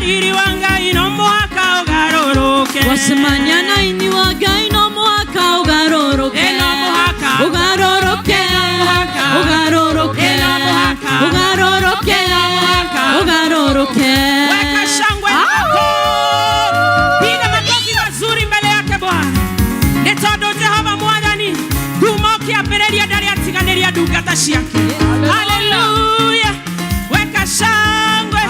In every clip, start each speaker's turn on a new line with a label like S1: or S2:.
S1: Riri wa Ngai no mũhaka ũgarũrũke.
S2: Wacemania na ini wa Ngai no mũhaka ũgarũrũke.
S1: Ĩ no mũhaka.
S2: Ũgarũrũke.
S1: Ĩ no mũhaka.
S2: Ũgarũrũke.
S1: Ĩ no mũhaka.
S2: Ũgarũrũke.
S1: Ĩ no mũhaka.
S2: Ũgarũrũke.
S1: Weka shangwe yako. Piga makofi mazuri mbele yake Bwana. Nĩ tondũ Jehova Mwathani kuma ũkĩambĩrĩria ndarĩ atiganĩria ndungata ciake. Haleluya. Weka shangwe.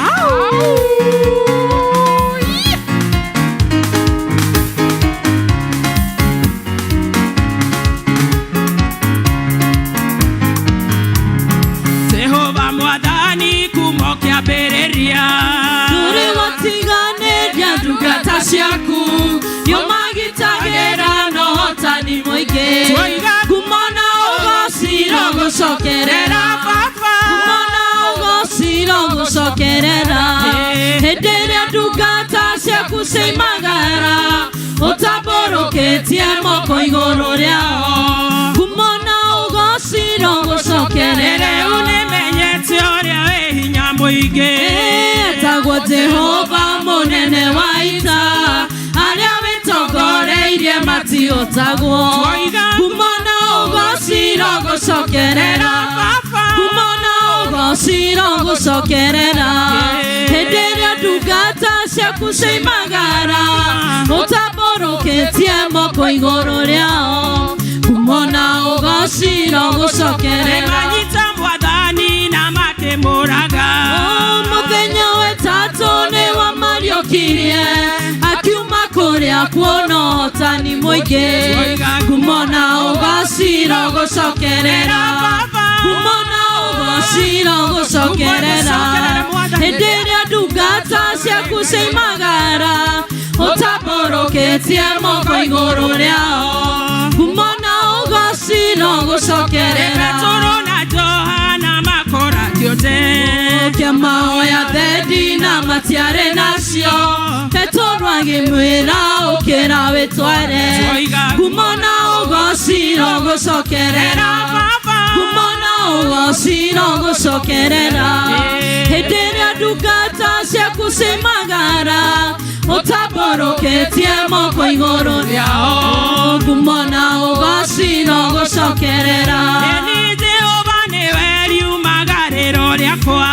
S1: Jehova Mwathani kuma ũkĩambĩrĩria.
S2: Ndũrĩ watiganĩria ndungata ciaku nĩũmagitagĩra na ũhotani mũingĩ.
S1: Twoiga
S2: Ngumo na ũgoci irogũcokerera.
S1: Baba.
S2: Ngumo na ũgoci irogũcokerera. Hĩndĩ ĩrĩa ndungata ciaku ciaimagara ũtambũrũkĩtie moko igũrũ rĩao. Ngumo na ũgoci irogũcokerera.
S1: Rĩu nĩmenyete ũrĩa wĩ hinya mũingĩ.
S2: Etagwo Jehova mũnene wa ita arĩa wĩtongoreirie matiũtagwo.
S1: Twoiga.
S2: Ngumo na ũgoci irogũcokerera.
S1: Baba.
S2: Ngumo na ũgoci irogũcokerera. Hĩndĩ ĩrĩa ndungata ciaku ciaimagara ũtambũrũkĩtie moko igũrũ rĩao. Ngumo na ũgoci irogũcokerera.
S1: Nĩmanyita Mwathani na makĩmũraga.
S2: Mũthenya wetatũ nĩ wamariũkirie akiuma kũrĩa kuona ũhotani mũingĩ. Ngumo na ũgoci irogũcokerera. Ngumo na ũgoci irogũcokerera. Hĩndĩ ĩrĩa ndungata ciaku ciaimagara ũtambũrũkĩtie moko igũrũ rĩao. Ngumo na ũgoci irogũcokerera.
S1: Petero na Johana makoragio te.
S2: Kĩamahoya thendi na matiarĩ nacio Petero agĩmwĩra ũkĩra wĩtware.
S1: Twoiga.
S2: Ngumo na ũgoci irogũcokerera.
S1: Baba.
S2: Ngumo na ũgoci irogũcokerera. Hĩndĩ ĩrĩa ndungata ciaku ciaimagara ũtambũrũkĩtie moko igũrũ rĩao. Ngumo na ũgoci irogũcokerera.
S1: Nĩ Jehova nĩwe riumagarĩro rĩakwa.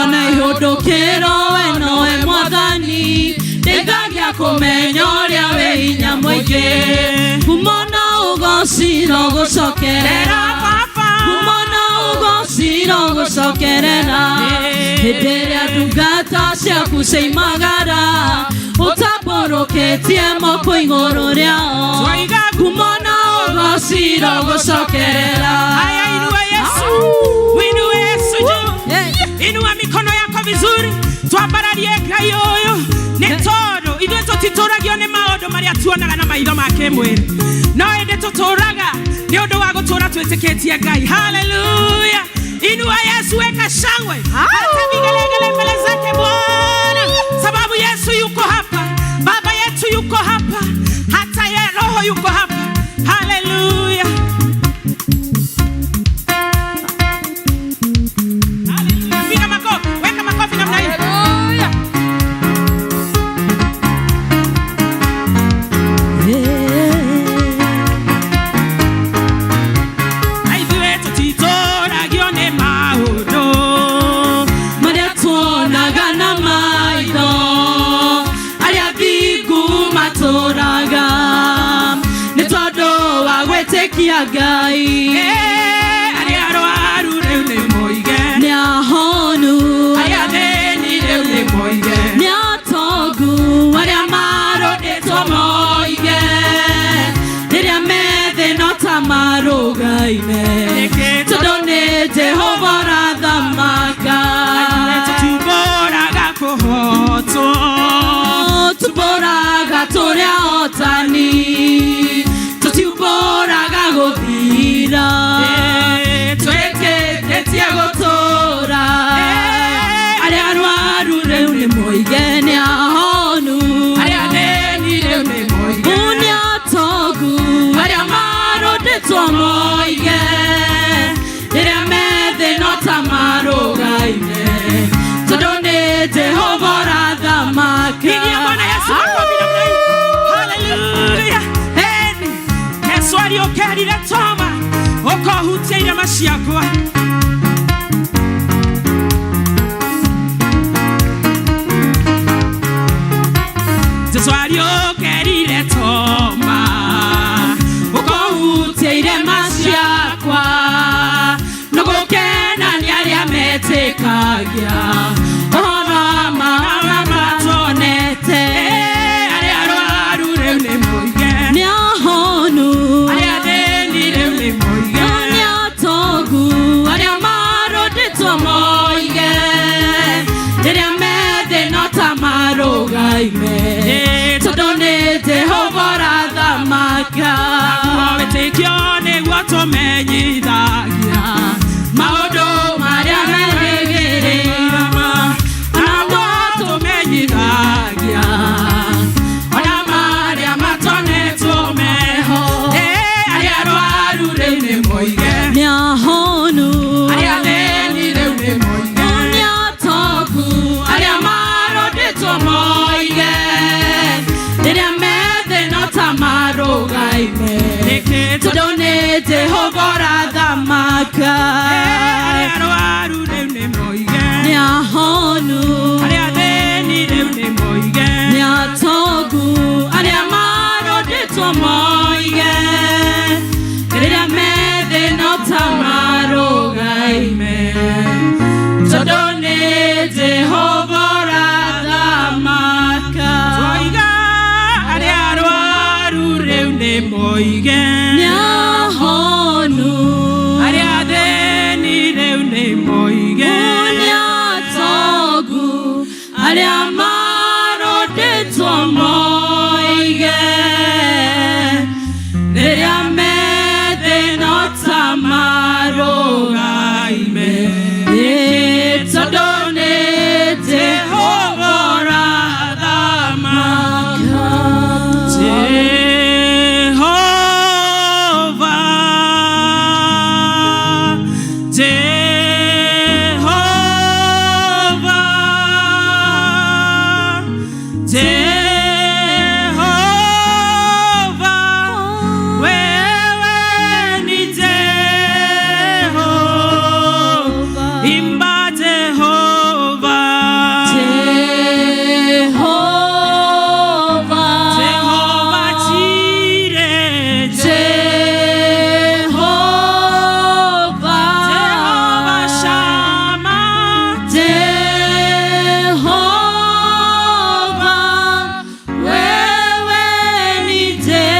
S2: Ona ihũndũkĩro we nowe Mwathani ndeithagia kũmenya ũrĩa wĩ hinya mũingĩ. Ngumo na ũgoci irogũcokerera.
S1: Baba.
S2: Ngumo na ũgoci irogũcokerera. Hĩndĩ ĩrĩa ndungata ciaku ciaimagara ũtambũrũkĩtie moko igũrũ rĩao.
S1: Twoiga.
S2: Ngumo na ũgoci irogũcokerera.
S1: Haya, inua Yesu. Inua Yesu juu. Inua mikono yako vizuri. Twambararie Ngai ũyũ nĩ tondũ ithuĩ tũtitũragio nĩ maũndũ marĩa tuonaga na maitho ma kĩmwĩrĩ, no ĩndĩ tũtũraga nĩ ũndũ wa gũtũra twĩtĩkĩtie Ngai. Haleluya! Inua Yesu, weka shangwe hata vigelegele mbele zake Bwana, sababu Yesu yuko hapa, Baba yetu yuko hapa, hata ye Roho yuko hapa. Haleluya! Haleluya! Piga makofi, weka makofi namna hii. Ithuĩ tũtitũragio nĩ maũndũ
S2: marĩa tuonaga na maitho arĩa thingu matũraga nĩ tondũ wa gwĩtĩkia Ngai.
S1: Arĩa arwaru rĩu nĩ moige,
S2: Nĩ ahonu.
S1: Arĩa athĩni rĩu nĩ moige,
S2: Nĩ atongu arĩa marũndĩtwo moige rĩrĩa methĩ no ta marũgaine
S1: Nĩkĩ
S2: tondũ nĩ Jehova ũrathamaka.
S1: Ithuĩ tũtiumbũraga kũhotwo.
S2: Tũmbũraga tũrĩ ahotani tũtiumbũraga gũthira twĩtĩkĩtie gũtũra arĩa arwaru rĩu nĩ moige nĩ ahonu.
S1: Arĩa athĩni rĩu nĩ moige,
S2: Nĩ atongu arĩa marũndĩtwo moige rĩrĩa methĩ no ta marũgaine tondũ nĩ Jehova ũrathamaka.
S1: Ciakwa. Jesu ariũkĩrire Toma, ũkũhutia irema ciakwa, nĩgũkena nĩ arĩa metĩkagia ũhoro wa marĩa matonete. Arĩa arwaru rĩu nĩ moige,
S2: Nĩahonu,
S1: arĩa athĩni rĩu nĩ moige,
S2: nĩatogu, arĩa marũndĩtwo moige, rĩrĩa methĩ no ta marũgaime, tondũ nĩ Jehova ũrathamaka.
S1: Naguo wĩtĩkio nĩguo tũmenyithagia maũndũ marĩa merĩgĩrĩirwo, naguo tũmenyithagia ona marĩa matonetwo meho. Arĩa arwaru rĩu nĩ moige,
S2: Nĩahonu,
S1: arĩa athĩni rĩu nĩ moige,
S2: nĩatogu, arĩa marũndĩtwo moige, rĩrĩa methĩ no ta marũgaime,
S1: nĩkĩ
S2: tondũ nĩ Jehova ũrathamaka.
S1: Arĩa arwaru rĩu nĩ moige,
S2: Nĩahonu,
S1: arĩa athĩni rĩu nĩ moige,
S2: nĩatogu, arĩa marũndĩtwo moige, rĩrĩa methĩ no ta marũgaime, tondũ nĩ Jehova ũrathamaka.
S1: Twoiga arĩa arwaru rĩu nĩ moige,
S2: Nĩahonu,
S1: arĩa athĩni rĩu nĩ moige,
S2: nĩatogu, arĩa marũndĩtwo moige, rĩrĩa methĩ no ta marũgaime, tondũ nĩ Jehova ũrathamaka.
S1: Jehova, Jehova, Jehova, wewe ni Jehova, imba Jehova,
S2: Jehova,
S1: Jehova Jireh,
S2: Jehova,
S1: Jehova Shammah,
S2: Jehova, wewe ni Jehova,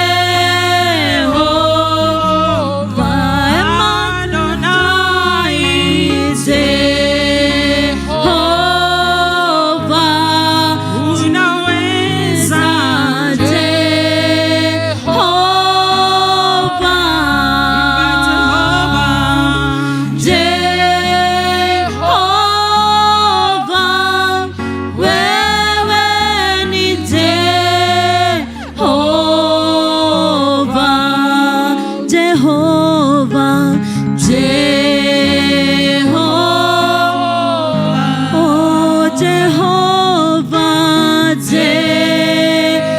S1: Adonai,
S2: Jehova,
S1: unaweza.
S2: Jehova,
S1: Jehova,
S2: Jehova, wewe ni Jehova, Jehova, Jehova, oh Jehova, Jehova,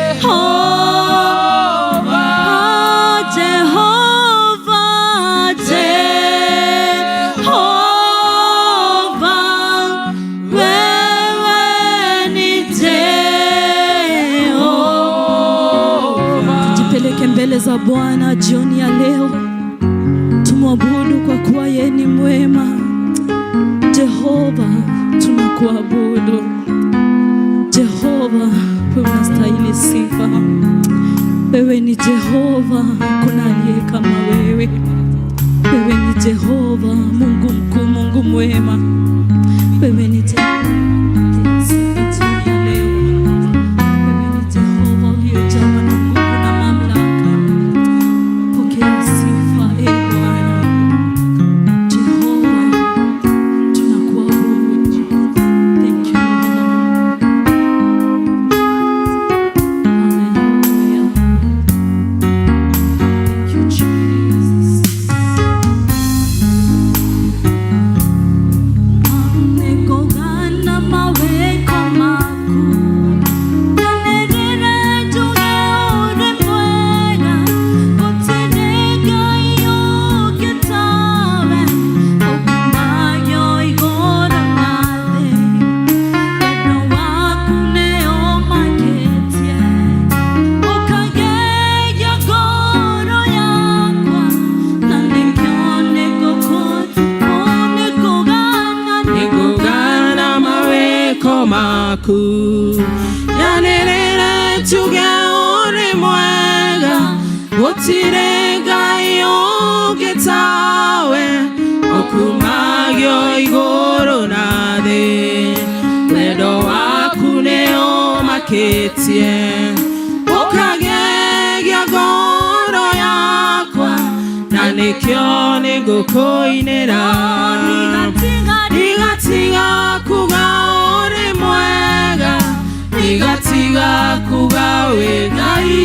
S2: oh Jehova, Jehova, wewe ni Jehova. Tujipeleke mbele za Bwana jioni ya leo, tumwabudu kwa kuwa yeye ni mwema. Jehova, tunakuabudu. Jehova, wewe unastahili sifa. Wewe ni Jehova, hakuna aliye kama wewe. Wewe ni Jehova, Mungu mkuu, Mungu mwema. Wewe ni Jehova. Sifa jioni ya leo. Wewe ni Jehova uliyejawa na nguvu na mamlaka. Pokea sifa, e Bwana. Jehova, tunakuabudu. Thank you, Lord. Hallelujah. Thank you, Jesus. Nĩngũgatha
S1: waku. Nyanĩrĩre njuge ũrĩ mwega, gũtirĩ Ngai ũngĩ tawe, ũkumagio igũrũ na thĩ. Wendo waku nĩ ũmakĩtie, ũkagegia ngoro yakwa, na nĩkĩo nĩngũkũinĩra. Ndigatiga kuga ũrĩ mwega, ndigatiga kuga wĩ Ngai.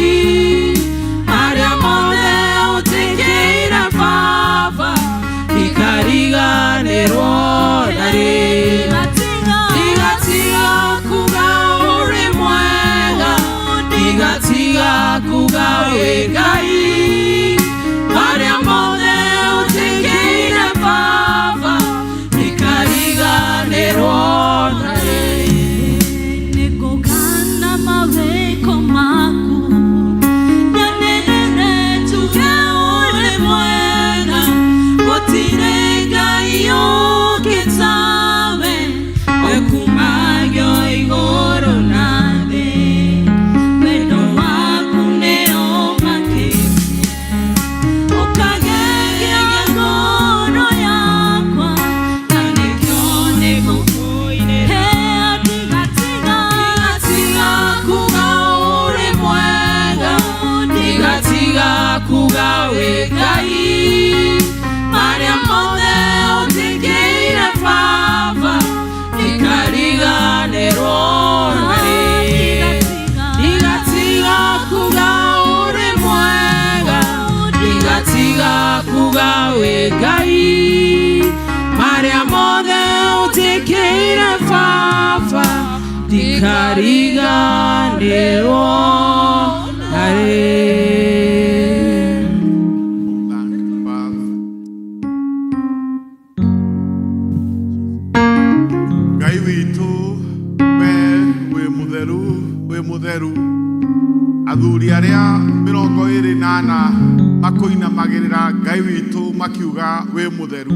S1: Marĩa mothe ũnjĩkĩire Baba, ndikariganĩrwo narĩ. Ndigatiga kuga ũrĩ mwega, ndigatiga kuga wĩ Ngai. Marĩa mothe ũnjĩkĩire Baba, ndikariganĩrwo narĩ.
S2: Nĩngũgana mawĩko maku, nyanĩrĩre njuge ũrĩ mwega,
S1: Gũtirĩ Ngai ũngĩ tawe, ũkumagio igũrũ na thĩ.
S2: Wendo waku nĩ ũmakĩtie, ũkagegia ngoro yakwa, na nĩkĩo
S1: Nĩngũkũinĩra.
S2: Ndigatiga,
S1: Ndigatiga kuga ũrĩ mwega, ndigatiga kuga wĩ Ngai. Marĩa mothe ũnjĩkĩire Baba, ndikariganĩrwo narĩ. Ndigatiga kuga ũrĩ mwega, ndigatiga kuga wĩ Ngai. Marĩa mothe ũnjĩkĩire Baba, ndikariganĩrwo narĩ.
S3: Thank you, Father. Ngai witũ, we wĩ mũtheru, wĩ mũtheru. Athuri arĩa 24 makũinamagĩrĩra Ngai witũ makiuga wĩ mũtheru.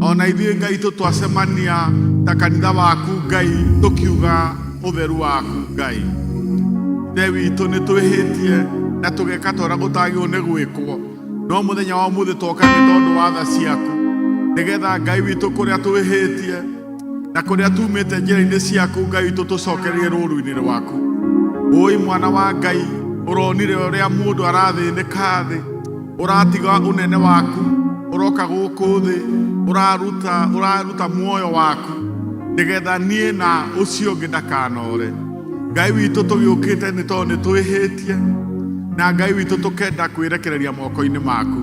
S3: Ona ithuĩ Ngai tũ twacemania ta kanitha waku Ngai tũkiuga ũtheru waku Ngai. Ithe witũ nĩ twĩhĩtie na tũgeka ta ũrĩa gũtagĩrĩirwo nĩ gwĩkwo, no mũthenya wa ũmũthĩ twoka nĩ tondũ wa tha ciaku, nĩgetha Ngai witũ kũrĩa twĩhĩtie na kũrĩa tumĩte njĩra-inĩ ciaku Ngai witũ tũcokererie rũũru-inĩ rwaku. Ũi mwana wa Ngai, ũronire ũrĩa mũndũ arathĩnĩka thĩ, ũratiga ũnene waku, ũroka gũkũ thĩ, ũraruta muoyo waku nĩgetha niĩ na ũcio ũngĩ ndakanore. Ngai witũ tũgĩũkĩte nĩ tondũ nĩ twĩhĩtie na Ngai witũ tũkenda kwĩrekereria moko-inĩ maku.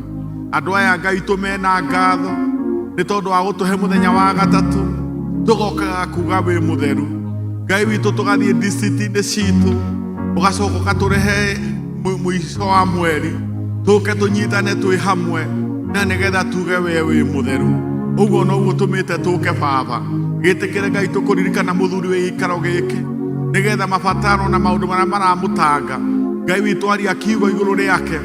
S3: Andũ aya Ngai witũ mena ngatho nĩ tondũ wa gũtũhe mũthenya wa gatatũ, tũgokaga kuga wĩ mũtheru. Ngai witũ tũgathiĩ district-inĩ citũ, ũgacoka ũgatũrehe mũico wa mweri, tũke tũnyitane twĩ hamwe na nĩgetha tuge we wĩ mũtheru. Ũguo noguo tũmĩte tũke Baba. Gĩtĩkĩre Ngai tũkũririkana mũthuri wĩ gĩikaro gĩkĩ, nĩgetha mabataro na maũndũ marĩa maramũtanga Ngai witũ aria kiugo igũrũ rĩake,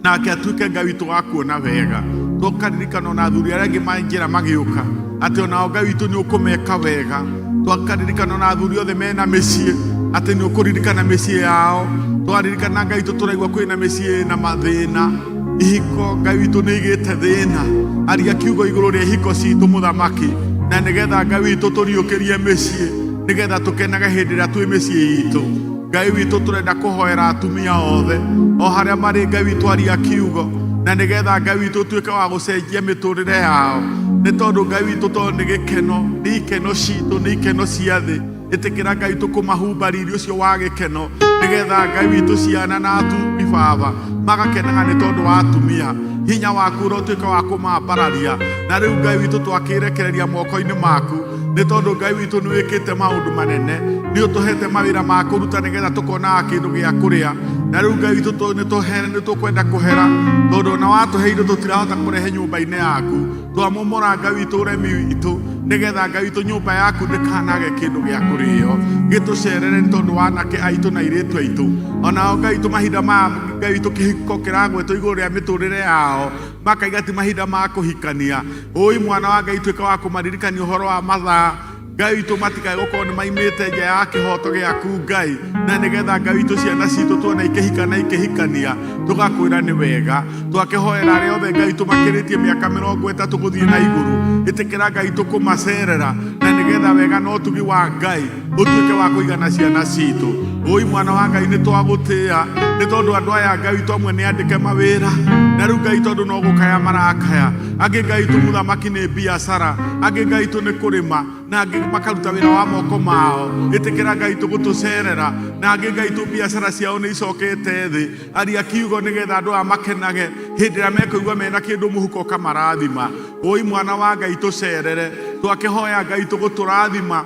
S3: nake atuĩke Ngai witũ wa kuona wega. Tũkaririkana ona athuri arĩa angĩ ma njĩra magĩũka atĩ onao Ngai witũ nĩ ũkũmeka wega. Tũkaririkana ona athuri othe mena mĩciĩ atĩ nĩ ũkũririkana mĩciĩ yao. Tũkaririkana Ngai witũ tũraigua kwĩna mĩciĩ ĩna mathĩna, ihiko Ngai witũ nĩ igĩte thĩna. Aria kiugo igũrũ rĩa ihiko citũ mũthamaki, na nĩgetha Ngai witũ tũriũkĩrie mĩciĩ, nĩgetha tũkenage hĩndĩ ĩrĩa twĩ mĩciĩ itũ. Ngai witũ tũrenda kũhoera atumia othe o harĩa marĩ, Ngai witũ aria kiugo, na nĩgetha Ngai witũ ũtuĩke wa gũcenjia mĩtũrĩre yao, nĩ tondũ Ngai witũ tondũ nĩ gĩkeno, nĩ ikeno citũ, nĩ ikeno cia thĩ. Ĩtĩkĩra Ngai witũ kũmahumba riri ũcio wa gĩkeno, nĩgetha Ngai witũ ciana na atumbi Baba magakenaga nĩ tondũ wa atumia. Hinya waku ũrotuĩka wa kũmambararia. Na rĩu Ngai witũ twakĩrekereria moko-inĩ maku, nĩ tondũ Ngai witũ nĩ wĩkĩte maũndũ manene, nĩ ũtũhete mawĩra ma kũruta nĩgetha tũkonaga kĩndũ gĩa kũrĩa. Na rĩu Ngai witũ nĩ tũkwenda kũhera, tondũ ona watũhe indo tũtirahota kũrehe nyũmba-inĩ yaku. Twamomora Ngai witũ ũremi witũ, nĩgetha Ngai witũ nyũmba yaku ndĩkanage kĩndũ gĩa kũrĩo. Gĩtũcerere nĩ tondũ wa anake aitũ na airĩtu aitũ. Onao Ngai witũ mahinda maya Ngai witũ kĩhiko kĩragwetwo igũrũ rĩa mĩtũrĩre yao, makaiga ti mahinda ma kũhikania. Ũi mwana wa Ngai tuĩka wa kũmaririkania ũhoro wa mathaa. Ngai witũ matikae gũkorwo nĩ maimĩte nja ya kĩhoto gĩaku Ngai, na nĩgetha Ngai witũ ciana citũ tuona ikĩhika na ikĩhikania tũgakwĩra nĩ wega. Twakĩhoera arĩa othe Ngai witũ makĩrĩtie mĩaka 30 gũthiĩ na igũrũ, ĩtĩkĩra Ngai witũ kũmacerera, na nĩgetha wega na ũtugi wa Ngai ũtuĩke wa kũigana ciana citũ. Ũi mwana wa Ngai, nĩ twagũtĩa nĩ tondũ andũ aya Ngai witũ amwe nĩ andĩke mawĩra, na rĩu Ngai tondũ no gũkaya marakaya, angĩ Ngai witũ mũthamaki nĩ biacara, angĩ Ngai witũ nĩ kũrĩma, na angĩ makaruta wĩra wa moko mao. Ĩtĩkĩra Ngai witũ gũtũcerera, na angĩ Ngai witũ biacara ciao nĩ icokete thĩ. Aria kiugo nĩgetha andũ aya makenage hĩndĩ ĩrĩa mekũigua mena kĩndũ mũhuko ũkamarathima. Ũi mwana wa Ngai tũcerere, twakĩhoya Ngai witũ gũtũrathima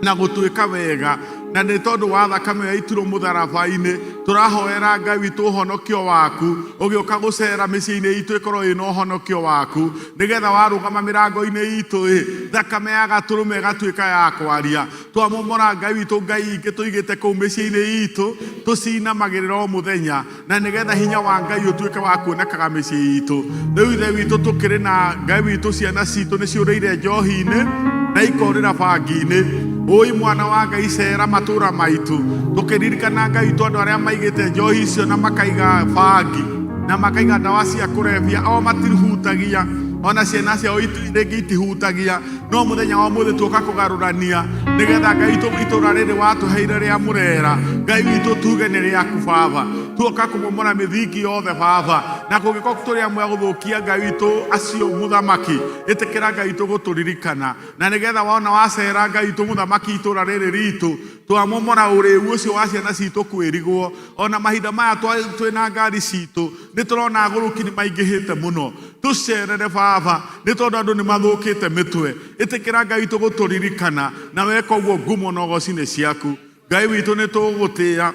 S3: na gũtuĩka wega, na nĩ tondũ wa thakame ya iturwo mũtharaba-inĩ tũrahoera Ngai witũ ũhonokio waku ũgĩũka gũcera mĩciĩ-inĩ itũ ĩkorwo ĩna ũhonokio waku, nĩgetha warũgama mĩrango-inĩ itũ ĩ thakame ya gatũrũme ĩgatuĩka ya kwaria. Twamomora Ngai witũ ngai ingĩ tũigĩte kũu mĩciĩ-inĩ itũ tũcinamagĩrĩra o mũthenya, na nĩgetha hinya wa Ngai ũtuĩke wa kuonekaga mĩciĩ itũ. Rĩu Ithe witũ tũkĩrĩ na Ngai witũ ciana citũ nĩ ciũrĩire njohi-inĩ na ikorĩra bangi-inĩ. Ũi mwana wa Ngai cera matũra maitũ tũkĩririkana Ngai witũ andũ arĩa maigĩte njohi icio na makaiga bangi na makaiga ndawa cia kũrebia, o matihutagia, ona ciana ciao rĩngĩ itihutagia, no mũthenya wa ũmũthĩ tuoka kũgarũrania nĩgetha Ngai witũ itũra rĩrĩ watũheire rĩa Mũrera, Ngai witũ tuge nĩ rĩaku Baba. Tuoka kũmomora mĩthingi yothe Baba, na kũngĩkorwo tũrĩ amwe a gũthũkia Ngai witũ acio mũthamaki, ĩtĩkĩra Ngai witũ gũtũririkana, na nĩgetha wona wacera Ngai witũ mũthamaki itũra rĩrĩ ritũ, twamomora ũrĩu ũcio wa ciana citũ kwĩrigwo. Ona mahinda maya twĩna ngari citũ nĩ tũrona agũrũki nĩ maingĩhĩte mũno. Tũcerere Baba, nĩ tondũ andũ nĩ mathũkĩte mĩtwe. Ĩtĩkĩra Ngai witũ gũtũririkana, na weka ũguo ngumo na ũgoci nĩ ciaku. Ngai witũ nĩ tũgũgũtĩa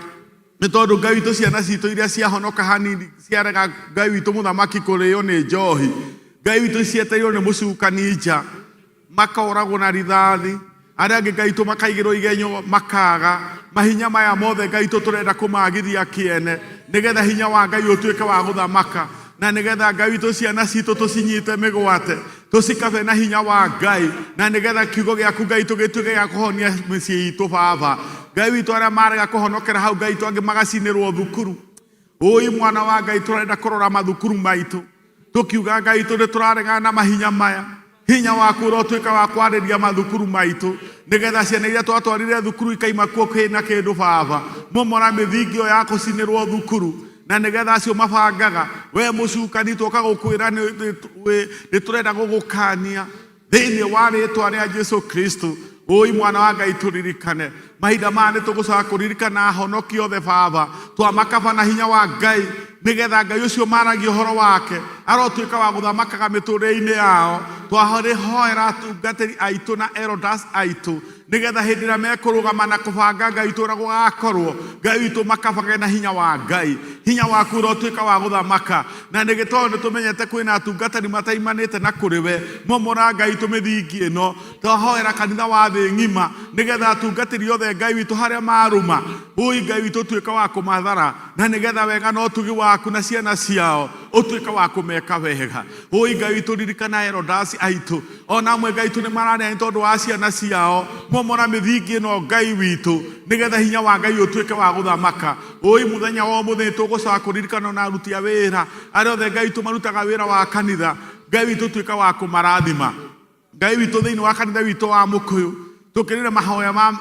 S3: nĩ tondũ Ngai witũ ciana citũ iria ciahonoka hanini ciarega Ngai witũ mũthamaki kũrĩo nĩ njohi, Ngai witũ cietereirwo nĩ mũcukani nja, makoragwo na rithathi, arĩa angĩ Ngai witũ makaigĩrwo igenyo makaga. Mahinya maya mothe Ngai witũ tũrenda kũmagithia kĩene, nĩgetha hinya wa Ngai ũtuĩke wa gũthamaka, na nĩgetha Ngai witũ ciana citũ tũcinyite mĩgwate, tũcikabe na hinya wa Ngai, na nĩgetha kiugo gĩaku Ngai witũ gĩtuĩke gĩa kũhonia mĩciĩ itũ Baba. Ngai witũ arĩa marega kũhonokera hau Ngai witũ angĩ magacinĩrwo thukuru. Ũi mwana wa Ngai tũrenda kũrora mathukuru maitũ tũkiuga Ngai witũ nĩ tũraregana na mahinya maya. Hinya waku ũrotuĩka wa kwarĩria mathukuru maitũ, nĩgetha ciana iria twatwarire thukuru ikaima kuo kwĩna kĩndũ Baba. Momora mĩthingi ĩyo ya kũcinĩrwo thukuru, na nĩgetha acio mabangaga we mũcukani twoka gũkwĩra nĩ tũrenda gũgũkania thĩinĩ wa rĩtwa rĩa Jesu Kristo. Ũi mwana wa Ngai tũririkane mahinda maya nĩ tũgũcoka kũririkana ahonoki othe Baba, twamakaba na hinya wa Ngai, nĩgetha Ngai ũcio maragia ũhoro wake arotuĩka wa gũthamakaga mĩtũrĩre-inĩ yao. Twarĩhoera atungatĩri aitũ na elders aitũ, nĩgetha hĩndĩ ĩrĩa mekũrũgama na kũbanga Ngai witũ ũrĩa gũgakorwo, Ngai witũ makabage na hinya wa Ngai. Hinya waku ũrotuĩka wa gũthamaka, na nĩ tondũ nĩ tũmenyete kwĩna atungatĩri mataimanĩte na kũrĩ we, momora Ngai witũ mĩthingi ĩno. Twahoera kanitha wa thĩ ng'ima, nĩgetha atungatĩri othe Ngai witũ harĩa marũma, ũi Ngai witũ ũtuĩke wa kũmathara, na nĩgetha wega na ũtugi waku na ciana ciao ũtuĩke wa kũmeka wega. Ũi Ngai witũ ririkana elders aitũ, ona amwe Ngai witũ nĩ mararĩa nĩ tondũ wa ciana ciao, momora mĩthingi ĩno Ngai witũ, nĩgetha hinya wa Ngai ũtuĩke wa gũthamaka. Ũi mũthenya wa ũmũthĩ nĩ tũgũcoka kũririkana ona aruti a wĩra arĩa othe Ngai witũ marutaga wĩra wa kanitha, Ngai witũ tuĩka wa kũmarathima. Ngai witũ thĩinĩ wa kanitha witũ wa Mũkũyũ tũkĩrĩre mahoya ma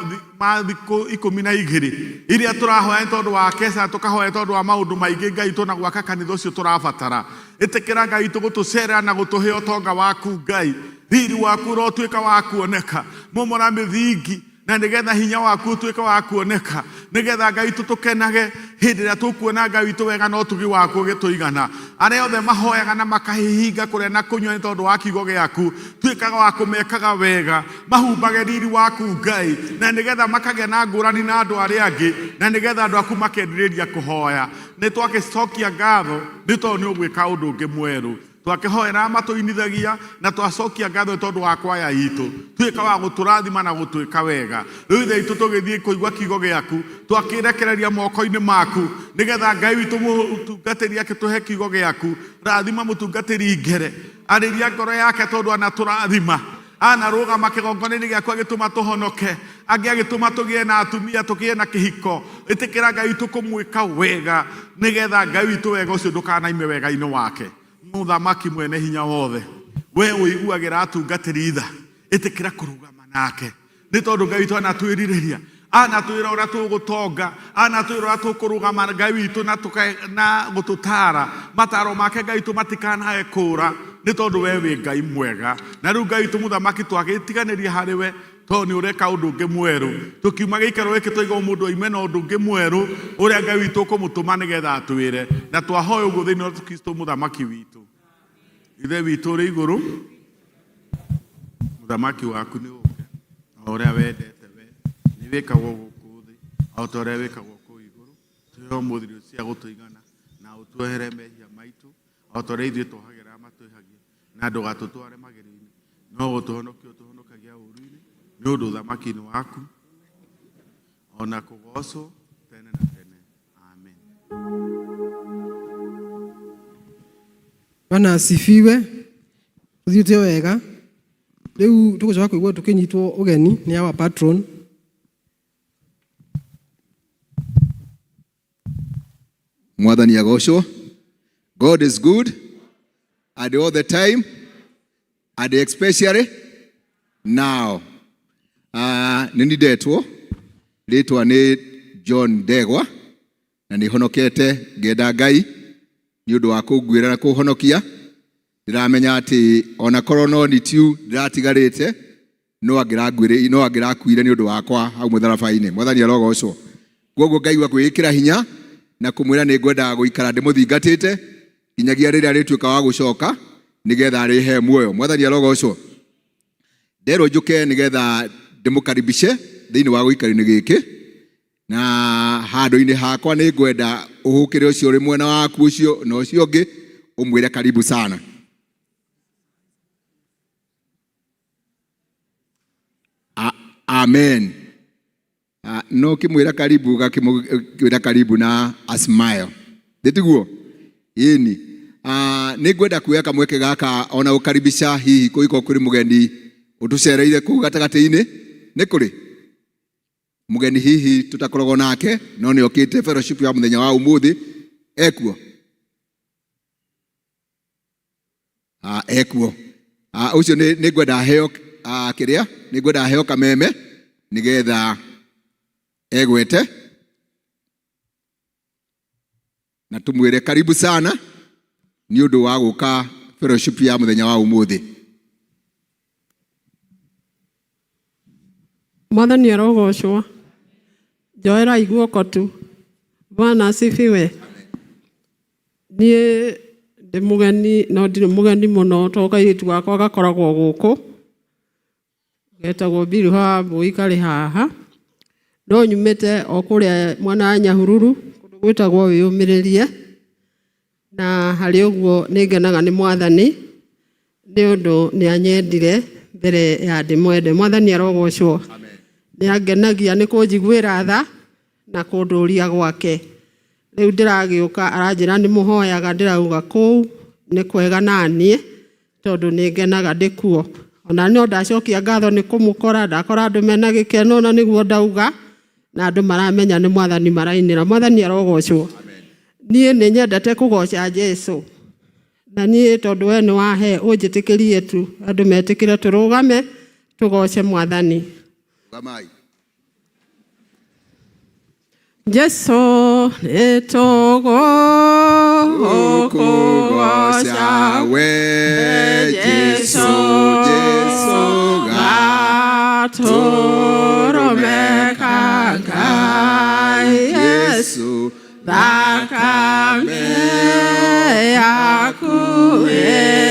S3: thikũ 12 iria tũrahoya nĩ tondũ wa keca, tũkahoya nĩ tondũ wa maũndũ maingĩ Ngai witũ na gwaka kanitha ũcio tũrabatara. Ĩtĩkĩra Ngai witũ gũtũcerera na gũtũhe ũtonga waku Ngai, riri waku ũrotuĩka wa kuoneka, momora mĩthingi na nĩgetha hinya waku ũtuĩke wa kuoneka, nĩgetha Ngai witũ tũkenage hĩndĩ ĩrĩa tũkuona Ngai witũ wega na ũtugi waku ũgĩtũigana. Arĩa othe mahoyaga na makahihinga kũrĩa na kũnyua nĩ tondũ wa kiugo gĩaku, tuĩkaga wa kũmekaga wega, mahumbage riri waku Ngai, na nĩgetha makagĩa na ngũrani na andũ arĩa angĩ, na nĩgetha andũ aku makendirĩria kũhoya. Nĩ twagĩcokia ngatho nĩ tondũ nĩ ũgwĩka ũndũ ũngĩ mwerũ. Twakĩhoera matũinithagia na twacokia ngatho nĩ tondũ wa kwaya itũ, tuĩka wa gũtũrathima na gũtwĩka wega. Rĩu Ithe witũ tũgĩthiĩ kũigua kiugo gĩaku, twakĩrekereria moko-inĩ maku, nĩgetha Ngai witũ mũtungatĩri akĩtũhe kiugo gĩaku. Rathima mũtungatĩri Ngere, arĩria ngoro yake tondũ anatũrathima. Anarũgama kĩgongona-inĩ gĩaku agĩtũma tũhonoke, angĩ agĩtũma tũgĩe na atumia, tũgĩe na kĩhiko. Ĩtĩkĩra Ngai witũ kũmwĩka wega, nĩgetha Ngai witũ wega ũcio ndũkanaime wega-inĩ wake. Mũthamaki mwene hinya wothe, we ũiguagĩra atungatĩri tha, ĩtĩkĩra kũrũgama nake, nĩ tondũ Ngai witũ anatwĩrirĩria, anatwĩra ũrĩa tũgũtonga, anatwĩra ũrĩa tũkũrũgama Ngai witũ na na gũtũtara mataro make. Ngai witũ matikanae kũra, nĩ tondũ we wĩ Ngai mwega. Na rĩu Ngai witũ mũthamaki, twagĩtiganĩria harĩ we, tondũ nĩ ũreka ũndũ ũngĩ mwerũ. Tũkiuma gĩikaro gĩkĩ tũiga o mũndũ aime na ũndũ ũngĩ mwerũ ũrĩa Ngai witũ ũkũmũtũma nĩgetha atwĩre, na twahoya ũguo thĩinĩ wa Kristo mũthamaki witũ. Ithe witũ ũrĩ igũrũ, mũthamaki waku nĩ ũke, o ũrĩa wendete we nĩ wĩkagwo gũkũ thĩ o ta ũrĩa wĩkagwo kũu igũrũ. Tũhe ũmũthĩ irio cia gũtũigana, na ũtuohere mehia maitũ o ta ũrĩa ithuĩ tuohagĩra arĩa matwĩhagia, na ndũgatũtware magerio-inĩ, no gũtũhonokia ũtũhonokagia ũũru-inĩ, nĩ ũndũ ũthamaki nĩ waku, ona kũgocwo tene na tene. Amen.
S4: Bwana asifiwe. Tuthiĩte wega. Rĩu tũgũcoka kũigua tũkĩnyitwo ũgeni nĩ our patron.
S5: Mwathani agocwo. God is good and all the time and especially now. Nĩ ndetwo rĩtwa nĩ John Ndegwa, na nĩ honokete ngenda Ngai nĩ ũndũ wa kũnguĩra na kũhonokia. Ndĩramenya atĩ ona korwo no nĩ tiu ndĩratigarĩte, no angĩranguĩrĩ, no angĩrakuire nĩ ũndũ wakwa hau mũtharaba-inĩ. Mwathani arogocwo. Koguo ngaigua kwĩĩkĩra hinya na kũmwĩra nĩ ngwendaga gũikara ndĩmũthingatĩte nginyagia rĩrĩa arĩtuĩka wa gũcoka nĩgetha arĩhe muoyo. Mwathani arogocwo. Nderwo njũke nĩgetha ndĩmũkaribishe thĩinĩ wa gũikaro-inĩ gĩkĩ, na handũ-inĩ hakwa nĩ ngwenda ũhũkĩre ũcio ũrĩ mwena waku ũcio na ũcio ũngĩ, ũmwĩre karibu sana. Amen. No ũkĩmwĩra karibu, ũgakĩmwĩra karibu na a smile, nĩtiguo? Ĩni. Nĩ ngwenda kuoya kamweke gaka ona gũkaribisha hihi kũngĩkorwo kũrĩ mũgeni ũtũcereire kũu gatagatĩ-inĩ. Nĩ kũrĩ mũgeni hihi tũtakoragwo nake no nĩ okĩte fellowship ya mũthenya wa ũmũthĩ? Ekuo? Ekuo. Ũcio nĩ ngwenda aheo kĩrĩa nĩ ngwenda aheo kameme nĩgetha egwete na tumwĩre karibu sana nĩ ũndũ wa gũka fellowship ya mũthenya wa ũmũthĩ.
S6: Mwathani arogocwo. Njoerai guoko tu. Bwana asifiwe. Niĩ ndĩ mũgeni no ndirĩ mũgeni mũno, tondũ kairĩtu gakwa gakoragwo gũkũ getagwo Bilha Mbũi, karĩ haha, no nyumĩte o kũrĩa mwena wa Nyahururu, kũndũ gwĩtagwo Wĩyũmĩrĩrie. Na harĩ ũguo nĩ ngenaga nĩ Mwathani nĩ ũndũ nĩ anyendire mbere ya ndĩmwende. Mwathani arogocwo. Nĩ angenagia nĩ kũnjiguĩra tha na kũndũria gwake. Rĩu ndĩragĩũka aranjĩra nĩ mũhoyaga, ndĩrauga kũu nĩ kwega naniĩ tondũ nĩ ngenaga ndĩkuo. Ona no ndacokia ngatho nĩ kũmũkora, ndakora andũ mena gĩkeno, na nĩguo ndauga na andũ maramenya nĩ Mwathani marainĩra. Mwathani arogocwo. Niĩ nĩ nyendete kũgoca Jesu, na niĩ tondũ we nĩ wahe ũnjĩtĩkĩrie tu andũ metĩkĩre tũrũgame tũgoce Mwathani.
S5: Rũgamai.
S6: Jesu, nĩtũgũkũgoca
S5: we Jesu, Jesu
S6: gatũrũme ka Ngai,
S5: Yesu,
S6: thakame yaku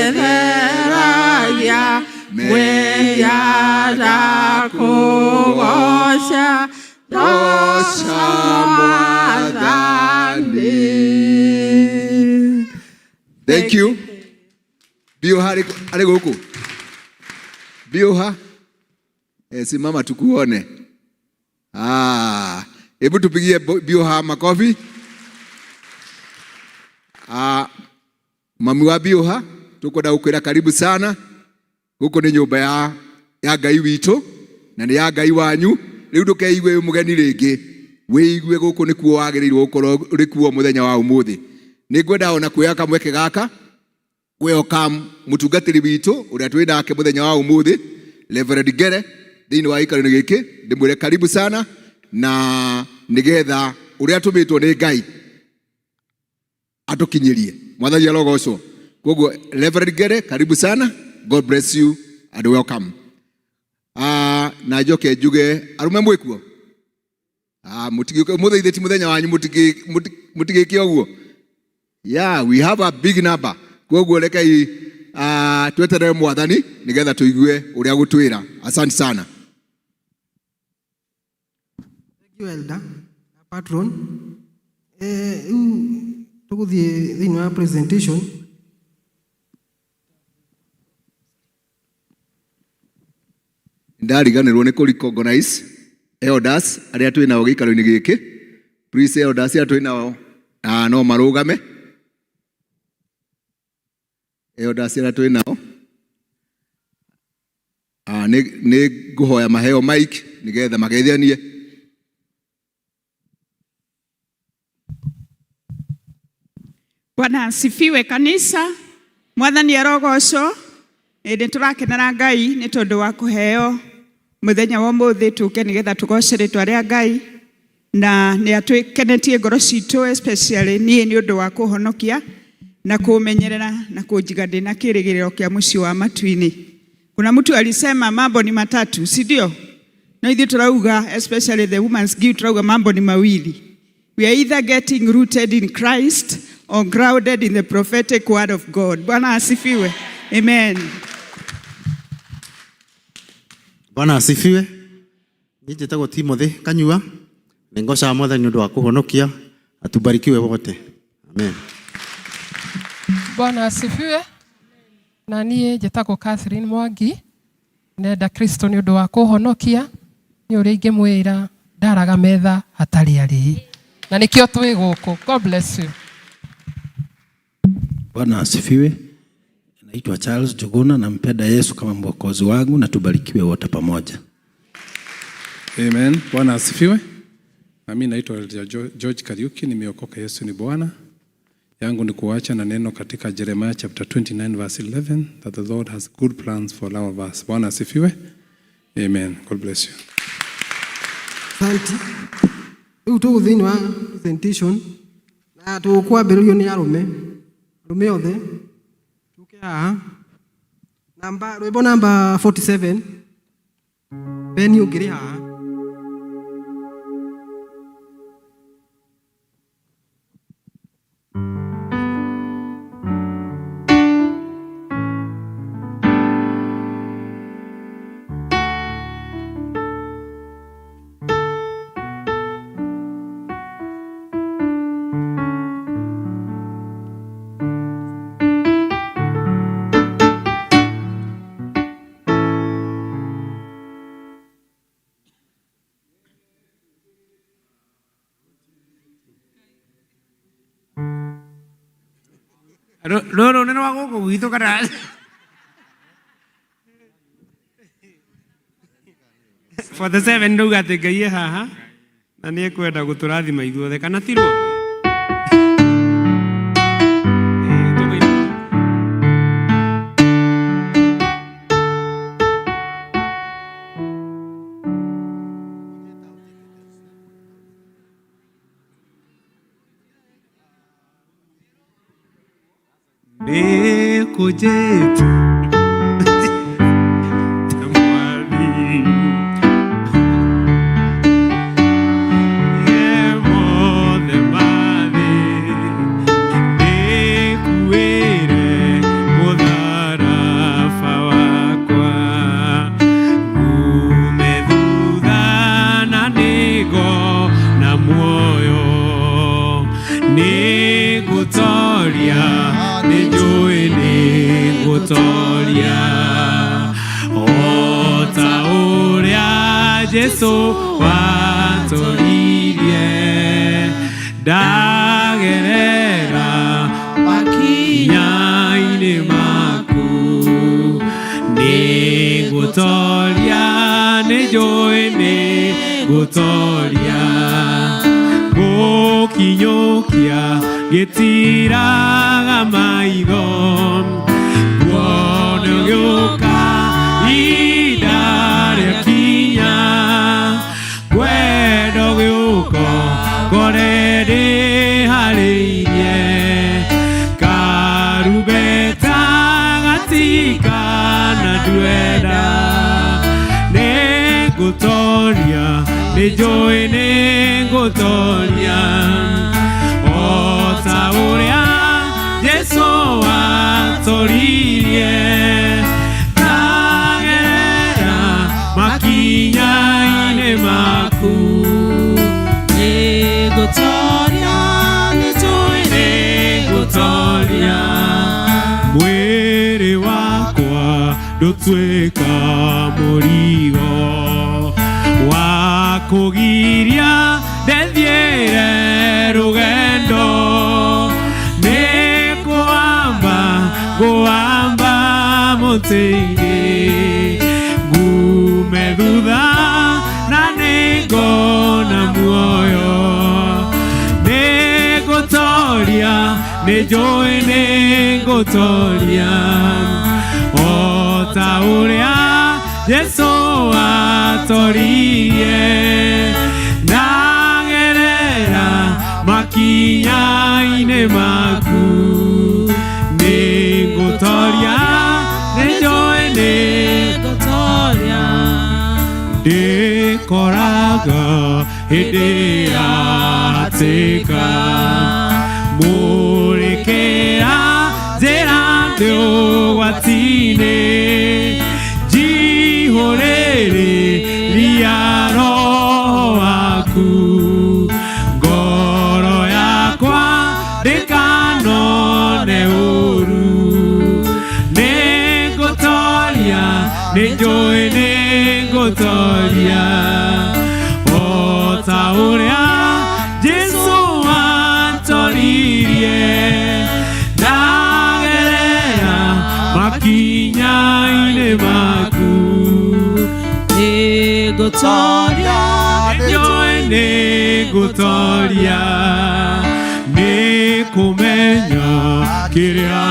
S6: ĩtheragia mwĩhia, ndakũgoca
S5: goca Mwathani. Thank you. Bioha arĩ gũkũ. Bioha. Simama tukuone. Ah, hebu tupigie Bioha makofi. Ah, mami wa Bioha, tukwenda gukwira karibu sana. Guku ni nyumba ya Ya Ngai witũ na nĩ ya Ngai wanyu. Rĩu ndũkeigue wĩ mũgeni rĩngĩ, wĩigue gũkũ nĩkuo wagĩrĩirwo gũkorwo ũrĩ kuo mũthenya wa ũmũthĩ. Nĩ ngwenda ona kuoya kamweke gaka welcome mũtungatĩri witũ ũrĩa twĩ nake mũthenya wa ũmũthĩ, Reverend Ngere, thĩinĩ wa gĩikaro-inĩ gĩkĩ. Ndĩmwĩre karibu sana, na nĩgetha ũrĩa atũmĩtwo nĩ Ngai atũkinyĩrie. Mwathani arogocwo. Koguo Reverend Ngere, karibu sana, God bless you and welcome. Na njoke njuge arume mwĩkuo. Mũtigĩũke ũmũthĩ, ithe ti mũthenya wanyu, mũtigĩke ũguo. Yeah, we have a big number. Koguo rekei tweterere Mwathani nĩgetha tũigue ũrĩa gũtwĩra. Asante sana.
S4: Thank you, Elder Patron. Rĩu tũgũthiĩ thĩinĩ wa presentation.
S5: Ndariganĩrwo nĩ kũ recognize elders arĩa twĩ nao gĩikaro-inĩ gĩkĩ. Please, elders arĩa twĩ nao no marũgame. Elders arĩa twĩ nao nĩ ngũhoya maheo mic nĩgetha mageithanie.
S7: Bwana asifiwe kanisa. Mwathani arogocwo. Nĩ tũrakenera Ngai nĩ tondũ wa kũheo mũthenya wa ũmũthĩ tũke nĩgetha tũgoce rĩtwa rĩa Ngai, na nĩ atwĩkenetie ngoro citũ, especially niĩ, nĩ ũndũ wa kũhonokia na kũmenyerera na kũnjiga ndĩna kĩrĩgĩrĩro kĩa mũciĩ wa matu-inĩ. Kuna mtu alisema mambo ni matatu, si ndio? Na ithuĩ turauga, especially the Women's Guild, turauga mambo ni mawili. We are either getting rooted in Christ or grounded in the prophetic word of God. Bwana asifiwe. Amen.
S8: Bwana asifiwe. Niĩ njĩtagwo Timothy Kanyua. Nĩ ngocaga Mwathani nĩ ũndũ wa kũhonokia. Atubarikiwe wote. Amen.
S9: Bwana asifiwe. Na niĩ njĩtagwo Catherine Mwangi. Nenda Kristo nĩ ũndũ wa kũhonokia, nĩ ũrĩa ingĩmwĩra ndaraga metha hatarĩ arĩi, na nĩkĩo twĩ gũkũ. God bless you.
S10: Bwana asifiwe. Naitwa Charles Juguna, nampenda Yesu kama mwokozi wangu na tubarikiwe wote pamoja.
S11: Amen. Bwana asifiwe. Na mimi naitwa Elijah George Kariuki, nimeokoka, Yesu ni Bwana. Yangu ni kuacha na neno katika Jeremiah chapter 29 verse 11 that the Lord has good plans for all of us. Bwana asifiwe. Amen. God bless you.
S4: Asante. Rĩu tũgũthiĩ thĩinĩ wa presentation na tũkwambĩrĩrio nĩ arũme, arũme othe tũke haha. Namba rwĩmbo namba 47, Beni ũngĩrĩ haha.
S12: Rũrũ nĩ rwa gũkũ gwitũ kana 47 ndauga atĩ Ngai e haha na nĩ ekwenda gũtũrathima ithuothe, kana tirwo? Tũkũina. Nĩkũnjĩte Mwathi. Mothe mathĩ ndĩkuĩre mũtharaba wakwa, ngume thutha na nĩgo na muoyo, nĩngũtoria, nĩnjũĩ nĩngũtoria, o ta ũrĩa Jesũ watoririe. Ndagerera makinya-inĩ maku, nĩngũtoria. Nĩngũtoria gũkinyũkia gĩtiraga maitho nguone ũgĩũka ihinda rĩakinya ngwenda ũgĩũka ngore ndĩharĩirie karumbeta gatikana nduenda nĩngũtoria nĩnjũĩ nĩngũtoria o ta ũrĩa Jesũ atoririe ndagerera makinya-inĩ maku
S2: Nĩngũtoria, nĩnjũĩ
S12: nĩngũtoria mwĩrĩ wakwa ndũtuĩka mũrigo wa kũgiria ndethiĩre rũgendo nĩngũamba ngũamba mũtĩ-inĩ ngume thutha na nĩngona muoyo nĩngũtoria nĩnjũĩ nĩngũtoria o ta ũrĩa Jesũ atoririe ndagerera makinya-inĩ maku nĩngũtoria nĩnjũĩ
S2: nĩngũtoria
S12: ndĩkoraga hĩndĩ ya hatĩka mũrĩkĩra njĩra ndĩ ũgwati-inĩ njihũrĩrĩria roho waku ngoro yakwa ndĩkanone ũru nĩngũtoria nĩnjũĩ nĩngũtoria o ta ũrĩa Jesũ atoririe ndagerera makinya-inĩ maku
S2: Nĩngũtoria,
S12: nĩnjũĩ nĩngũtoria nĩkũmenya kĩrĩa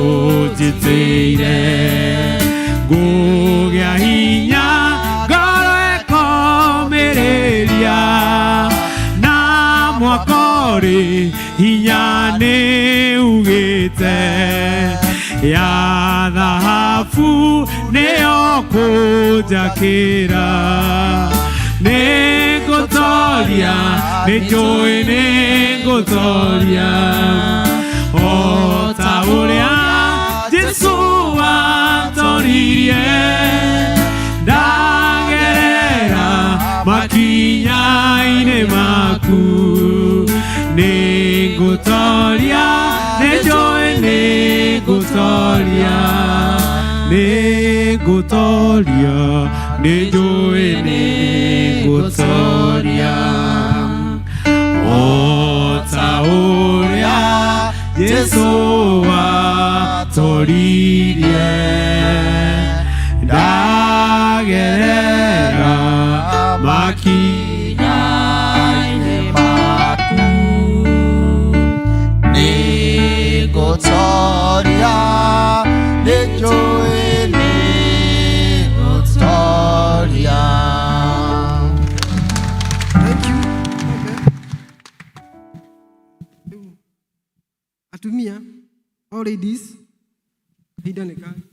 S12: ũnjĩtĩire ngũgĩa hinya ngoro ĩkomĩrĩria na mwakorĩ hinya nĩ ugĩte ya thahabu nĩyo kũnjakĩra nĩngũtoria nĩnjũĩ nĩngũtoria o ta ũrĩa Jesũ atoririe ndagerera makinya-inĩ maku nĩngũtoria nĩnjũĩ nĩngũtoria nĩngũtoria nĩnjũĩ nĩngũtoria o ta ũrĩa Jesũ atoririe ndagerera makinya-inĩ
S13: maku nĩngũtoria nĩnjũĩ nĩngũtoria.
S4: Thank you. Okay. Atumia, all ladies, kahinda nĩ kanyu.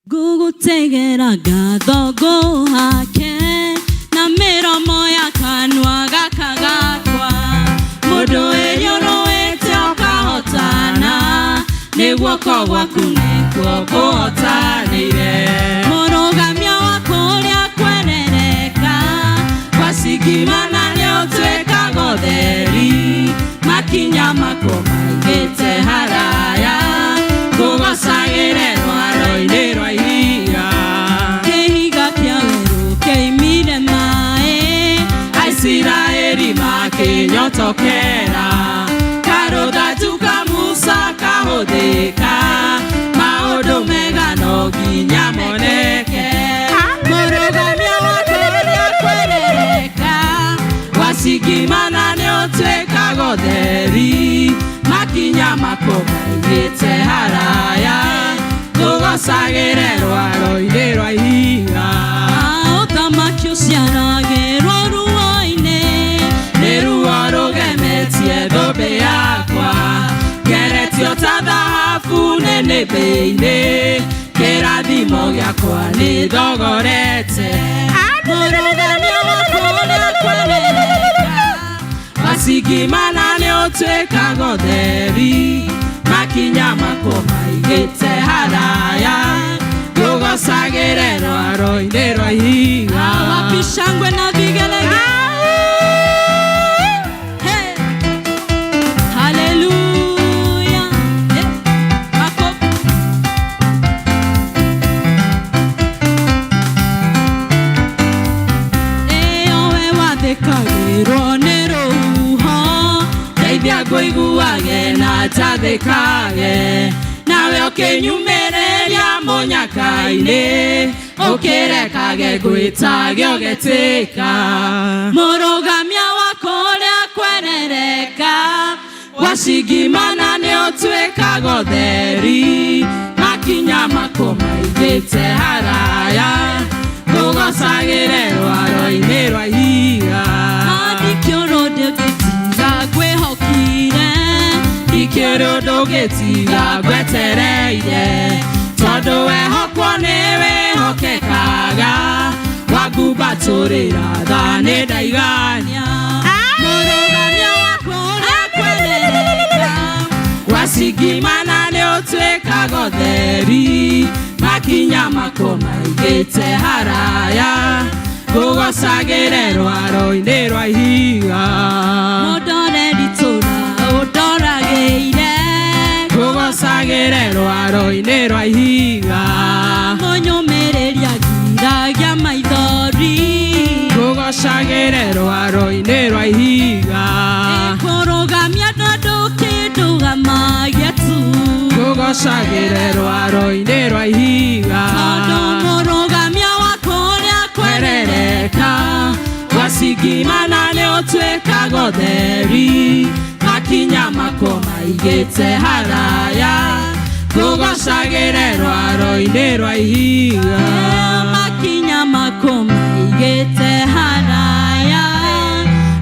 S2: Ngũgũtegera ngatho ngũhake na mĩromo ya kanua gaka gakwa mũndũ ĩrĩũrũĩte ũkahotana nĩ guoko gwaku nĩkuo kũhotanĩire mũrũgamia wa kũrĩa kwerereka kwa Gwacigimana nĩ ũtuĩkaga ũtheri, makinya makwo maigĩte haraya, ngũgocagĩre rwaro-inĩ rwa ihiga. Kĩhiga kĩa werũ kĩoimire maĩ,
S1: Aisiraeli makĩnyotokera, karũthanju ka Musa kahũthĩka, maũndũ mega no nginya moneke.
S2: Mũrũgamia wakwa nĩakwerereka,
S1: Gwacigimana nĩ ũtuĩkaga ũtheri, makinya makwo maigĩte haraya, ngũgocagĩre rwaro-inĩ rwa ihiga.
S2: Ũthamaki ũciaragĩrwo ruo-inĩ,
S1: Nĩ ruo rũgemetie thũmbĩ yakwa, ngeretio ta thahabu nĩnĩmbĩ-inĩ, kĩrathimo gĩakwa nĩ thogorete.
S2: Mũrũgamia wakwa nĩakwerereka,
S1: Gwacigimana nĩ ũtuĩkaga ũtheri, makinya makwo maigĩte haraya, ngũgocagĩre rwaro-inĩ rwa ihiga.
S2: Wapi shangwe na vigelegele? Hey. Haleluya. Hey. Makofi. Ĩyo we wathĩkagĩrwo nĩ rũhuho,
S1: ndeithia ngũiguage na njathĩkage, nawe ũkĩnyumĩrĩria mũnyaka-inĩ, ũkĩrekage ngwĩtage ũgetĩka.
S2: Mũrũgamia wakwa ũrĩa kwerereka,
S1: Gwacigimana nĩ ũtuĩkaga ũtheri, makinya makwo maigĩte haraya, ngũgocagĩre rwaro-inĩ rwa ihiga.
S2: Ndikĩũrwo ndũngĩtiga ngwĩhokire,
S1: Ndikĩũrĩ ũndũ ũngĩtiga ngwetereire, tondũ wehokwo nĩ wĩhokekaga, wangumbatũrĩra tha nĩ ndaigania.
S2: Mũrũgamia wakwa ũrĩa kwerereka,
S1: Gwacigimana nĩ ũtuĩkaga ũtheri, makinya makwo maigĩte haraya, ngũgocagĩre rwaro-inĩ rwa ihiga.
S2: Mũndoreri tũra ũndoragĩire,
S1: Ngũgocagĩre rwaro-inĩ rwa ihiga.
S2: Mũnyũmĩrĩria ngiragia maithori,
S1: Ngũgocagĩre rwaro-inĩ rwa ihiga.
S2: Kũrũgamia tondũ kĩndũgamagia tu,
S1: Ngũgocagĩre rwaro-inĩ rwa ihiga.
S2: Tondũ mũrũgamia wakwa ũrĩa
S1: kwerereka, gwacigimana nĩ ũtuĩkaga ũtheri, makinya makwo maigĩte haraya, ngũgocagĩre rwaro-inĩ rwa ihiga.
S2: Makinya makwo maigĩte haraya,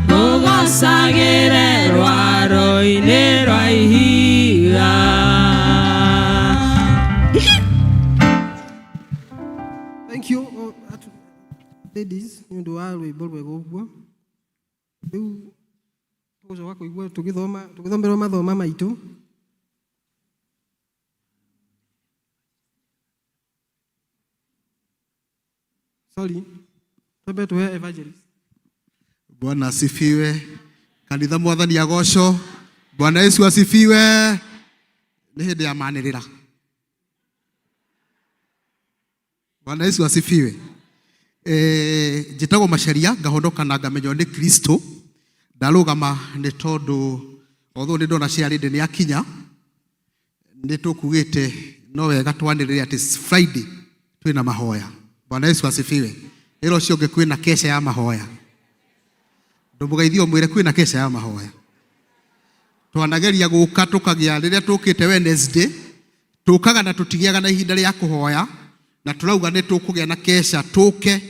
S1: ngũgocagĩre rwaro-inĩ rwa ihiga.
S4: Thank you all, ladies nĩ ũndũ wa rwĩmbo rwega ũguo. Rĩu tũgũcoka kũigua tũgĩthoma tũgĩthomerwo mathoma maitũ. Sorry, twambe tuhe evangelist.
S8: Bwana asifiwe. Kanitha mwathani agocwo. Bwana Yesu asifiwe. Nĩ hĩndĩ ya manĩrĩra. Bwana Yesu asifiwe. Eh, njĩtagwo Macharia ngahonoka na ngamenywo nĩ Kristo. Ndarũgama nĩ tondũ although nĩ ndona chairlady nĩ akinya, nĩ tũkugĩte no wega twanĩrĩre atĩ Friday twĩna mahoya. Bwana Yesu asifiwe. Ĩra ũcio ũngĩ kwĩna kesha ya mahoya. Ndũmũgeithie ũmwĩre kwĩna kesha ya mahoya. Twanageria gũka tũkagĩa rĩrĩa tũkĩte Wednesday, tũkaga na tũtigĩaga na ihinda rĩa kũhoya, na tũrauga nĩ tũkũgĩa na kesha tũke,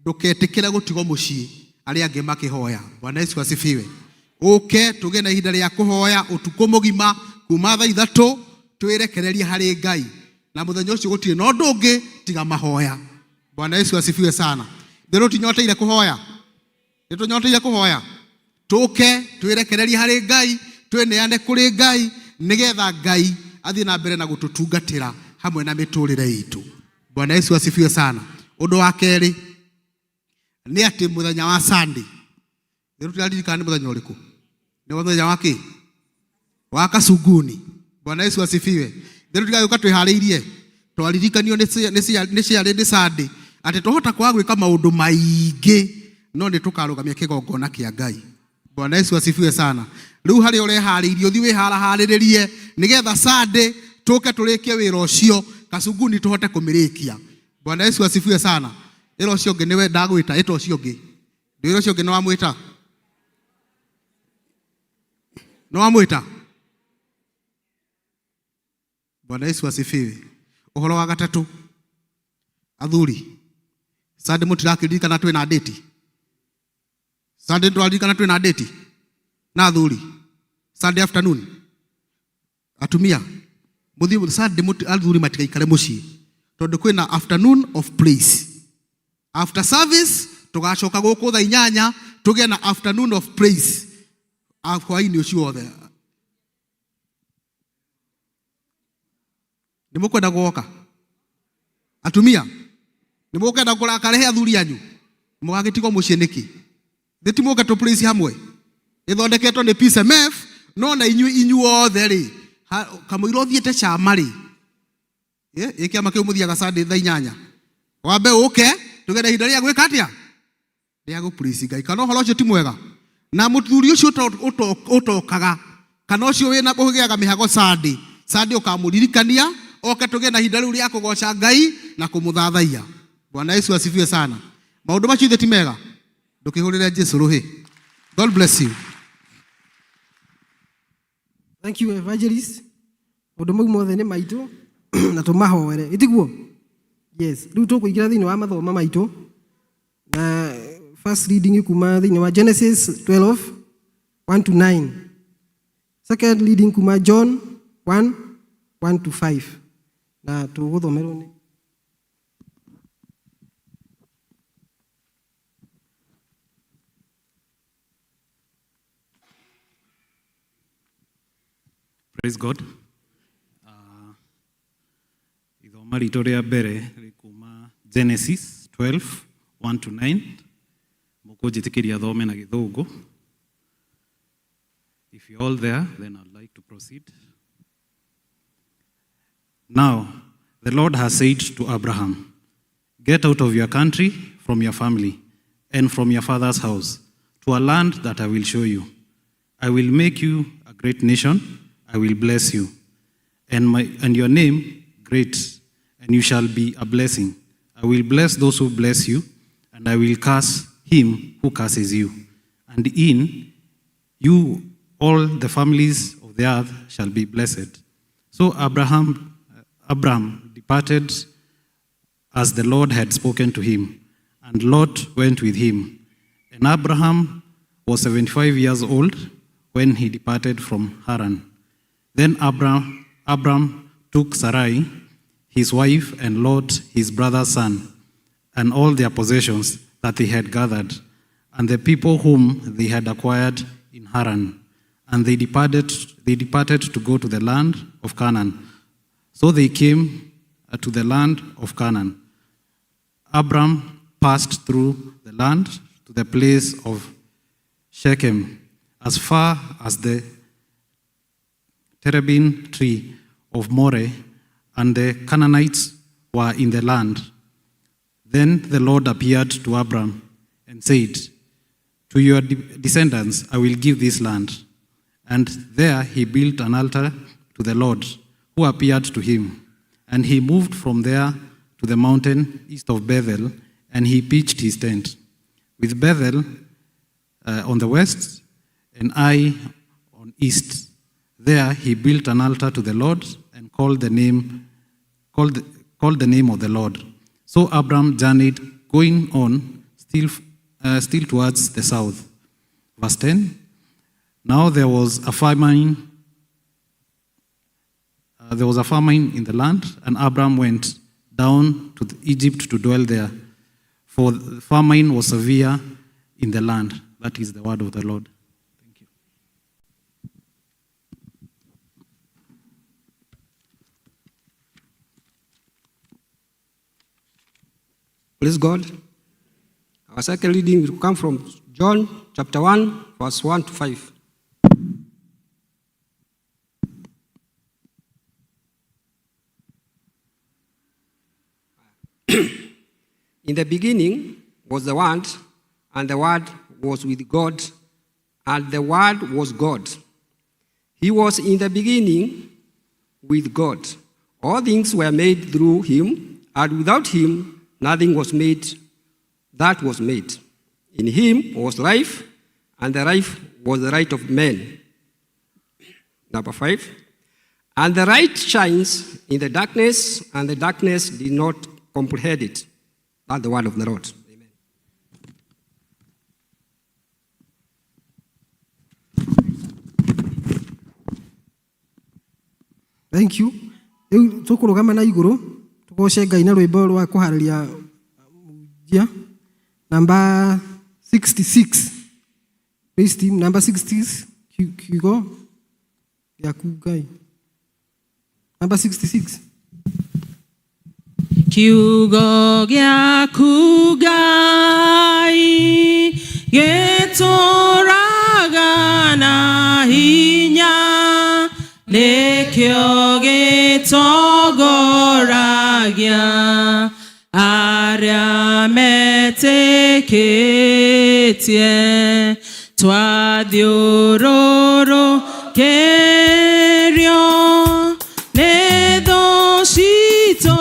S8: ndũketĩkĩre gũtigwo mũciĩ arĩa angĩ makĩhoya. Bwana Yesu asifiwe. Ũke tũgĩe na ihinda rĩa kũhoya ũtukũ mũgima kuma thaa ithatũ twĩrekererie harĩ Ngai, na mũthenya ũcio gũtirĩ na ũndũ ũngĩ tiga mahoya. Bwana Yesu asifiwe sana. Ithuĩ tũtinyoteire kũhoya, nĩ tũnyoteire kũhoya, tũke twĩrekererie harĩ Ngai, twĩneane kũrĩ Ngai, nĩgetha Ngai athiĩ na mbere na gũtũtungatĩra hamwe na mĩtũrĩre itũ. Bwana Yesu asifiwe sana. Ũndũ wa kerĩ nĩ atĩ mũthenya wa Sunday Rĩu tũraririkana nĩ mũthenya ũrĩkũ? Nĩ mũthenya wa kĩ? Wa Kasunguni. Bwana Yesu asifiwe. Rĩu tũtigagĩũka twĩharĩirie. Twaririkanio nĩ ciarĩ nĩ Sunday atĩ twahota kwaga gwĩka maũndũ maingĩ no nĩ tũkarũgamia kĩgongona kĩa Ngai. Bwana Yesu asifiwe sana. Rĩu harĩa ũreharĩirie ũthiĩ wĩharaharĩrĩrie nĩgetha Sunday tũke tũrĩkie wĩra ũcio Kasunguni tũhote kũmĩrĩkia. Bwana Yesu asifiwe sana. Ĩra ũcio ũngĩ nĩwe ndagwĩta, ĩta ũcio ũngĩ. Ndĩra ũcio ũngĩ nĩ wamwĩta? Nĩ wamwĩta? Bwana Yesu asifiwe. Ũhoro wa gatatũ, athuri, Sunday mũtirakĩririkana twĩna date? Sunday tũraririkana twĩna date? Na athuri, Sunday afternoon. Atumia, mũthiĩ Sunday athuri matigaikare mũciĩ tondũ kwĩna afternoon of praise. After service tũgacoka gũkũ thaa inyanya tũgĩe na afternoon of praise hwaĩ-inĩ ũcio wothe. Nĩ mũkwenda gũoka? Atumia, nĩ mũkwenda kũrakarehe athuri anyu? Mũgagĩtigwo mũciĩ nĩkĩ? Thĩ ti mũke tũ praise hamwe? Ĩthondeketwo nĩ PCMF no na inyuĩ inyuothe rĩ, kamũira ũthiĩte chama rĩ, ĩ kĩama kĩu mũthiaga Sunday thaa inyanya, wambe ũke tũgĩe na ihinda rĩa gwĩka atĩa? Rĩa gũ praise Ngai. Kana ũhoro ũcio ti mwega? Na mũthuri ũcio ũtokaga kana ũcio wĩna ũgĩaga mĩhago Sunday, Sunday ũkamũririkania oke tũgĩe na ihinda rĩu rĩa kũgoca Ngai na kũmũthathaiya. Bwana Yesu asifiwe sana. Maũndũ macio ithe ti mega? Ndũkĩhũrĩre Jesu rũhĩ. God bless you.
S4: Thank you evangelist. Maũndũ mau mothe nĩ maitũ na tũmahoere. Ĩtiguo? Yes. Rĩu tũkũingĩra thĩinĩ wa mathoma maitũ na first reading kuma thĩinĩ wa Genesis 12 1 to 9. Second reading kuma John 1 1 to 5. Na tũgũthomerwo nĩ
S11: Praise God. Ithoma ritũ rĩa mbere rĩ kuma Genesis 12 1 to 9. Mũkũnjĩtĩkĩria thome na Gĩthũngũ. If you're all there, then I'd like to proceed. Now, the Lord has said to Abraham, Get out of your country, from your family, and from your father's house, to a land that I will show you. I will make you a great nation. I will bless you, and your name great, and you shall be a blessing. I will bless those who bless you, and I will curse him who curses you. And in you all the families of the earth shall be blessed. So Abraham departed as the Lord had spoken to him, and Lot went with him. And Abraham was 75 years old when he departed from Haran. Then Abram took Sarai, his wife, and Lot, his brother's son, and all their possessions that they had gathered, and the people whom they had acquired in Haran. And they departed to go to the land of Canaan. So they came to the land of Canaan. Abram passed through the land to the place of Shechem, as far as the terebinth tree of Moreh, and the Canaanites were in the land. Then the Lord appeared to Abram and said, To your descendants I will give this land. And there he built an altar to the Lord, who appeared to him. And he moved from there to the mountain east of Bethel, and he pitched his tent, with Bethel on the west and Ai on east. There he built an altar to the Lord and called the name of the Lord. So Abram journeyed, going on still towards the south. Verse 10. Now there was a famine. There was a famine in the land, and Abram went down to Egypt to dwell there, for the famine was severe in the land. That is the word of the Lord. Thank you.
S14: Praise God. Our second reading will come from John chapter 1, verse 1 to 5. In the beginning was the Word, and the Word was with God, and the Word was God. He was in the beginning with God. All things were made through him, and without him nothing was made that was made. In him was life, and the life was the light of men. Number 5. And the light shines in the darkness, and the darkness did not comprehend it. That's the word of the Lord. Amen.
S4: Thank you. Rĩu tũkũrũgama na igũrũ tũgoce Ngai na rwĩmbo rwa kũharĩria mũhunjia namba 66. Praise team namba 66, kiugo gĩaku Ngai, namba 66.
S1: Kiugo gĩaku Ngai gĩtũraga na hinya, nĩkĩo gĩtongoragia arĩa metĩkĩtie. Twathiũrũrũkĩrio nĩ thũ citũ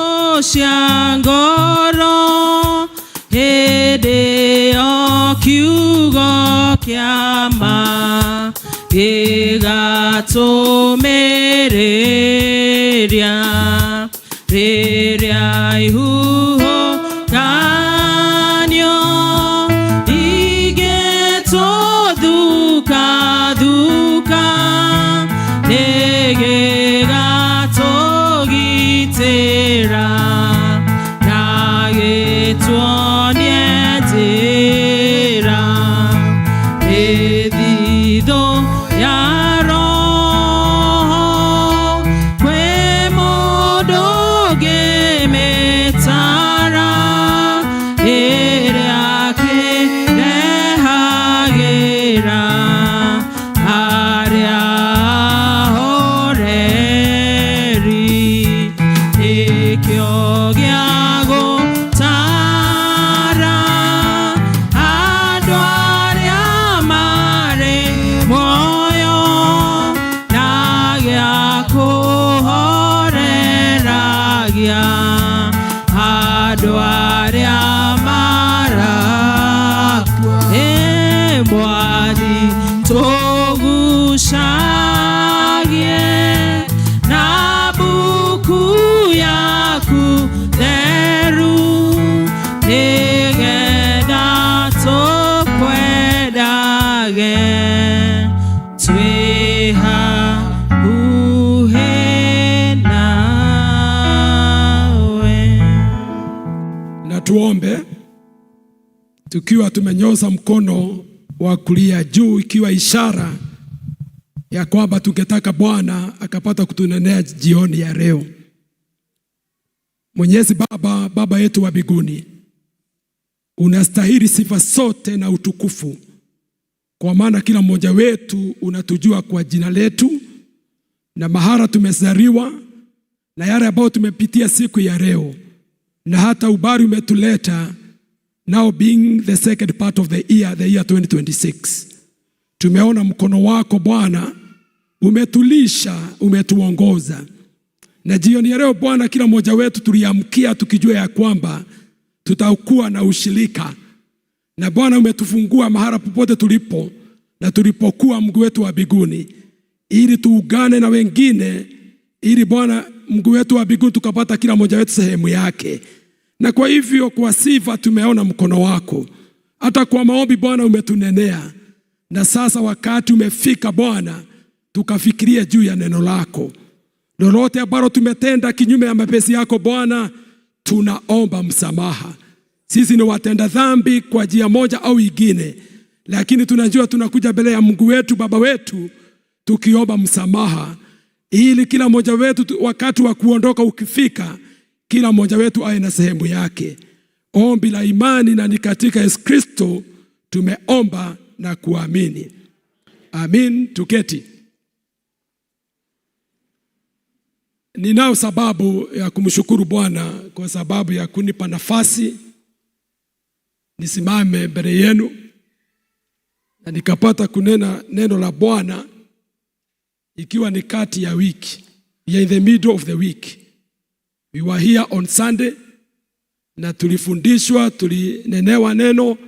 S1: cia ngoro, hĩndĩ ĩyo kiugo kĩa ma gĩgatũmĩrĩria. Rĩrĩa ihuhũkanio igĩtũthukathuka, nĩgĩgatũgitĩra na gĩtuonie njĩra. Mĩthithũ ya Roho kwĩ mũndũ ũngĩmĩtara, ĩrĩa akĩrehagĩra arĩa ahoreri. Nĩkĩo gĩa gũtara andũ arĩa marĩ muoyo, na gĩa kũhoreragia andũ arĩa marakua. Ĩ Mwathi, tũgucagie na mbuku yaku theru, nĩgetha tũkwendage twĩ hakuhĩ nawe.
S15: Na tuombe tukiwa tumenyoosha mkono wa kulia juu, ikiwa ishara ya kwamba tungetaka Bwana akapata kutunenea jioni ya leo. Mwenyezi Baba, Baba yetu wa mbinguni, unastahili sifa zote na utukufu, kwa maana kila mmoja wetu unatujua kwa jina letu na mahala tumezaliwa na yale ambayo tumepitia siku ya leo, na hata umbali umetuleta, now being the second part of the year, the year 2026. Tumeona mkono wako Bwana umetulisha, umetuongoza. Na jioni ya leo Bwana, kila mmoja wetu tuliamkia tukijua ya kwamba tutakuwa na ushirika na Bwana. Umetufungua mahala popote tulipo na tulipokuwa, Mungu wetu wa mbinguni, ili tuungane na wengine, ili Bwana Mungu wetu wa mbinguni tukapata kila mmoja wetu sehemu yake. Na kwa hivyo kwa sifa tumeona mkono wako, hata kwa maombi Bwana umetunenea, na sasa wakati umefika Bwana, tukafikirie juu ya neno lako. Lolote ambalo tumetenda kinyume ya mapenzi yako Bwana, tunaomba msamaha. Sisi ni watenda dhambi kwa njia moja au ingine, lakini tunajua tunakuja mbele ya Mungu wetu, Baba wetu, tukiomba msamaha, ili kila mmoja wetu wakati wa kuondoka ukifika, kila mmoja wetu awe na sehemu yake. Ombi la imani na ni katika Yesu Kristo Tumeomba na kuamini, amin. Tuketi. Ninao sababu ya kumshukuru Bwana kwa sababu ya kunipa nafasi nisimame mbele yenu na nikapata kunena neno la Bwana ikiwa ni kati ya wiki. We are in the middle of the week. We were here on Sunday na tulifundishwa, tulinenewa neno,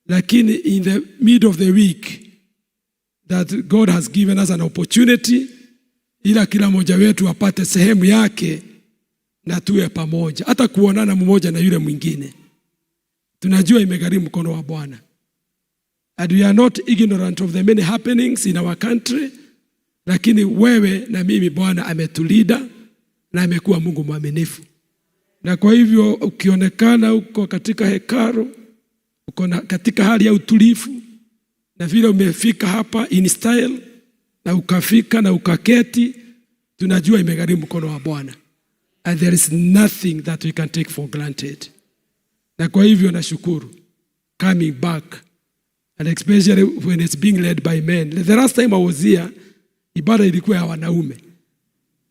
S15: lakini in the middle of the week that God has given us an opportunity ila kila mmoja wetu apate sehemu yake na tuwe pamoja, hata kuonana mmoja na yule mwingine. Tunajua imegharimu mkono wa Bwana. And we are not ignorant of the many happenings in our country, lakini wewe na mimi Bwana ametulinda na amekuwa Mungu mwaminifu. Na kwa hivyo ukionekana uko katika hekalu, uko katika hali ya utulivu, na vile umefika hapa in style na ukafika na ukaketi, tunajua imegharimu mkono wa Bwana. And there is nothing that we can take for granted. Na kwa hivyo nashukuru coming back, and especially when it's being led by men. The last time I was here, ibada ilikuwa ya wanaume,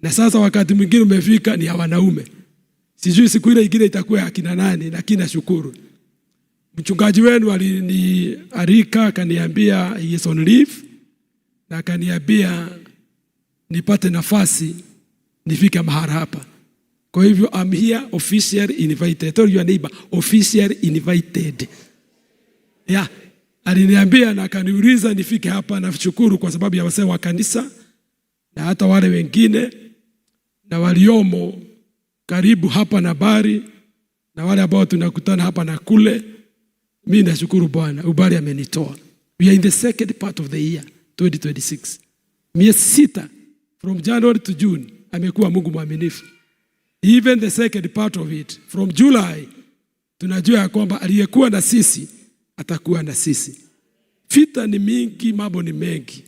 S15: na sasa wakati mwingine umefika ni ya wanaume. Sijui siku ile ingine itakuwa ya kina nani, lakini nashukuru mchungaji wenu alinialika akaniambia he is on leave, na akaniambia nipate nafasi nifike mahali hapa. Kwa hivyo I'm here officially invited. Tell your neighbor, officially invited. Yeah. Aliniambia na akaniuliza nifike hapa. Nashukuru kwa sababu ya wasee wa kanisa na hata wale wengine na waliomo karibu hapa na bari na wale ambao tunakutana hapa na kule. Mimi nashukuru Bwana, umbali amenitoa. We are in the second part of the year 2026. Miezi 6 from January to June amekuwa Mungu mwaminifu. Even the second part of it from July, tunajua ya kwamba aliyekuwa na sisi atakuwa na sisi. Vita ni mingi, mambo ni mengi.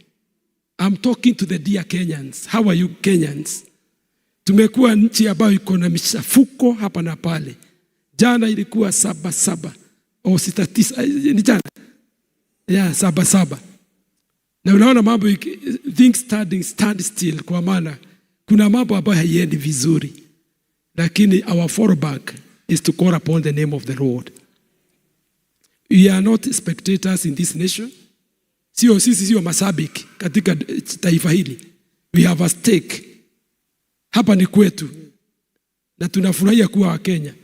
S15: I'm talking to the dear Kenyans. How are you, Kenyans? Tumekuwa nchi ambayo iko na michafuko hapa na pale. Jana ilikuwa 7/7 au 6/9, ni jana ya 7/7, na unaona mambo things stand still, kwa maana kuna mambo ambayo haiendi vizuri, lakini our fallback is to call upon the name of the Lord. We are not spectators in this nation. Sio sisi, sio mashabiki katika taifa hili. We have a stake. Hapa ni kwetu na tunafurahia kuwa Wakenya.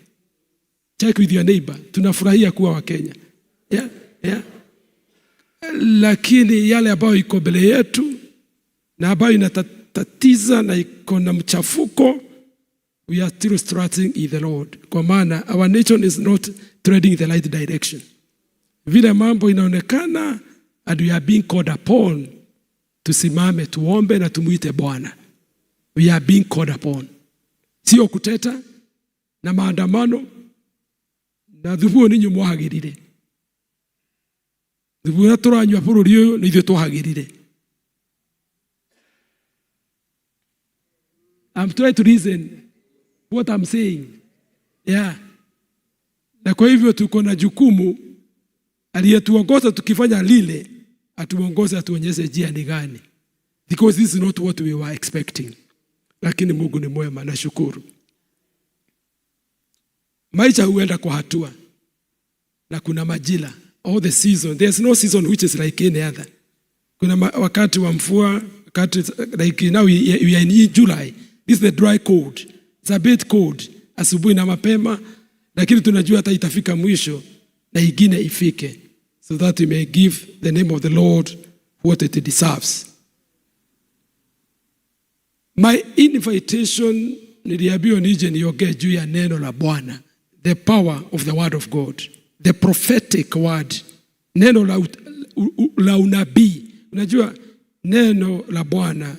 S15: Check with your neighbor. Tunafurahia kuwa Wakenya. Yeah. Lakini yale ambayo iko mbele yetu na ambayo inatatiza na iko na mchafuko, we are still trusting in the Lord. Kwa maana our nation is not treading the right direction. Vile mambo inaonekana, and we are being called upon tusimame tuombe na tumuite Bwana. We are being called upon. Sio kuteta na maandamano na thubu ninyi mwahagirire. Thubu ũrĩa tũranyua bũrũri ũyũ nĩ ithuĩ twahagirire. I'm trying to reason what I'm saying. Yeah. Na kwa hivyo tuko na jukumu, aliyetuongoza tukifanya lile, atuongoze atuonyeshe njia ni gani. Because this is not what we were expecting. Lakini Mungu ni mwema, nashukuru. Maisha huenda kwa hatua na kuna majira, all the season. There's no season which is like any other. Kuna wakati wa mvua, wakati like now we are in July. This is the dry cold. It's a bit cold asubuhi na mapema, lakini tunajua hata itafika mwisho na ingine ifike, so that we may give the name of the Lord what it deserves. My invitation, niliambiwa nije niongee juu ya neno la Bwana, the power of the word of God, the prophetic word, neno la unabii. Unajua neno la Bwana.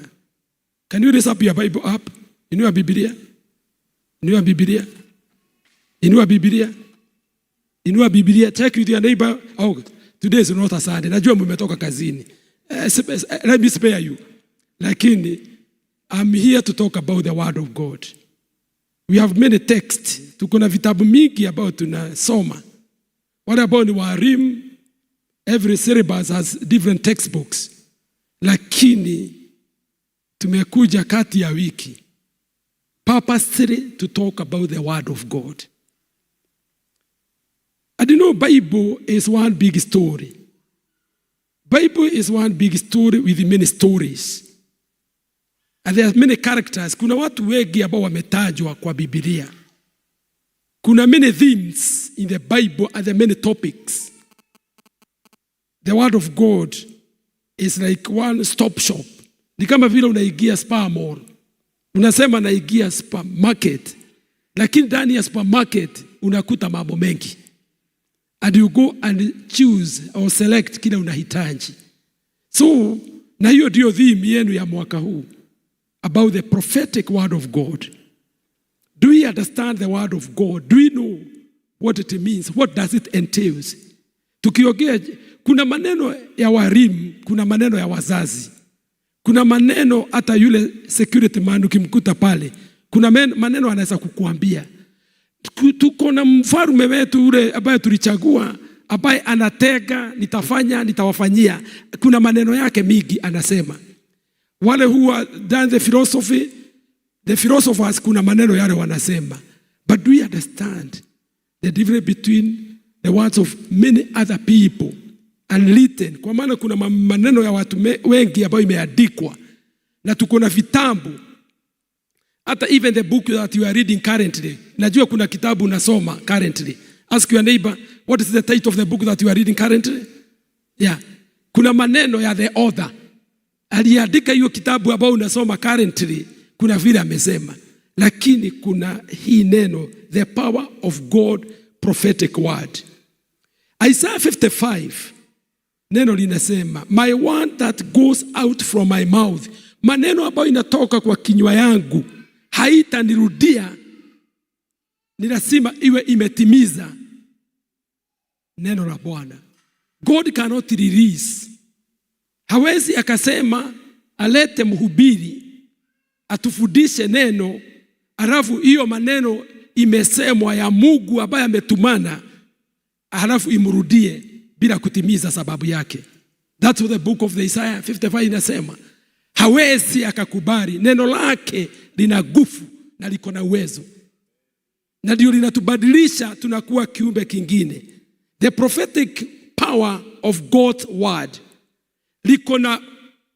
S15: Can you raise up your Bible app? Inua Biblia. Inua Biblia. Inua Biblia. Inua Biblia. Check with your neighbor. Oh, today is not a Sunday. Najua mmetoka kazini. Let me spare you. Lakini I'm here to talk about the word of God. We have many texts. Tuko na vitabu mingi ambao tunasoma. Wale ambao ni walimu Every syllabus has different textbooks, lakini tumekuja kati ya wiki purposely to talk about the word of God. And Bible is one big story. Bible is one big story with many stories. And there are many characters. Kuna watu wengi ambao wametajwa kwa Biblia. Kuna many themes in the Bible and there are many topics. The word of God is like one stop shop. Ni kama vile unaingia Spar Mall. Unasema naingia supermarket. Lakini ndani ya supermarket unakuta mambo mengi. And you go and choose or select kile unahitaji. So, na hiyo ndio theme yenu ya mwaka huu, about the prophetic word of God. Do we understand the word of God? Do we know what it means? What does it entails? Tukiongea, kuna maneno ya walimu, kuna maneno ya wazazi, kuna maneno hata yule security man ukimkuta pale, kuna maneno anaweza kukuambia. Tuko na mfalme wetu ule ambaye tulichagua, ambaye anatega, nitafanya, nitawafanyia. Kuna maneno yake mingi anasema. Wale who are done the philosophy, the philosophers, kuna maneno yale wanasema. But do we understand the difference between the words of many other people and written? Kwa maana kuna maneno ya watu wengi ambayo imeandikwa na tuko na vitabu, hata even the book that you are reading currently. Najua kuna kitabu unasoma currently. Ask your neighbor, what is the title of the book that you are reading currently? Yeah. Kuna maneno ya the author. Aliandika hiyo kitabu ambao unasoma currently, kuna vile amesema. Lakini kuna hii neno, the power of God prophetic word. Isaiah 55, neno linasema, "My word that goes out from my mouth," maneno ambayo inatoka kwa kinywa yangu haitanirudia, ni lazima iwe imetimiza neno la Bwana. God cannot release. Hawezi akasema alete mhubiri atufundishe neno, alafu hiyo maneno imesemwa ya Mungu ambaye ametumana, halafu imrudie bila kutimiza sababu yake. That's what the book of the Isaiah 55 inasema. Hawezi akakubali. Neno lake lina nguvu na liko na uwezo, na ndio linatubadilisha, tunakuwa kiumbe kingine. The prophetic power of God's word liko na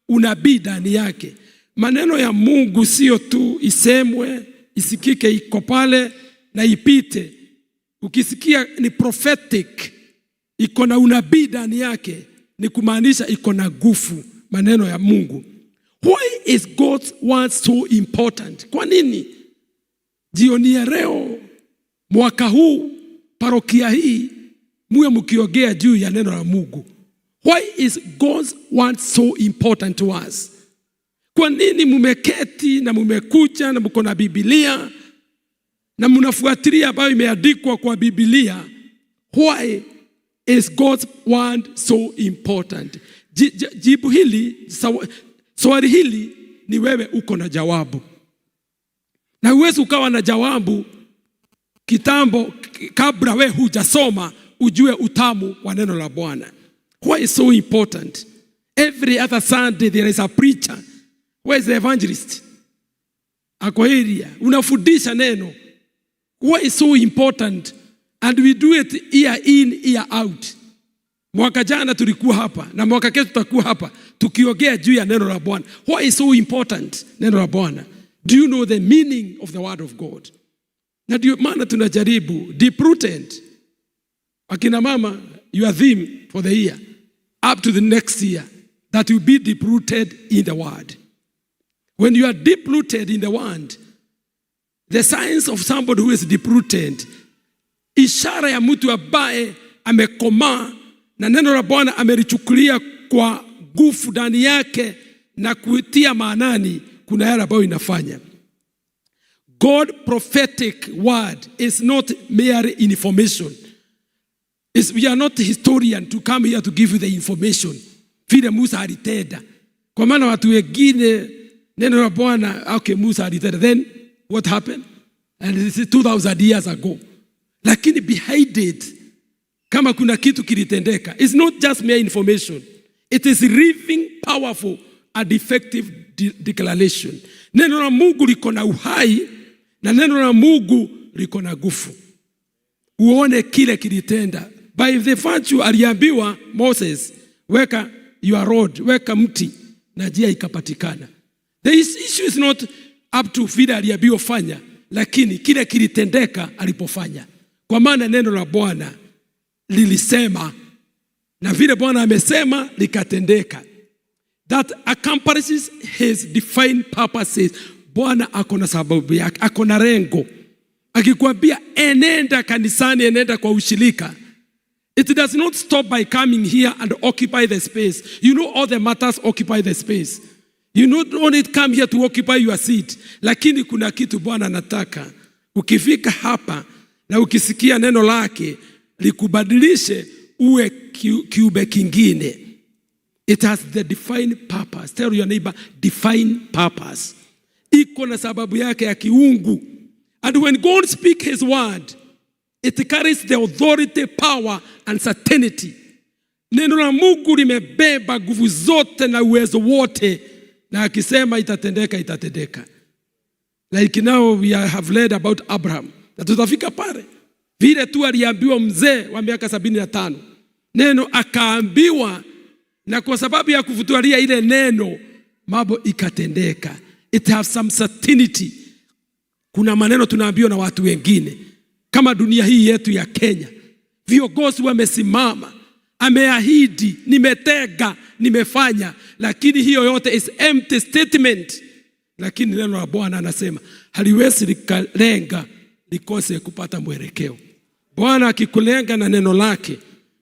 S15: unabii ndani yake. Maneno ya Mungu sio tu isemwe, isikike, iko pale na ipite. Ukisikia ni prophetic, iko na unabii ndani yake, ni kumaanisha iko na nguvu, maneno ya Mungu. Why is God's word so important? Kwa nini jioni ya leo, mwaka huu, parokia hii, muwe mkiongea juu ya neno la Mungu? Why is God's word so important to us? Kwa nini mumeketi na mumekuja na mko na Biblia na mnafuatilia ambayo imeandikwa kwa Biblia? Why is God's word so important? Jibu hili, swali hili ni wewe uko na jawabu, na huwezi ukawa na jawabu kitambo kabla we hujasoma ujue utamu wa neno la Bwana. Why is so important? Every other Sunday there is a preacher. Where is the evangelist? Ako area. Unafundisha neno. Why is so important? And we do it year in, year out. Mwaka jana tulikuwa hapa na mwaka kesho tutakuwa hapa tukiongea juu ya neno la Bwana. Why is so important neno la Bwana? Do you know the meaning of the word of God? Na ndio maana tunajaribu deep rooted. Akina mama, your theme for the year up to the next year, that you be deep rooted in the word. When you are deep rooted in the word, the signs of somebody who is deep rooted, ishara ya mtu ambaye amekomaa na neno la Bwana amelichukulia kwa nguvu ndani yake na kuitia maanani, kuna yale ambayo inafanya. God prophetic word is not mere information. We are not historian to come here to give you the information. Vile Musa alitenda. Kwa maana watu wengine neno la Bwana, okay, Musa alitenda. Then what happened? And this is 2000 years ago. Lakini behind it, Kama kuna kitu kilitendeka, it's not just mere information. It is living, powerful and effective declaration. Neno la Mungu liko na uhai na neno la Mungu liko na nguvu. Uone kile kilitenda. By the virtue aliambiwa Moses, "Weka your rod, weka mti," na njia ikapatikana. The issue is not up to vile aliambiwa fanya, lakini kile kilitendeka alipofanya. Kwa maana neno la Bwana lilisema, na vile Bwana amesema likatendeka. That accomplishes his divine purposes. Bwana ako na sababu yake, ako na lengo. Akikwambia enenda kanisani, enenda kwa ushirika, it does not stop by coming here and occupy the space. You know all the matters occupy the space. You not only come here to occupy your seat, lakini kuna kitu Bwana anataka. Ukifika hapa na ukisikia neno lake likubadilishe uwe kiumbe kingine. It has the divine purpose. Tell your neighbor, divine purpose. Iko na sababu yake ya kiungu. And when God speak his word, it carries the authority, power and certainty. Neno la Mungu limebeba nguvu zote na uwezo wote, na akisema itatendeka, itatendeka. Like now we have read about Abraham, na tutafika pale vile tu aliambiwa mzee wa miaka 75, neno akaambiwa, na kwa sababu ya kufuatilia ile neno mambo ikatendeka. It has some certainty. Kuna maneno tunaambiwa na watu wengine, kama dunia hii yetu ya Kenya, viongozi wamesimama, ameahidi, nimetega, nimefanya, lakini hiyo yote is empty statement. Lakini neno la Bwana anasema haliwezi likalenga likose kupata mwelekeo. Bwana akikulenga na neno lake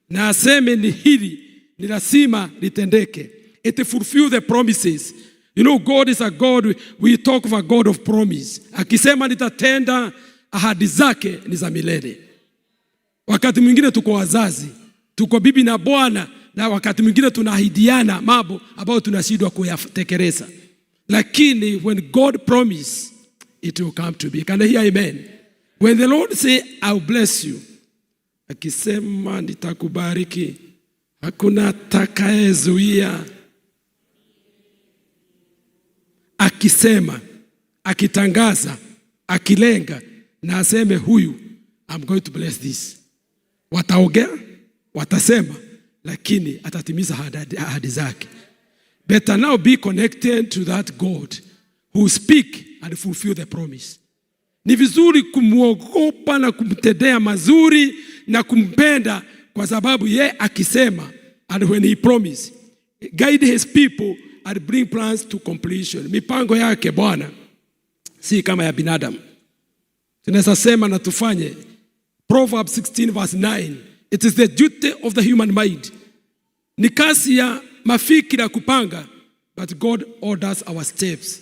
S15: na aseme ni hili, ni lazima litendeke. It fulfill the promises. You know, God is a God, we talk of a God of promise. Akisema nitatenda, ahadi zake ni za milele. Wakati mwingine tuko wazazi, tuko bibi na bwana, na wakati mwingine tunaahidiana mambo ambayo tunashindwa kuyatekeleza. Lakini when God promise, it will come to be. Can I hear amen? When the Lord say, "I will bless you," akisema nitakubariki, hakuna atakayezuia. Akisema, akitangaza, akilenga na aseme huyu, "I'm going to bless this." Wataongea, watasema, lakini atatimiza ahadi zake. Better now be connected to that God who speak and fulfill the promise. Ni vizuri kumwogopa na kumtendea mazuri na kumpenda kwa sababu ye akisema, and when he promise, guide his people and bring plans to completion. Mipango yake Bwana si kama ya binadamu. Tunaweza sema na tufanye. Proverbs 16 verse 9. It is the duty of the human mind. Ni kazi ya mafikira kupanga, but God orders our steps.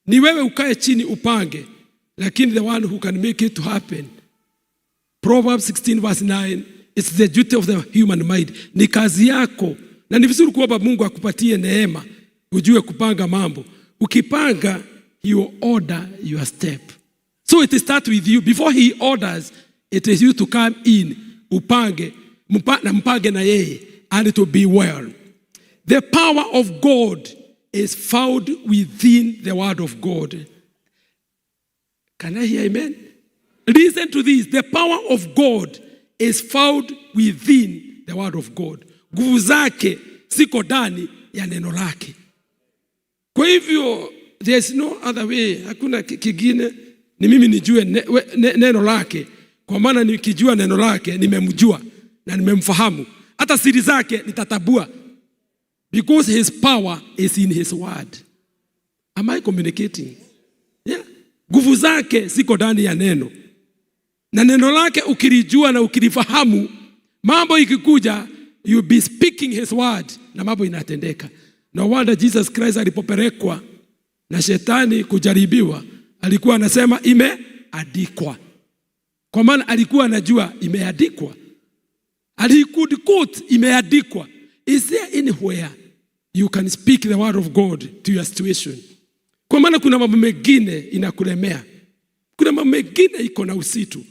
S15: Ni wewe ukae chini upange, lakini the one who can make it to happen. Proverbs 16 verse 9, it's the duty of the human mind. Ni kazi yako, na ni vizuri kuomba Mungu akupatie neema ujue kupanga mambo. Ukipanga, he will order your step. So it start with you. Before he orders, it is you to come in, upange, na mpange na yeye, and it will be well. The power of God is found within the word of God. Can I hear amen? Listen to this. The power of God is found within the word of God. Nguvu zake ziko ndani ya neno lake. Kwa hivyo there is no other way, hakuna kingine, ni mimi nijue neno lake, kwa maana nikijua neno lake nimemjua na nimemfahamu, hata siri zake nitatambua, because his power is in his word. Am I communicating? Yeah. Nguvu zake ziko ndani ya neno, na neno lake ukilijua na ukilifahamu, mambo ikikuja, you be speaking his word na mambo inatendeka. No wonder Jesus Christ alipopelekwa na shetani kujaribiwa, alikuwa anasema imeandikwa, kwa maana alikuwa anajua imeandikwa. And he could quote imeandikwa. Is there anywhere you can speak the word of God to your situation? Kwa maana kuna mambo mengine inakulemea, kuna mambo mengine iko na uzito.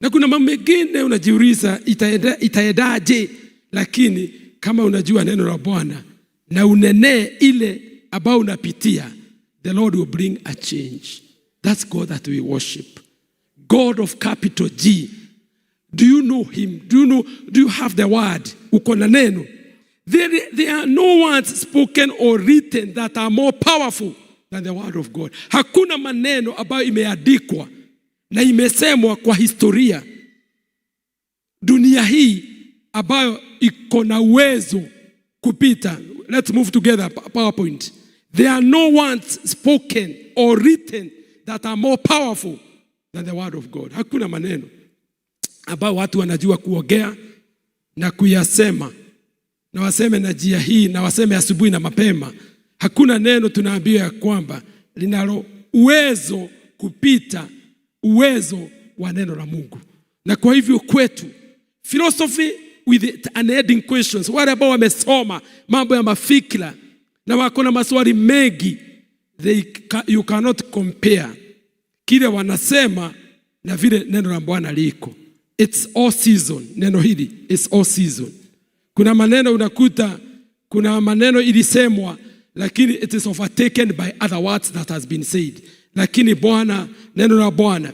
S15: Na kuna mambo mengine unajiuliza itaendaje, lakini kama unajua neno la Bwana na unenee ile ambao unapitia, the Lord will bring a change. That's God that we worship. God of capital G. Do you know him? Do you know, do you have the word? Uko na neno. There are no words spoken or written that are more powerful than the word of God. Hakuna maneno ambayo imeandikwa na imesemwa kwa historia dunia hii ambayo iko na uwezo kupita. Let's move together, PowerPoint. There are no words spoken or written that are more powerful than the word of God. Hakuna maneno ambayo watu wanajua kuongea na kuyasema na waseme na njia hii na waseme asubuhi na mapema. Hakuna neno tunaambiwa ya kwamba linalo uwezo kupita uwezo wa neno la Mungu. Na kwa hivyo kwetu, philosophy with unending questions, wale ambao wamesoma mambo ya mafikra na wako na maswali mengi, you cannot compare kile wanasema na vile neno la Bwana liko. It's all season. Neno hili, it's all season. Kuna maneno unakuta, kuna maneno ilisemwa, lakini it is overtaken by other words that has been said. Lakini Bwana, neno la Bwana,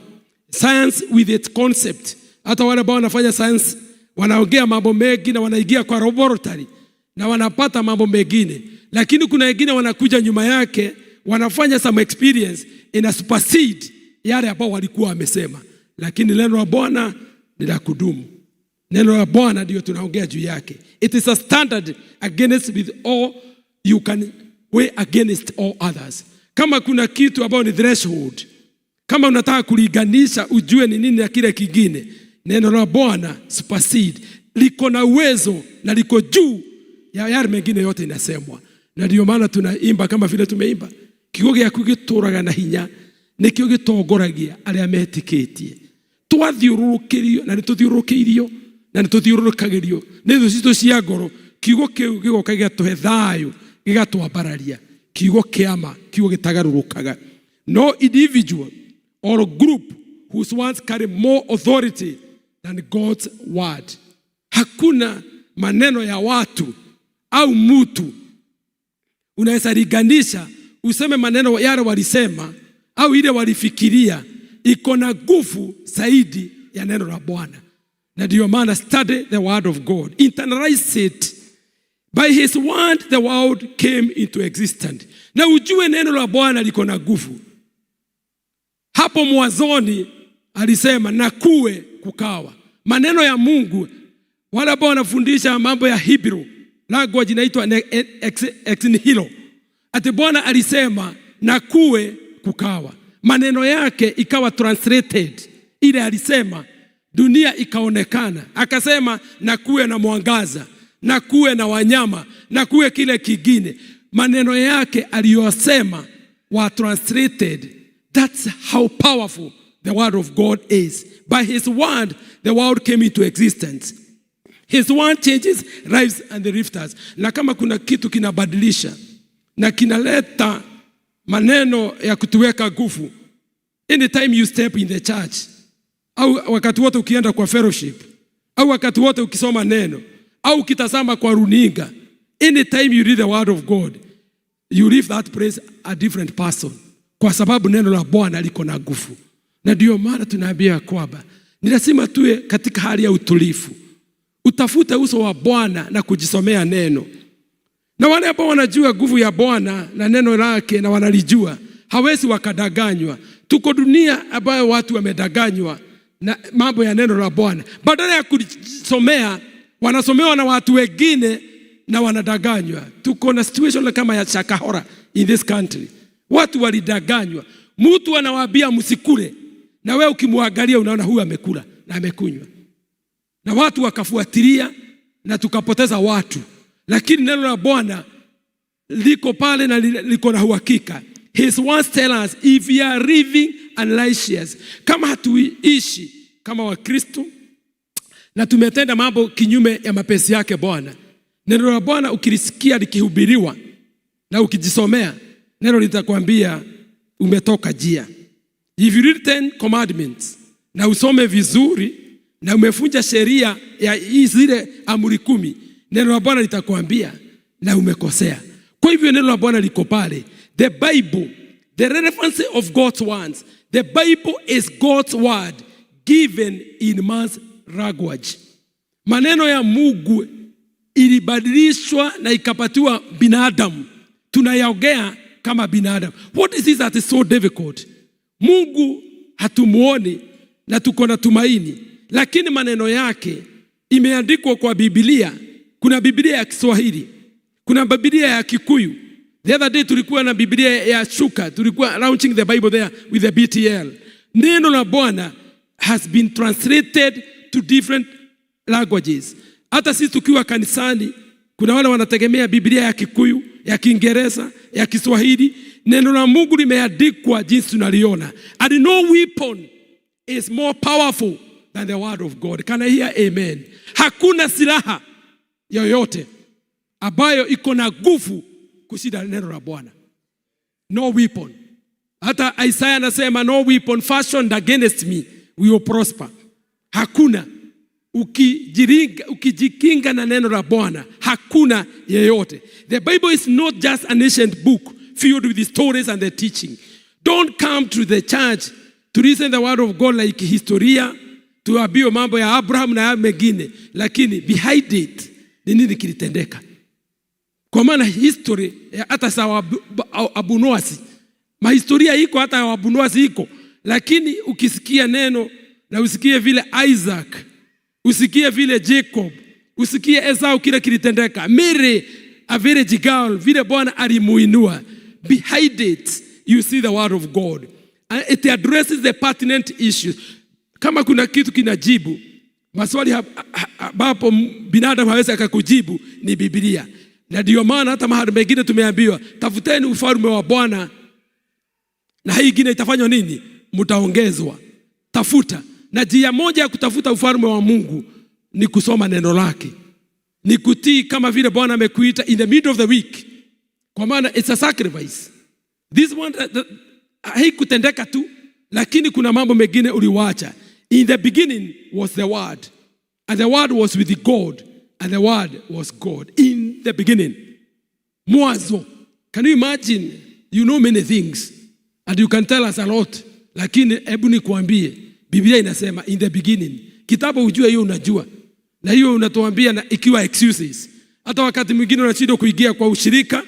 S15: science with its concept. Hata wale ambao wanafanya science wanaongea mambo mengi na wanaingia kwa laboratory na wanapata mambo mengine, lakini kuna wengine wanakuja nyuma yake, wanafanya some experience ina supersede yale ambao walikuwa wamesema. Lakini neno la Bwana ni la kudumu. Neno la Bwana ndio tunaongea juu yake. It is a standard against with all you can weigh against all others. Kama kuna kitu ambayo ni threshold, kama unataka kulinganisha ujue ni nini na kile kingine, neno la Bwana supersede, liko na uwezo na liko juu ya yale mengine yote inasemwa. Na ndio maana tunaimba kama vile tumeimba, kiugo gĩaku gĩtũraga na hinya, nĩkĩo gĩtongoragia arĩa metĩkĩtie. Twathiũrũrũkĩrio na nĩtũthiũrũrũkĩirio na nĩtũthiũrũrũkagĩrio nĩ thũ citũ cia ngoro, kiugo kĩu gĩgoka gĩgatũhe thayũ, gĩgatwambararia. Kiugo kĩa ma, kiugo gĩtagarũrũkaga. No individual or group whose words carry more authority than God's word. Hakuna maneno ya watu au mtu unaweza linganisha useme maneno yale walisema au ile walifikiria iko na nguvu zaidi ya neno la Bwana. Na ndio maana study the word of God, internalize it. By his word the world came into existence. Na ujue neno la Bwana liko na nguvu. Hapo mwanzoni alisema na kuwe, kukawa. Maneno ya Mungu, wale ambao wanafundisha mambo ya Hebrew language inaitwa ex nihilo. Ati Bwana alisema na kuwe, kukawa. Maneno yake ikawa translated. Ile alisema dunia ikaonekana. Akasema na kuwe na mwangaza, na kuwe na wanyama, na kuwe kile kingine. Maneno yake aliyosema were translated. That's how powerful the word of God is. By his word the world came into existence. His word changes lives and the lifters. Na kama kuna kitu kinabadilisha na kinaleta maneno ya kutuweka nguvu, anytime you step in the church, au wakati wote ukienda kwa fellowship, au wakati wote ukisoma neno, au ukitazama kwa runinga, anytime you read the word of God, you leave that place a different person, kwa sababu neno la Bwana liko na nguvu. Na ndio maana tunaambia kwamba ni lazima tuwe katika hali ya utulivu, utafute uso wa Bwana na kujisomea neno. Na wale ambao wanajua nguvu ya Bwana na neno lake na wanalijua, hawezi wakadanganywa. Tuko dunia ambayo watu wamedanganywa na mambo ya neno la Bwana. Badala ya kujisomea, wanasomewa na watu wengine na wanadanganywa. Tuko na situation kama ya Shakahola in this country. Watu walidanganywa. Mtu anawaambia msikule, na wewe ukimwangalia unaona huyu amekula na amekunywa. Na watu wakafuatilia na tukapoteza watu. Lakini neno la Bwana liko pale na liko na uhakika. His words tell us if we are living unrighteous, kama hatuishi kama Wakristo na tumetenda mambo kinyume ya mapenzi yake Bwana, neno la Bwana ukilisikia likihubiriwa na ukijisomea, neno litakwambia umetoka njia. If you read 10 commandments na Na usome vizuri na umevunja sheria ya hii zile amri 10, neno la Bwana litakwambia na umekosea. Kwa hivyo neno la Bwana liko pale. The Bible, the relevance of God's words. The Bible is God's word given in man's language. Maneno ya Mungu ilibadilishwa na ikapatiwa binadamu. Tunayaongea kama binadamu. What is this that is so difficult? Mungu hatumuoni na tuko na tumaini, lakini maneno yake imeandikwa kwa Biblia. Kuna Biblia ya Kiswahili, kuna Biblia ya Kikuyu. The other day tulikuwa na Biblia ya Shuka, tulikuwa launching the Bible there with the BTL. Neno la Bwana has been translated to different languages. Hata sisi tukiwa kanisani, kuna wale wanategemea Biblia ya Kikuyu, ya Kiingereza, ya Kiswahili. Neno la Mungu limeandikwa jinsi tunaliona. And no weapon is more powerful than the word of God. Can I hear amen? Hakuna silaha yoyote ambayo iko na nguvu kushinda neno la Bwana. No weapon. Hata Isaiah anasema, "No weapon fashioned against me will prosper." Hakuna. Ukijikinga na neno la Bwana, hakuna yeyote. The Bible is not just an ancient book filled with the stories and the teaching. Don't come to the church to listen the word of God like historia, tuambiwe mambo ya Abraham na ya mengine, lakini behind it ni nini kilitendeka? Kwa maana history hata sawa Abunuwasi, mahistoria iko, hata ya Abunuwasi iko, lakini ukisikia neno na usikie vile Isaac, usikie vile Jacob, usikie Esau kile kilitendeka, Mary a village girl, vile Bwana alimuinua, behind it you see the word of God. And it addresses the pertinent issues. Kama kuna kitu kinajibu maswali ambapo binadamu hawezi akakujibu ni Biblia. Na ndio maana hata mahali mengine tumeambiwa, tafuteni ufalme wa Bwana na hii ingine itafanywa nini? Mtaongezwa. Tafuta. Na njia moja ya kutafuta ufalme wa Mungu ni kusoma neno lake, ni kutii kama vile Bwana amekuita in the middle of the week, kwa maana it's a sacrifice. This one haikutendeka tu, lakini kuna mambo mengine uliwacha. In the beginning was the Word, and the Word was with God, and the Word was God. In the beginning. Mwanzo. Can you imagine? You know many things and you can tell us a lot, lakini hebu nikuambie, Biblia inasema in the beginning. Kitabu ujue hiyo unajua, na hiyo unatuambia na ikiwa excuses. Hata wakati mwingine unashindwa kuingia kwa ushirika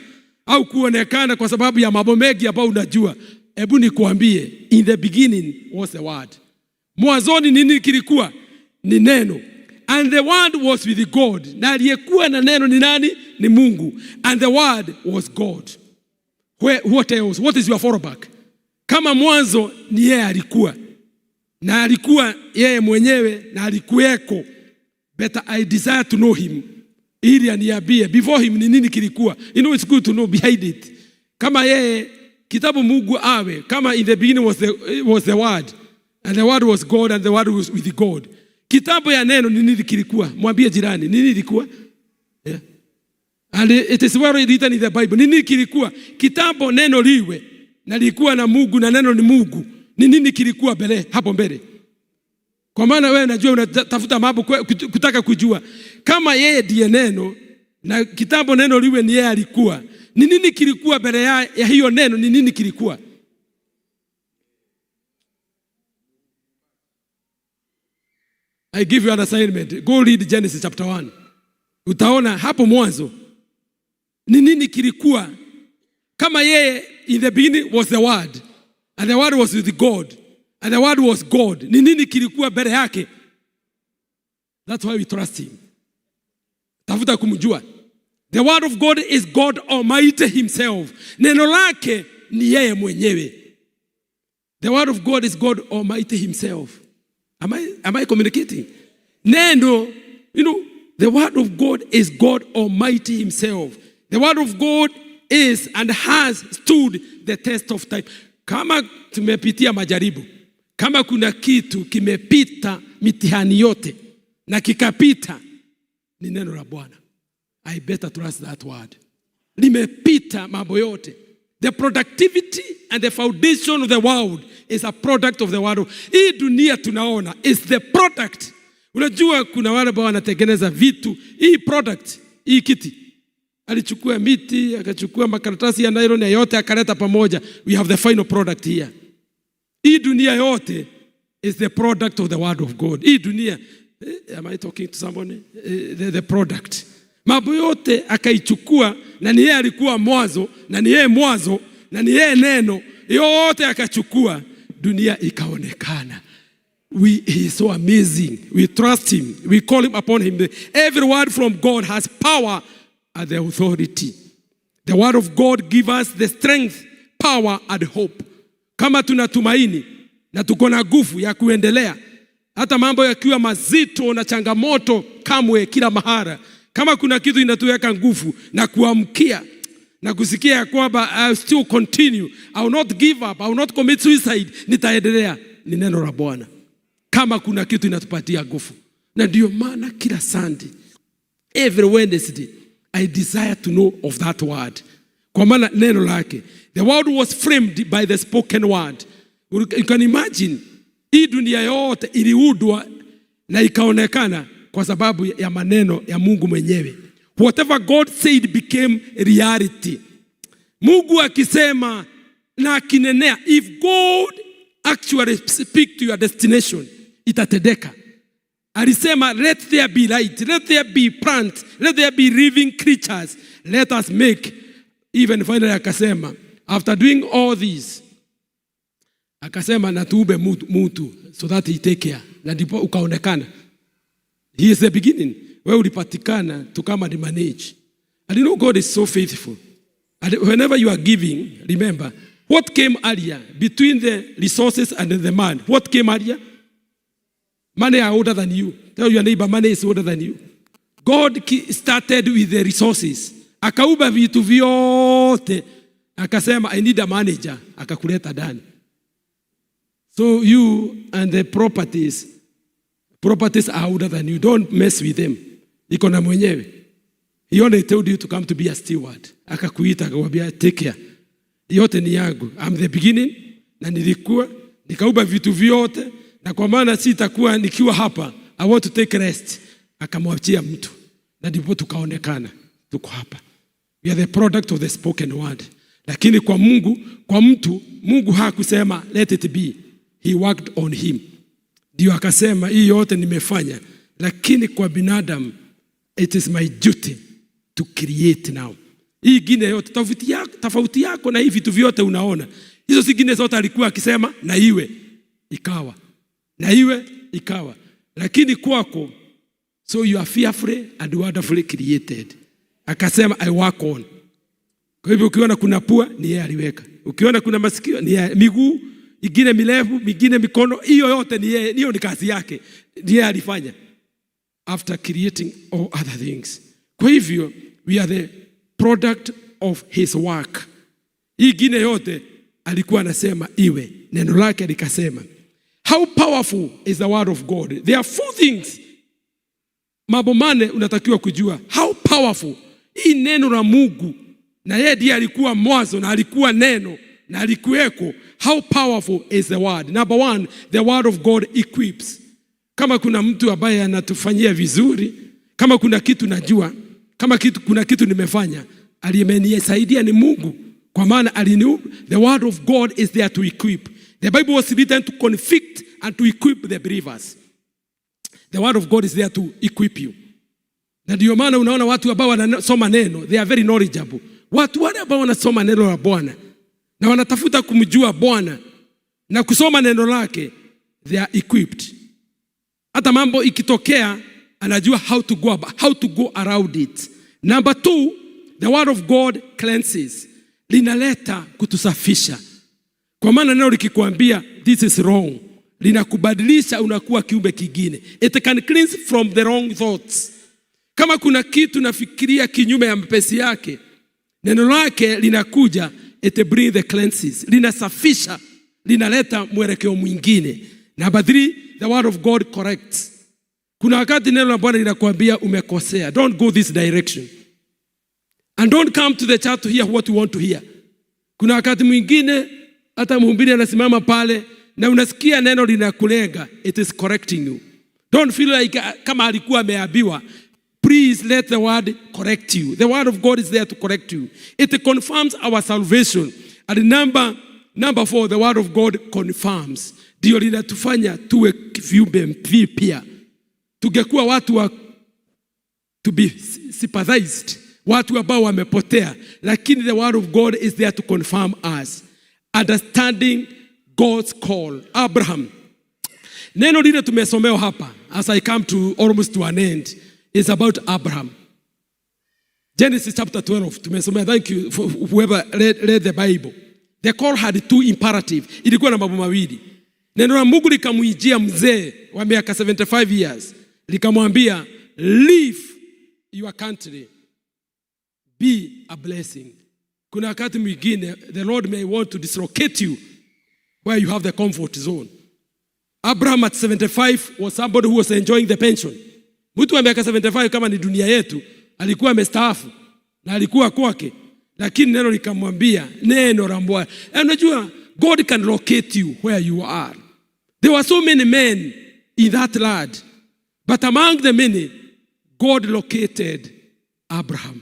S15: au kuonekana kwa sababu ya mambo mengi ambayo unajua. Hebu nikuambie, in the beginning was the Word. Mwanzoni nini kilikuwa? Ni neno. And the Word was with God. Na aliyekuwa na neno ni nani? Ni Mungu. And the Word was God. What else? What is your fallback? Kama mwanzo ni yeye alikuwa, na alikuwa yeye mwenyewe na alikuweko. Better I desire to know him, ili aniambie before him ni nini kilikuwa. It's good to know behind it. Kama yeye kitabu Mungu awe kama in the beginning was the Word, and the Word was God, and the Word was with God. Kitabu ya neno ni nini kilikuwa? Mwambie jirani, nini ilikuwa? Yeah. And it is well written in the Bible. Nini kilikuwa? Kitambo neno liwe na lilikuwa na Mungu na neno ni Mungu. Ni nini kilikuwa mbele hapo mbele? Kwa maana wewe unajua unatafuta mambo kutaka kujua. Kama yeye ndiye neno na kitambo neno liwe ni yeye alikuwa. Ni nini kilikuwa mbele ya hiyo neno? Ni nini kilikuwa? I give you an assignment. Go read Genesis chapter 1. Utaona hapo mwanzo ni nini kilikuwa. Kama yeye in the beginning was the Word, and the Word was with God, and the Word was God. Ni nini kilikuwa mbele yake? That's why we trust him. Tafuta kumjua. The Word of God is God Almighty himself. Neno lake ni yeye mwenyewe. The Word of God is God Almighty himself. Am I communicating? Neno, the Word of God is God Almighty himself. The Word of God is and has stood the test of time. Kama tumepitia majaribu, kama kuna kitu kimepita mitihani yote na kikapita, ni neno la Bwana. I better trust that word. Limepita mambo yote. The productivity and the foundation of the world is a product of the word. Hii dunia tunaona is the product. Unajua kuna wale ambao wanatengeneza vitu. Hii product, hii kiti, alichukua miti, akachukua makaratasi ya nylon yote akaleta pamoja. We have the final product here. Hii dunia yote is the product of the word of God. Hii dunia, am I talking to somebody? The product. Mambo yote akaichukua, na ni yeye alikuwa mwanzo, na ni yeye mwanzo, na ni yeye neno. Yote akachukua, dunia ikaonekana. He is so amazing. We trust him. We call him upon him. Every word from God has power and the authority. The word of God give us the strength, power and hope. Kama tunatumaini na tuko na nguvu ya kuendelea, hata mambo yakiwa mazito na changamoto kamwe kila mahara, kama kuna kitu inatuweka nguvu na kuamkia na kusikia ya kwamba I will still continue, I will not give up, I will not commit suicide, nitaendelea, ni neno la Bwana. Kama kuna kitu inatupatia nguvu, na ndio maana kila Sunday, every Wednesday, I desire to know of that word. Kwa maana neno lake, the world was framed by the spoken word. You can imagine, hii dunia yote iliundwa na ikaonekana kwa sababu ya maneno ya Mungu mwenyewe. Whatever God said became reality. Mungu akisema na akinenea, if God actually speak to your destination, itatendeka. Alisema, "Let there be light, let there be plants, let there be living creatures, let us make." Even finally akasema, after doing all this, akasema na tuumbe mutu so that he take care. Na ndipo ukaonekana. He is the beginning. Wewe ulipatikana to come and manage. And you know God is so faithful. And whenever you are giving, remember, what came earlier between the resources and the man? What came earlier? Money are older than you. Tell your neighbor, money is older than you. God started with the resources. Akaumba vitu vyote. Akasema, "I need a manager." Akakuleta ndani. So you and the properties, properties are older than you. Don't mess with them. Iko na mwenyewe. He only told you to come to be a steward. Akakuita akakwambia, "Take care. Yote ni yangu. I'm the beginning na nilikuwa nikaumba vitu vyote, na kwa maana sitakuwa nikiwa hapa. I want to take rest." Akamwachia mtu. Na ndipo tukaonekana tuko hapa. We are the product of the spoken word. Lakini kwa Mungu, kwa mtu, Mungu hakusema, "Let it be." He worked on him. Ndio akasema, "Hii yote nimefanya, lakini kwa binadamu it is my duty to create now." Hii ingine yote tofauti yako na hii vitu vyote unaona. Hizo zingine zote alikuwa akisema na iwe, ikawa. Na iwe, ikawa. Lakini kwako, so you are fearfully and wonderfully created. Akasema, "I work on." Kwa hivyo ukiona kuna pua ni yeye aliweka. Ukiona kuna masikio ni yeye, miguu ingine mirefu, mingine mikono, hiyo yote ni yeye, hiyo ni kazi yake. Ni yeye alifanya. After creating all other things. Kwa hivyo we are the product of his work. Hii ingine yote alikuwa anasema iwe, neno lake likasema. How powerful is the word of God? There are four things, mambo mane unatakiwa kujua. How powerful hii neno la Mungu, na yeye ndiye alikuwa mwanzo na alikuwa neno na alikuweko. How powerful is the word? Number one, the word of God equips. Kama kuna mtu ambaye anatufanyia vizuri, kama kuna kitu najua, kama kuna kitu nimefanya, aliyenisaidia ni Mungu, kwa maana the word of God is there to equip. The Bible was written to convict and to equip the believers. The word of God is there to equip you. Na ndio maana unaona watu ambao wanasoma neno, they are very knowledgeable. Watu wale ambao wanasoma neno la Bwana na wanatafuta kumjua Bwana na kusoma neno lake, they are equipped. Hata mambo ikitokea, anajua how to go around it. Number two, the word of God cleanses. Linaleta kutusafisha. Kwa maana neno likikwambia this is wrong, linakubadilisha, unakuwa kiumbe kingine. It can cleanse from the wrong thoughts. Kama kuna kitu nafikiria kinyume ya mapenzi yake, neno lake linakuja, it bring the cleanses, linasafisha, linaleta mwelekeo mwingine. Number three, the word of God corrects. Kuna wakati neno la Bwana linakuambia umekosea, don't go this direction. And don't come to the church to hear what you want to hear. Kuna wakati mwingine hata mhubiri anasimama pale Na unasikia neno linakulenga, it is correcting you. Don't feel like kama alikuwa ameambiwa. Please let the word correct you. The word of God is there to correct you. It confirms our salvation. And number four, the word of God confirms. Ndio linatufanya tuwe viumbe vipya. Tungekuwa watu wa to be sympathized, watu ambao wamepotea, lakini the word of God is there to confirm us. Understanding God's call. Abraham. Neno lile tumesomewa hapa, as I come to almost to an end, is about Abraham. Genesis chapter 12 tumesomea. Thank you for whoever read the Bible. The call had two imperative. Ilikuwa na mambo mawili. Neno la Mungu likamwijia mzee wa miaka 75 years, likamwambia, "Leave your country, be a blessing." Kuna wakati mwingine the Lord may want to dislocate you where you have the comfort zone. Abraham at 75 was somebody who was enjoying the pension. Mtu wa miaka 75, kama ni dunia yetu, alikuwa amestaafu na alikuwa kwake, lakini neno likamwambia, neno la Bwana. Unajua God can locate you where you are. There were so many men in that land, but among the many, God located Abraham.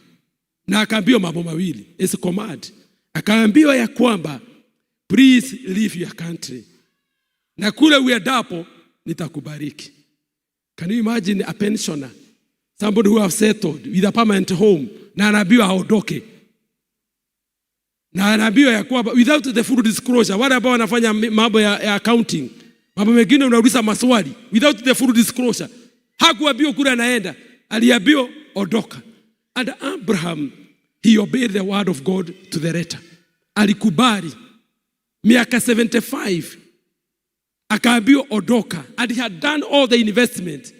S15: Na akaambiwa mambo mawili, is a command. Akaambiwa ya kwamba, "Please leave your country. Na kule uendapo nitakubariki." Can you imagine a pensioner, somebody who have settled with a permanent home, na anaambiwa aondoke, na anaambiwa ya kwamba without the full disclosure? Wale ambao wanafanya mambo ya accounting, mambo mengine unauliza maswali without the full disclosure. Hakuambiwa kule anaenda, aliambiwa ondoka. And Abraham, he obeyed the word of God to the letter. Alikubali miaka 75, akaambiwa ondoka, and he had done all the investment.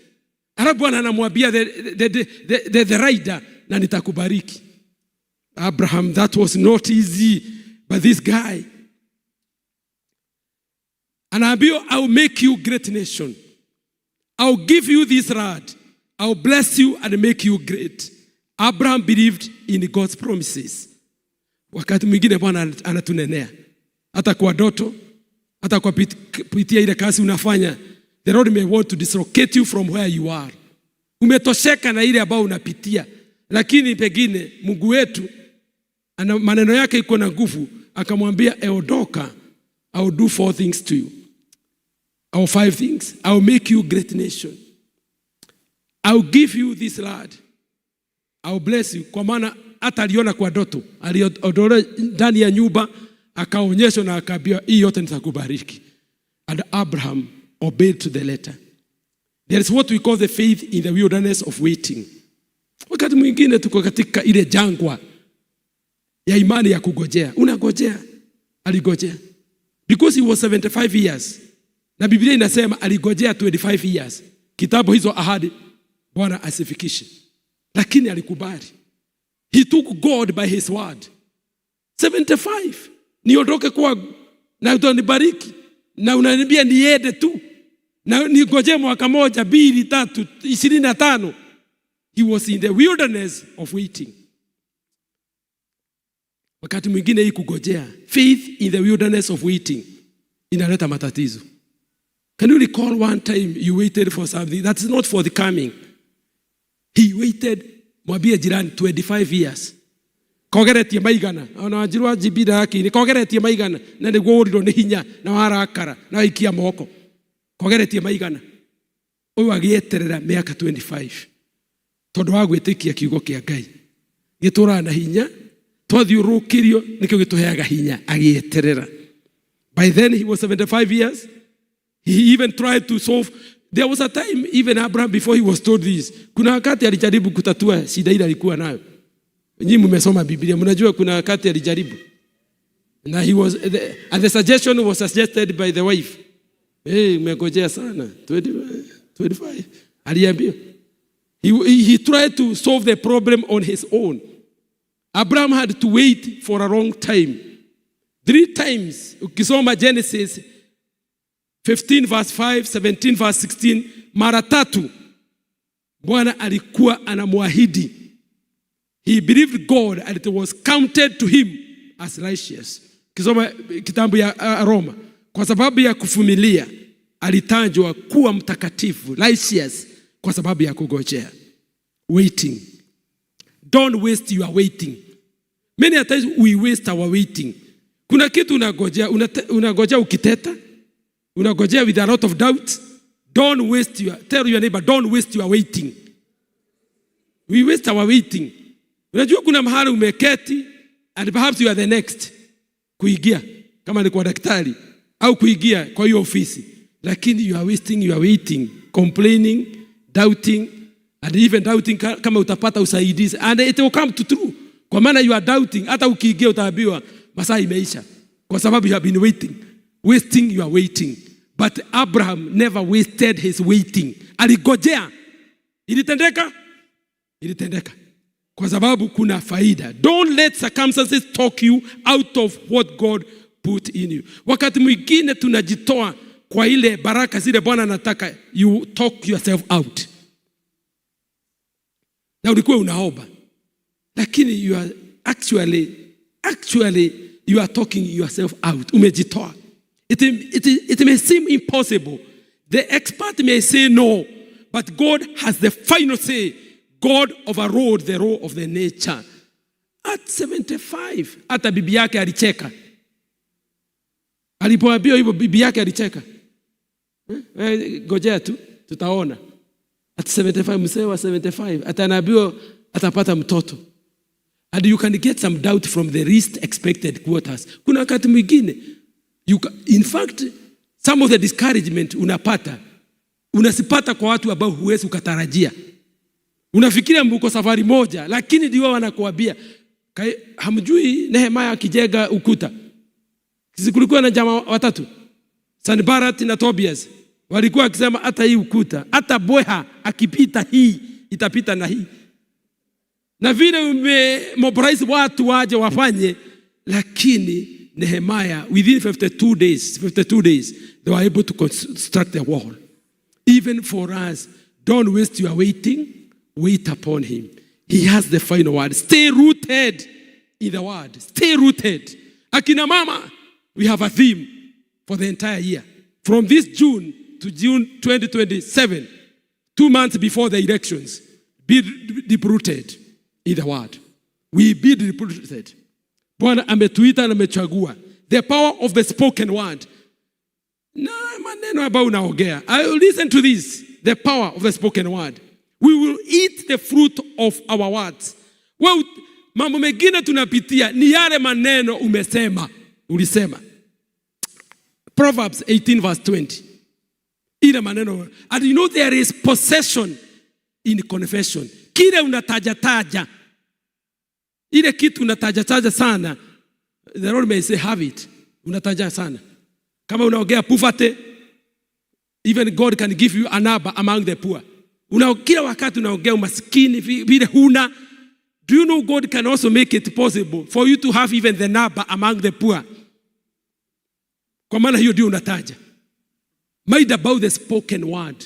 S15: Alafu Bwana anamwambia the rider, "Na nitakubariki." Abraham, that was not easy, but this guy anaambiwa, "I will make you great nation. I will give you this land. I will bless you and make you great." Abraham believed in God's promises. Wakati mwingine Bwana anatunenea hata kwa ndoto, hata kwa kupitia ile kazi unafanya. The Lord may want to dislocate you from where you are. Umetosheka na ile ambayo unapitia, lakini pengine Mungu wetu ana maneno yake iko na nguvu, akamwambia, "Ondoka, I will do four things to you. Or five things. I will make you great nation. I will give you this land. I will bless you." Kwa maana hata aliona kwa ndoto, aliondolewa ndani ya nyumba, akaonyeshwa na akaambiwa, "Hii yote nitakubariki." And Abraham obeyed to the letter. There is what we call the faith in the wilderness of waiting. Wakati mwingine tuko katika ile jangwa ya imani ya kugojea. Unagojea. Aligojea. Because he was 75 years. Na Biblia inasema aligojea 25 years. Kitambo hizo ahadi Bwana asifikishe. Lakini alikubali. He took God by his word. 75. Niondoke kwangu na utanibariki na unaniambia niende tu na nigojee mwaka moja, mbili, tatu, 25. He was in the wilderness of waiting. Wakati mwingine hii kugojea, faith in the wilderness of waiting, inaleta matatizo. Can you recall one time you waited for something that's not for the coming? He waited, mwambie jirani, 25 years. Kogeretie maigana ona Wanjiru wa njibira yake kogeretie maigana na nĩguo ũrirwo nĩ hinya na warakara na waikia moko, kogeretie maigana. Ũyũ agĩeterera mĩaka 25 tondũ wa gwĩtĩkia kiugo kĩa Ngai gĩtũraga na hinya, twathiũrũrũkĩrio nĩkĩo gĩtũheaga hinya. Agĩeterera. By then he was 75 years. He even tried to solve. There was a time even Abraham, before he was told this, kuna wakati alijaribu kutatua shida ile alikuwa nayo. Nyinyi mmesoma Biblia, mnajua kuna wakati alijaribu na and the suggestion was suggested by the wife. "Hey, umegojea sana 20, 25," aliambiwa. He tried to solve the problem on his own. Abraham had to wait for a long time. Three times, ukisoma Genesis 15 verse 5, 17 verse 16, mara tatu Bwana alikuwa anamwahidi. He believed God and it was counted to him as righteous. Kisoma kitabu ya Roma. Kwa sababu ya kuvumilia alitajwa kuwa mtakatifu, righteous, kwa sababu ya kugojea. Waiting. Don't waste your waiting. Many a times we waste our waiting. Kuna kitu unagojea, unagojea ukiteta, unagojea with a lot of doubt. Don't waste your, tell your neighbor, don't waste your waiting. We waste our waiting. Unajua kuna mahali umeketi and perhaps you are the next kuingia kama ni kwa daktari au kuingia kwa hiyo ofisi, lakini you are wasting your waiting, complaining, doubting and even doubting kama utapata usaidizi, and it will come to true, kwa maana you are doubting. Hata ukiingia utaambiwa masaa imeisha, kwa sababu you have been waiting, wasting your waiting. But Abraham never wasted his waiting. Aligojea, ilitendeka, ilitendeka kwa sababu kuna faida. Don't let circumstances talk you out of what God put in you. Wakati mwingine tunajitoa kwa ile baraka zile Bwana anataka, you talk yourself out. Na ulikuwa unaomba, lakini you are actually you are talking yourself out. Umejitoa. It may seem impossible. The expert may say no, but God has the final say. God overrode the law of the nature. At 75, hata bibi yake alicheka. Alipoambiwa hivyo bibi yake alicheka. Gojea tu, tutaona. At 75, mzee wa 75, atanaambiwa atapata mtoto. And you can get some doubt from the least expected quarters. Kuna wakati mwingine, in fact, some of the discouragement unapata, unasipata kwa watu ambao huwezi ukatarajia. Unafikiria mko safari moja, lakini ndio wanakuambia, hamjui Nehemia akijenga ukuta. Sisi kulikuwa na jamaa watatu, Sanballat na Tobias. Walikuwa wakisema hata hii ukuta, hata bweha akipita hii, itapita na hii. Na vile umemobilize watu waje wafanye, lakini Nehemiah within 52 days, 52 days they were able to construct the wall. Even for us, don't waste your waiting, wait upon him. He has the final word. Stay rooted in the word. Stay rooted. Akina mama, we have a theme for the entire year. From this June to June 2027, 2 months before the elections, be deep rooted in the word. We be deep rooted. Bwana ametuita na amechagua. The power of the spoken word. Na maneno ambayo unaongea. I will listen to this. The power of the spoken word. We will eat the fruit of our words. Well, mambo mengine tunapitia ni yale maneno umesema, ulisema. Proverbs 18 verse 20. Ile maneno. And you know there is possession in confession. Kile unataja taja. Ile kitu unataja taja sana. The Lord may say have it. Unataja sana. Kama unaongea poverty, even God can give you a number among the poor. Kila wakati unaongea umaskini vile huna. Do you know God can also make it possible for you to have even the number among the poor? Kwa maana hiyo ndio unataja. Mind about the spoken word.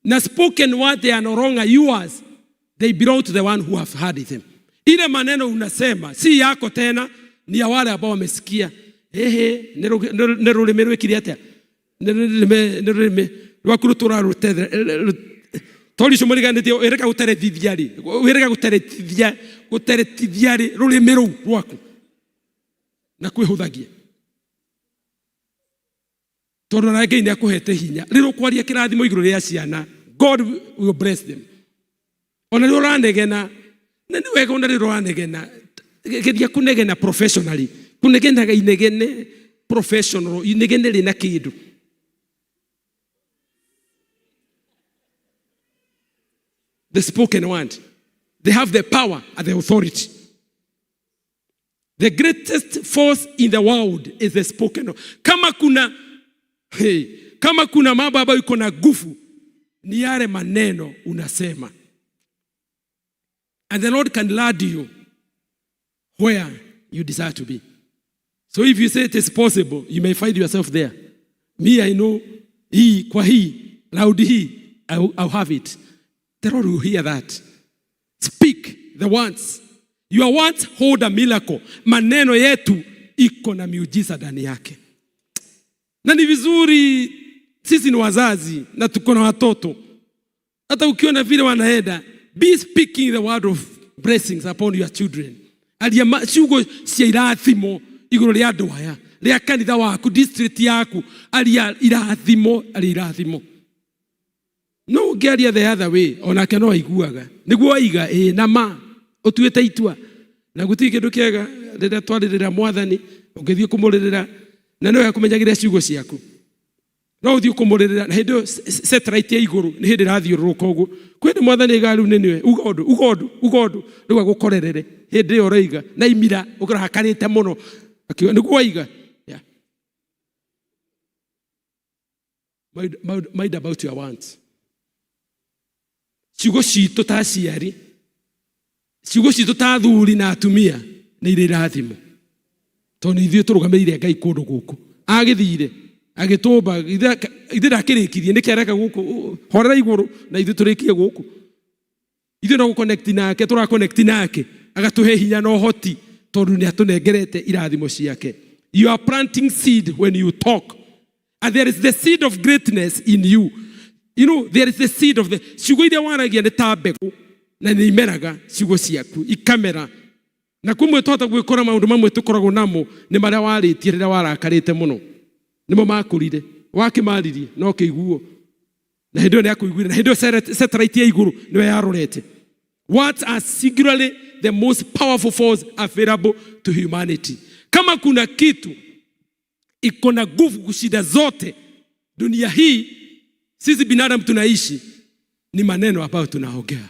S15: Na spoken word, they are no longer yours. They belong to the one who have heard them. Ile maneno unasema si yako tena, ni ya wale ambao wamesikia. Ehe, nĩ rũrĩmĩ rwĩkire atĩa? Nĩ rũrĩmĩ rwaku rũtũra tori icio mũriganĩtie wĩrĩka gũterethithia rĩ, wĩrĩka gũterethithia, gũterethithia rĩ rũrĩmĩ rũu rwaku na kwĩhũthagia. Tondũ na Ngai nĩ akũhete hinya rĩrĩa ũkwaria kĩrathimo igũrũ rĩa ciana, God will bless them. Ona rĩrĩa ũranegena, na nĩ wega ona rĩrĩa ũranegena, geria kũnegena professionally, kũnegenaga inegene professional, inegene rĩna kĩndũ. The spoken word, they have the power and the authority. The greatest force in the world is the spoken word. Kama kuna mambo ambayo iko na nguvu, ni yale maneno unasema. And the Lord can lead you where you desire to be. So if you say it is possible, you may find yourself there. Me, I know, hii, kwa hii, loud hii, I'll have it. The Lord will hear that. Speak the words. Your words hold a miracle. Maneno yetu iko na miujiza ndani yake. Na ni vizuri, sisi ni wazazi na tuko na watoto, hata ukiona vile wanaenda, be speaking the word of blessings upon your children. Aria ciugo cia irathimo igũrũ rĩa andũ aya, rĩa kanitha waku, district yaku, aria irathimo, aria irathimo. No ũngĩaria the other way, onake no aiguaga nĩguo aiga ĩĩ na ma ũtuĩte itua. Na gũtirĩ kĩndũ kĩega rĩrĩa twarĩrĩra mwathani, ũngĩthiĩ kũmũrĩrĩra na nĩwe akũmenyagĩrĩra ciugo ciaku. No ũthiĩ kũmũrĩrĩra na hĩndĩ ĩyo satellite ya igũrũ nĩ hĩndĩ ĩrathiũrũrũka ũguo. Kwĩ hĩndĩ mwathani aigaga rĩu nĩ nĩwe uga ũndũ, uga ũndũ, uga ũndũ, rĩu agũkorerere hĩndĩ ĩyo ũroiga na imira ũrakarĩte mũno, akiuga nĩguo waiga. Yeah. Mind, mind, mind about your wants. Ciugo citũ ta aciari, ciugo citũ ta athuri na atumia nĩ irĩ irathimo, tondũ nĩ ithuĩ tũrũgamĩrĩire Ngai kũndũ gũkũ. Agĩthire agĩtũmba, ithuĩ ndakĩrĩkirie, nĩkĩ areka gũkũ? Horera igũrũ na ithuĩ tũrĩkie gũkũ. Ithuĩ no gũconnect nake, tũraconnect nake agatũhe hinya na ũhoti, tondũ nĩ atũnengerete irathimo ciake. You are planting seed when you talk, and there is the seed of greatness in you. You know, there is the seed of the ciugo iria waragia nĩ ta mbegũ na nĩ imeraga, ciugo ciaku ikamera. Na kumwe twahota gwĩkora maũndũ mamwe tũkoragwo namo nĩ marĩa warĩtie rĩrĩa warakarĩte mũno, nĩmo makũrire, wakĩmaririe no kĩiguo, na hĩndĩ ĩyo nĩ akũiguire, na hĩndĩ ĩyo satellite ya igũrũ nĩyo yarorete. Words are singularly the most powerful force available to humanity. Kama kuna kitu iko na nguvu kushinda zote dunia hii sisi binadamu tunaishi, ni maneno ambayo tunaongea.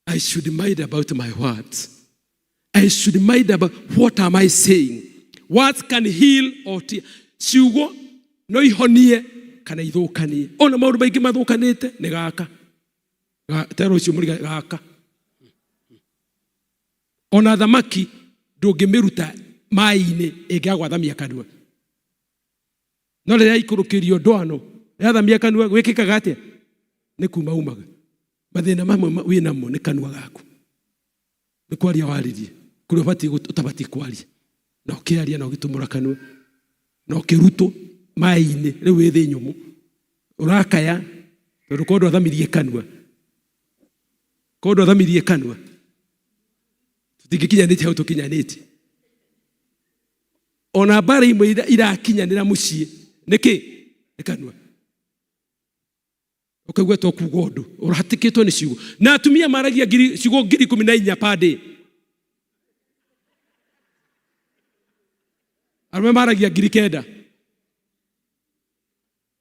S15: I should mind about my words. I should mind about what am I saying. Words can heal or tear. Ciugo no ihonie kana ithũkanie. Ona maũndũ maingĩ mathũkanĩte nĩ gaka. Tero ũcio mũriga gaka. Ona thamaki ndũngĩmĩruta maĩ-inĩ ĩngĩaga gwathamia kanua. No rĩrĩa ikũrũkĩrio ndwano, yathamia kanua gwĩkĩkaga atĩa? Nĩ kuma umaga. Mathĩna mamwe wĩ namo nĩ kanua gaku. Nĩ kwaria waririe kũrĩa ũbatiĩ ũtabatiĩ kwaria, na ũkĩaria na ũgĩtumũra kanua na ũkĩrutwo maĩ-inĩ, rĩu wĩ thĩ nyũmũ ũrakaya tondũ korwo ndwathamirie kanua, korwo ndwathamirie kanua tũtingĩkinyanĩtie hau tũkinyanĩtie. Ona mbara imwe irakinyanĩra mũciĩ nĩkĩ? Nĩ kanua. Ũkaigua to kuga ũndũ ũrahatĩkĩtwo nĩ ciugo. Na atumia maragia ciugo 14,000 per day, arũme maragia 9,000.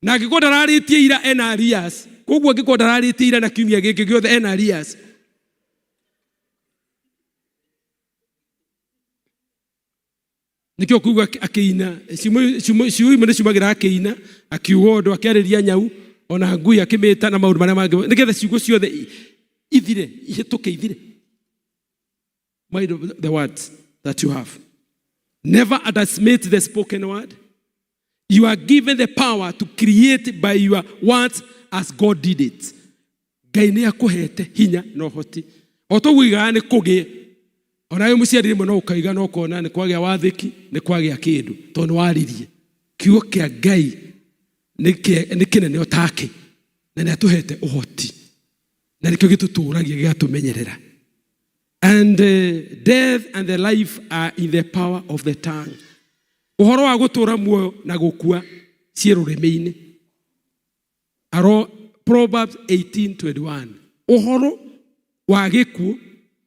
S15: Na angĩkorwo ndararĩtie ira ena arrears, koguo angĩkorwo ndararĩtie ira na kiumia gĩkĩ gĩothe ena arrears. Nĩkĩo kuga akĩina ciugo imwe nĩ ciumagĩra akĩina, akiuga ũndũ, akĩarĩria nyau ona ngui akĩmĩta na maũndũ marĩa mangĩ, nĩgetha ciugo ciothe ithire, ihĩtũke ithire. Mind the words that you have. Never underestimate the spoken word. You are given the power to create by your words as God did it. Ngai nĩ akũhete hinya na ũhoti. O toguo igaga nĩ kũgĩe. Ona wĩ mũciari rĩmwe no ũkaiga na ũkona nĩ kwagĩa wathĩki, nĩ kwagĩa kĩndũ, tondũ nĩ waririe. Kiugo kĩa Ngai nĩ kĩnene o take, na nĩ atũhete ũhoti. Na nĩkĩo gĩtũtũragia, gĩgatũmenyerera. And death and the life are in the power of the tongue. Ũhoro wa gũtũra muoyo na gũkua ciĩ rũrĩmĩ-inĩ. Aro Proverbs 18:21. Ũhoro wa gĩkuũ,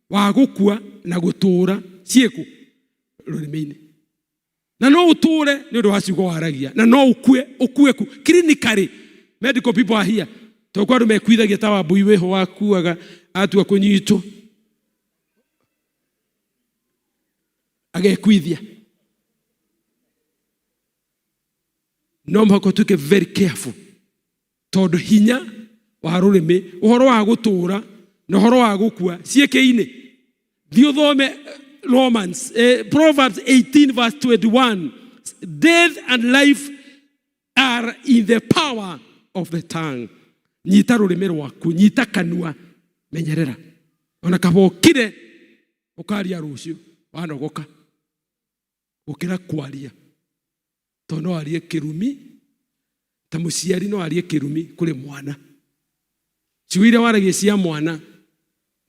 S15: wa gũkua na gũtũra ciĩkũ? Rũrĩmĩ-inĩ. Na no ũtũre nĩ ũndũ wa ciugo waragia, na no ũkue, ũkue ku. Clinically, medical people are here. Tondũ kwa andũ mekuithagia ta wambui wĩho wakuaga atua kũnyitwo agekuithia. No mũhaka ũtuĩke very careful, tondũ hinya wa rũrĩmĩ, ũhoro wa gũtũra na ũhoro wa gũkua ciĩkĩinĩ. Thiĩ ũthome Romans, Proverbs 18 verse 21. Death and life are in the power of the tongue. Nyita rũrĩmĩ rwaku, nyita kanua, menyerera. Ona kaba ũkire ũkaria rũciũ wanogoka gũkĩra kwaria. Tondũ no arie kĩrumi ta mũciari, no arie kĩrumi kũrĩ mwana, ciugo iria waragia cia mwana,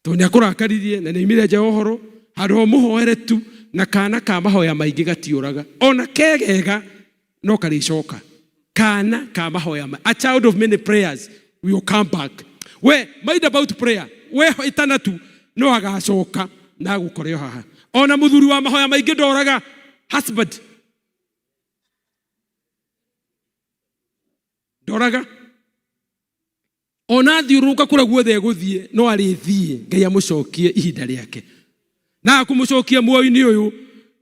S15: tondũ nĩ akũrakaririe na nĩ aumire nja ya ũhoro. Handũ ha ũmũhoere tu, na kana ka mahoya maingĩ gatiũraga, ona kegega no karĩcoka. Kana ka mahoya a child of many prayers will come back. We mind about prayer, we ĩtana tu, no agacoka na agũkore o haha. Ona mũthuri wa mahoya maingĩ ndoraga, husband ndoraga, ona athiũrũrũka kũrĩa guothe egũthiĩ, no arĩthiĩ Ngai amũcokie ihinda rĩake. Na akũmũcokia muoyo-inĩ ũyũ,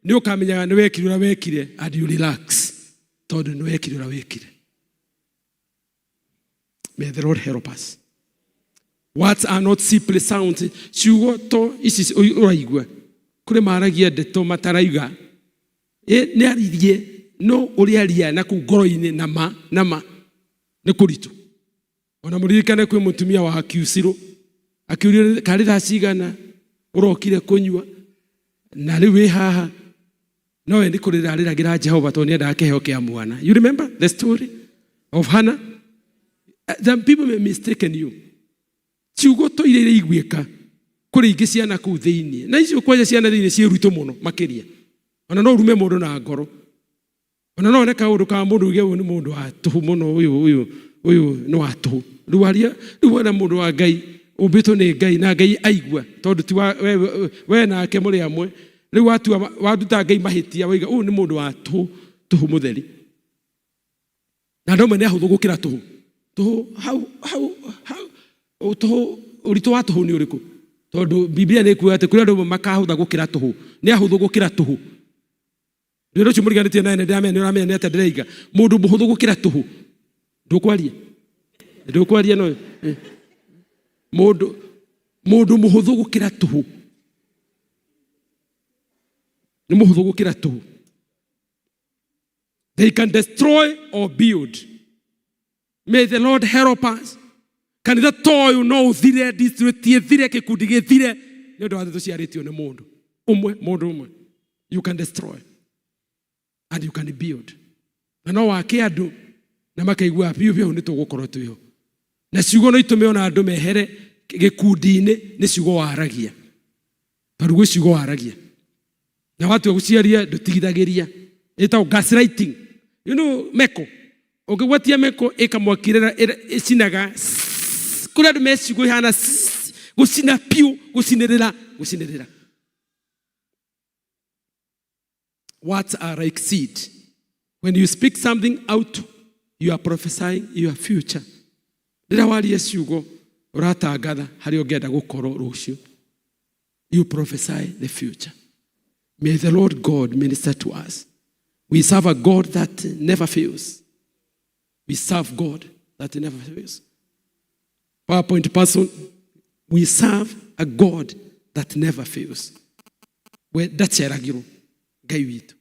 S15: nĩ ũkamenyaga nĩ wekire ũrĩa wekire, and you relax, tondũ nĩ wekire ũrĩa wekire. May the Lord help us. Words are not simply sounds. Ciugo to ici ũraigua, kũrĩ maragia ndeto mataraiga. Nĩ aririe, no ũrĩa aria na kũu ngoro-inĩ na ma na ma nĩ kũritũ. Ona mũririkane kwĩ mũtumia wa Kiucirũ akiurio karĩ thaa cigana ũrokire kũnyua na rĩu wĩ haha, no we nĩ kũrĩra arĩragĩra Jehova tondũ nĩendaga kĩheo kĩa mwana. You remember the story of Hannah? Some people may mistaken you. Ciugo to iria iraiguĩka, kũrĩ ingĩ ciana kũu thĩinĩ, na icio kwanja ciana thĩinĩ ciĩ rutũ mũno makĩria. Ona no ũrume mũndũ na ngoro, ona no one kaũndũ ka mũndũ uge ũyũ nĩ mũndũ wa tũhũ mũno, ũyũ ũyũ ũyũ nĩ wa tũhũ. Rĩu aria rĩu wona mũndũ wa Ngai ũmbĩtwo nĩ Ngai na Ngai aigua, tondũ ti wa we, we nake mũrĩ amwe. Rĩu watua waruta Ngai mahĩtia, waiga ũyũ nĩ mũndũ wa tũhũ, tũhũ mũtheri. Na andũ amwe nĩ ahũthũ gũkĩra tũhũ. Tũhũ hau hau hau tũhũ, ũritũ wa tũhũ nĩ ũrĩkũ? Tondũ Biblia nĩ ĩkuga atĩ kũrĩ andũ amwe makahũtha gũkĩra tũhũ, nĩ ahũthũ gũkĩra tũhũ. Wĩra ũcio mũriganĩtie naye nĩ ndĩramenya, nĩ ũramenya nĩ atĩa ndĩraiga. Mũndũ mũhũthũ gũkĩra tũhũ, ndũkwaria, ndũkwaria, no mũndũ mũhũthũ gũkĩra tũhũ nĩ mũhũthũ gũkĩra tũhũ. They can destroy or build. May the Lord help us. Kanitha ta ũyũ no ũthire, district ĩthire, gĩkundi gĩthire nĩ ũndũ wa ndeto ciarĩtio nĩ mũndũ ũmwe. Mũndũ ũmwe, you can destroy and you can build. Na no wake andũ na makaigua biũ biũ nĩ tũgũkorwo twĩho. Na ciugo no itũme ona andũ mehere gĩkundi-inĩ, nĩ ciugo waragia, tondũ gwĩ ciugo waragia na watua gũciaria ndũtigithagĩria, ĩtagwo gaslighting. You know meko, ũngĩgwatia meko ĩkamwaki ĩcinaga. Kũrĩ andũ me ciugo ihana gũcina piũ, gũcinĩrĩra, gũcinĩrĩra. Words are like seed. When you speak something out, you are prophesying your future. Rĩrĩa waria ciugo, ũratangatha harĩa ũngĩenda gũkorwo rũciũ. You prophesy the future. May the Lord God minister to us. We serve a God that never fails. We serve God that never fails. PowerPoint person, we serve a God that never fails. We ndaceragirwo Ngai witũ.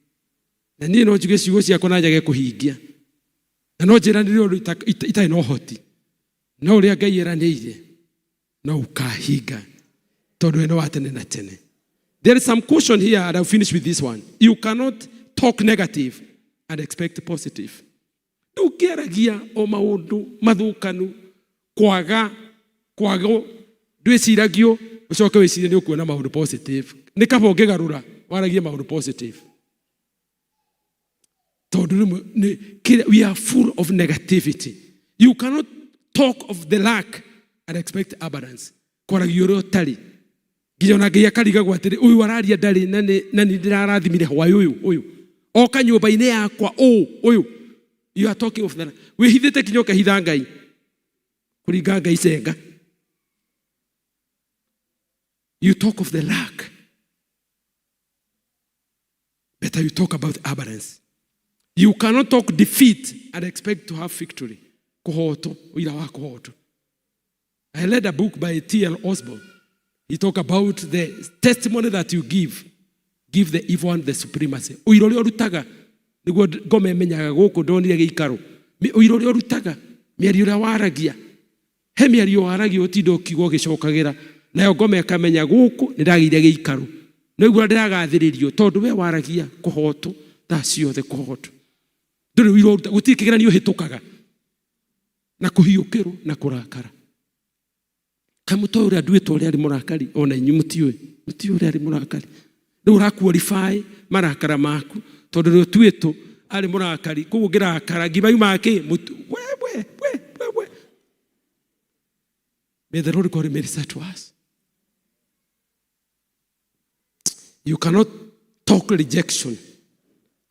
S15: Na niĩ no njuge ciugo ciakwa na njage kũhingia. Na no njĩranĩre ũndũ itarĩ na ũhoti. No ũrĩa Ngai eranĩire no ũkahinga, tondũ we nĩ wa tene na tene. There is some caution here, and I'll finish with this one. You cannot talk negative and expect positive. Ndũngĩaragia o maũndũ mathũkanu, kwaga kwagwo, ndwĩciragio, ũcoke wĩcirie nĩ ũkuona maũndũ positive. Nĩ kaba ũngĩgarũra waragie maũndũ positive, tondũ rĩmwe we are full of negativity. You cannot talk of the lack and expect abundance. Kwaragia ũrĩa ũtarĩ, nginya ona Ngai akarigagwo atĩrĩ, ũyũ araria ndarĩ na nĩ ndĩrarathimire hwaĩ ũyũ, ũyũ oka nyũmba-inĩ yakwa, ũũ ũyũ. You are talking of the wĩhithĩte nginya ũkahitha Ngai, kũringa Ngai cenga. You talk of the lack, better you talk about abundance. You cannot talk defeat and expect to have victory, kũhotwo, ũira wa kũhotwo. I read a book by T.L. Osborne. He talk about the testimony that you give, give the evil one the supremacy. Ũira ũrĩa ũrutaga nĩguo ngoma ĩmenyaga gũkũ ndonire gĩikaro. Ũira ũrĩa ũrutaga, mĩario ĩrĩa waragia, he mĩario waragia ũtinda ũkiuga ũgĩcokagĩra, nayo ngoma ĩkamenya gũkũ nĩ ndagĩire gĩikaro. No igua ndĩragathĩrĩrio tondũ we waragia kũhotwo thaa ciothe, kũhotwo. Ndũrĩ wĩra ũruta, gũtirĩ kĩgeranio ũhĩtũkaga na kũhiũkĩrwo na kũrakara. Kaĩ mũtoĩ ũrĩa nduĩtwo ũrĩa arĩ mũrakari? Ona inyuĩ mũtiũĩ, mũtiũĩ ũrĩa arĩ mũrakari. Rĩu ũraqualify marakara maku tondũ nĩ ũtuĩtwo arĩ mũrakari, koguo ũngĩrakara ngima yumaga kĩ mũtu. We we we we we. May the Lord God minister to us. You cannot talk rejection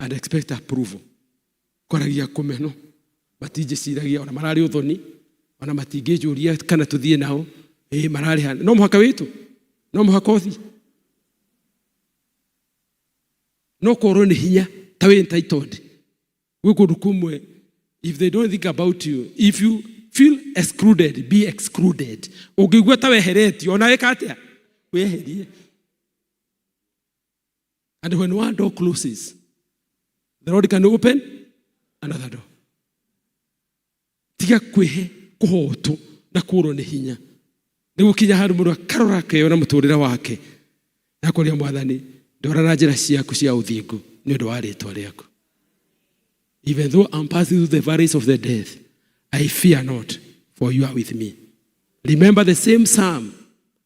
S15: and expect approval. Kwaragia kũmeno matinjĩciragia ona mararĩ ũthoni ona matingĩnjũria kana tũthiĩ nao ĩ mararĩ hana no mũhaka wĩtũ no mũhaka ũthiĩ no korwo nĩ hinya ta wĩ entitled gwĩ kũndũ kũmwe if they don't think about you if you feel excluded be excluded ũngĩigua ta weheretio ona wĩka atĩa wĩeherie. And when one door closes, the Lord can open another door. Tiga kwĩhe kũhotwo na kũrwo nĩ hinya. Nĩ gũkinya handũ mũndũ akarora akeyona mũtũrĩre wake na akoria mwathani ndwara na njĩra ciaku cia ũthingu nĩ ũndũ wa rĩtwa rĩaku. Even though I'm passing through the valleys of the death, I fear not, for you are with me. Remember the same psalm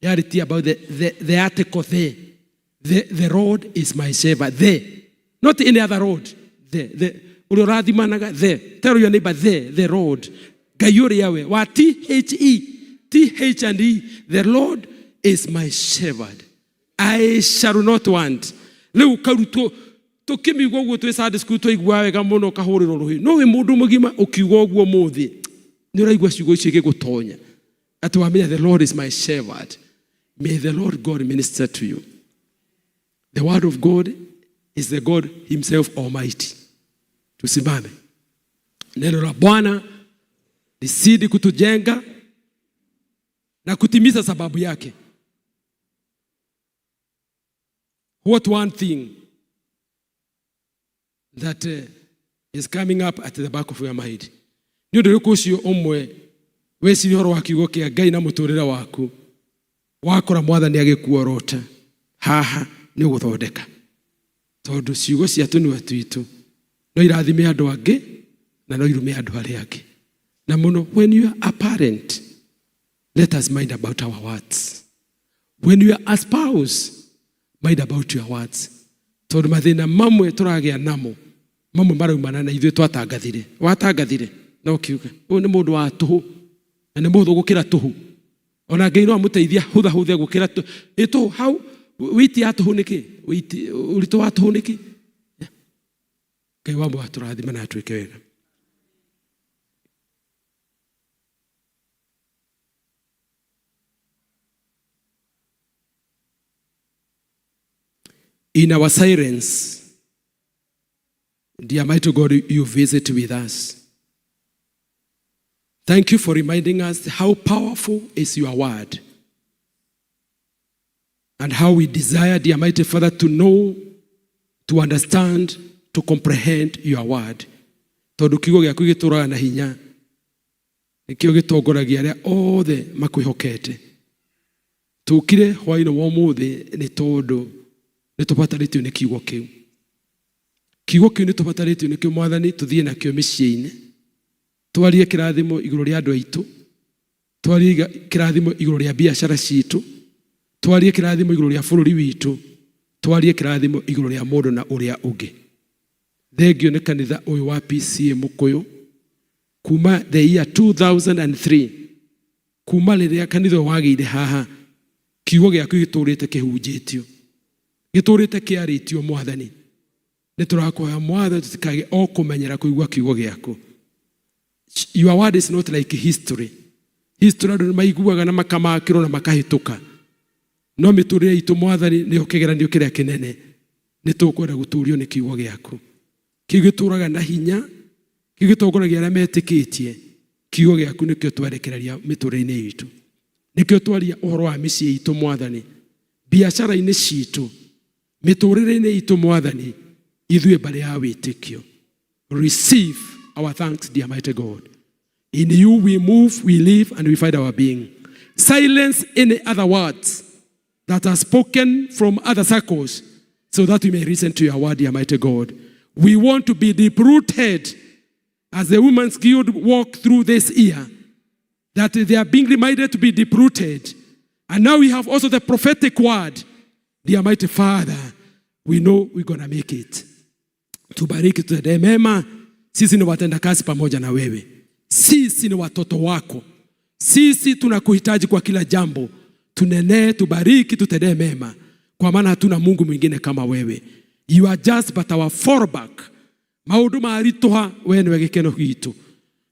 S15: yarĩtie about the article the. The Lord is my shepherd. The. Not any other road. The. The. Ũrĩa ũrathimanaga the. Tell your neighbor the Lord. Ngai ũrĩa we wa T-H-E. T-H and E. The Lord is my shepherd. I shall not want. Rĩu karutwo tũkĩmĩigua ũguo twĩ Sunday school twaigua wega mũno kahũrĩrwo rũhĩ. No wĩ mũndũ mũgima ũkiuga ũguo mũthĩ nĩ ũraigua ciugo icio igĩgũtonya atĩ wamenya the Lord is my shepherd. May the Lord God minister to you. The word of God is the God himself Almighty. Tusimame. Neno la Bwana lisidi kutujenga na kutimiza sababu yake. What one thing that is coming up at the back of your mind? Nĩ ũndũ ũrĩkũ ũcio ũmwe weciria ũhoro wa kiugo kĩa Ngai na mũtũrĩre waku wakora mwathani agĩkuorota haha nĩ ũgũthondeka tondũ ciugo cia tũnua twitũ no irathime andũ angĩ na no irume andũ arĩa angĩ. Na mũno when you are a parent, let us mind about our words. When you are a spouse, mind about your words. Tondũ mathĩna mamwe tũragĩa namo mamwe maraumana na ithuĩ twatangathire watangathire na ũkiuga ũyũ nĩ mũndũ wa tũhũ na nĩ mũhũthũ gũkĩra tũhũ ona Ngai no amũteithia hũthahũthe gũkĩra tũhũ. Ĩ tũhũ hau wĩiti ya tũhũ nĩkĩ wĩiti ũritũ wa tũhũ nĩkĩ? Ngai wa mwa tũrathime na atwĩke wega. In our silence, dear mighty God, you visit with us. Thank you for reminding us how powerful is your word and how we desire, dear mighty Father, to know, to understand, to comprehend your word. Tondũ kiugo gĩaku gĩtũraga na hinya nĩkĩo gĩtongoragia arĩa othe makwĩhokete. Tũkire hwaĩ-inĩ wa ũmũthĩ nĩ tondũ nĩ tũbatarĩtio nĩ kiugo kĩu. Kiugo kĩu nĩ tũbatarĩtio nĩkĩo mwathani tũthiĩ nakĩo mĩciĩ-inĩ twarie kĩrathimo igũrũ rĩa andũ aitũ twarie kĩrathimo igũrũ rĩa biacara citũ twarie kĩrathimo igũrũ rĩa bũrũri witũ twarie kĩrathimo igũrũ rĩa mũndũ na ũrĩa ũngĩ. Thengio nĩ kanitha ũyũ wa PCA Mũkũyũ kuma the year 2003 kuma rĩrĩa kanitha ũyũ wagĩire haha kiugo gĩaku gĩtũrĩte kĩhunjĩtio gĩtũrĩte kĩarĩtio mwathani nĩ tũrakũhoya mwathani tũtikage o kũmenyera kũigua kiugo gĩaku. Your word is not like history. History andũ nĩ maiguaga na makamakĩrwo na makahĩtũka no mĩtũrĩre itũ mwathani nĩyo kĩgeranio kĩrĩa kĩnene nĩ tũkwenda gũtũrio nĩ kiugo gĩaku kĩu gĩtũraga na hinya kĩu gĩtongoragia arĩa metĩkĩtie kiugo gĩaku nĩkĩo twerekereria mĩtũrĩre-inĩ itũ nĩkĩo twaria ũhoro wa mĩciĩ itũ mwathani biacara-inĩ citũ mĩtũrĩre-inĩ itũ mwathani ithuĩ mbarĩ ya wĩtĩkio. Receive our thanks, dear mighty God. In you we move, we live, and we find our being. Silence any other words that are spoken from other circles so that we may listen to your word, dear mighty God. We want to be deep-rooted. As the Women's Guild walk through this year, that they are being reminded to be deep-rooted. And now we have also the prophetic word. Dear mighty Father, we know we're gonna make it. Tubariki, tutendee mema. Sisi ni watendakazi pamoja na wewe. Sisi ni watoto wako. Sisi tunakuhitaji kwa kila jambo. Tunenee, tubariki, tutendee mema, kwa maana hatuna Mungu mwingine kama wewe. You are just but our fallback. Maundu maritũha we nĩwe gĩkeno gitũ,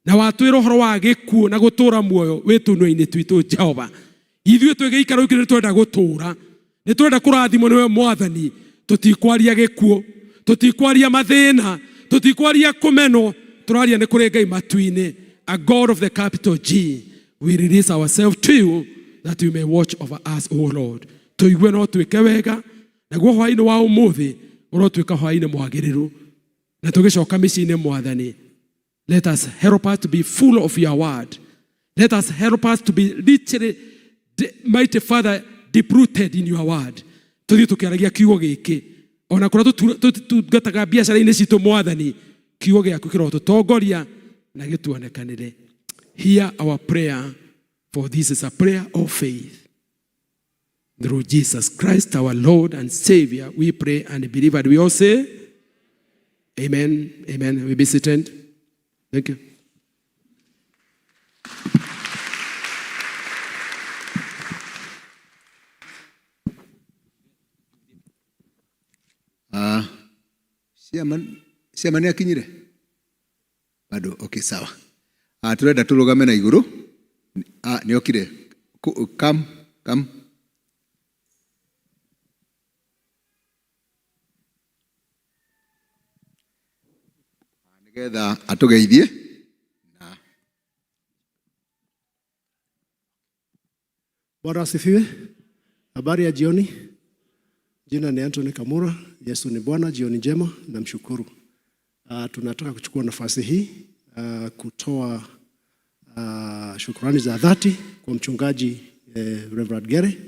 S15: na watwĩra ũhoro wa gĩkuũ na gũtũũra muoyo wĩ tũnua-inĩ twitũ. Jehova, ithuĩ twĩ gĩikaro gĩkĩ nĩ twenda gũtũũra, nĩ twenda kũrathimwo nĩwe Mwathani. Tũtikwaria gĩkuũ, tũtikwaria mathĩna, tũtikwaria kũmenwo, tũraria nĩ kũrĩ Ngai matu-inĩ, a God of the capital G. We release ourselves to you that you may watch over us, O Lord. Tũigue no twĩke wega, naguo hwaĩ-inĩ wa ũmũthĩ ũrotuĩka hwaĩ-inĩ mwagĩrĩru, na tũgĩcoka mĩciĩ-inĩ, Mwathani, let us help us to be full of your word. Let us help us to be literally, mighty Father, deep rooted in your word. Tũthiĩ tũkĩaragia kiugo gĩkĩ ona kũrĩa tũtungataga biacara-inĩ citũ. Mwathani, kiugo gĩaku kĩrotũtongoria na gĩtuonekanĩre. Hear our prayer, for this is a prayer of faith. Through Jesus Christ our Lord and Savior we pray and believe, and we all say amen. Amen. We be seated. Thank you.
S5: Ah, chairman, chairman nĩ akinyire bado? Okay, sawa. Ah, turenda tũrũgame na igũrũ. Ah, nĩ okire. Come, come. Nĩgetha atũgeithie.
S16: Bwana asifiwe. Habari ya jioni. Jina ni Anthony Kamura. Yesu ni Bwana. Jioni njema, namshukuru. Tunataka kuchukua nafasi hii kutoa shukrani za dhati kwa mchungaji Reverend Gere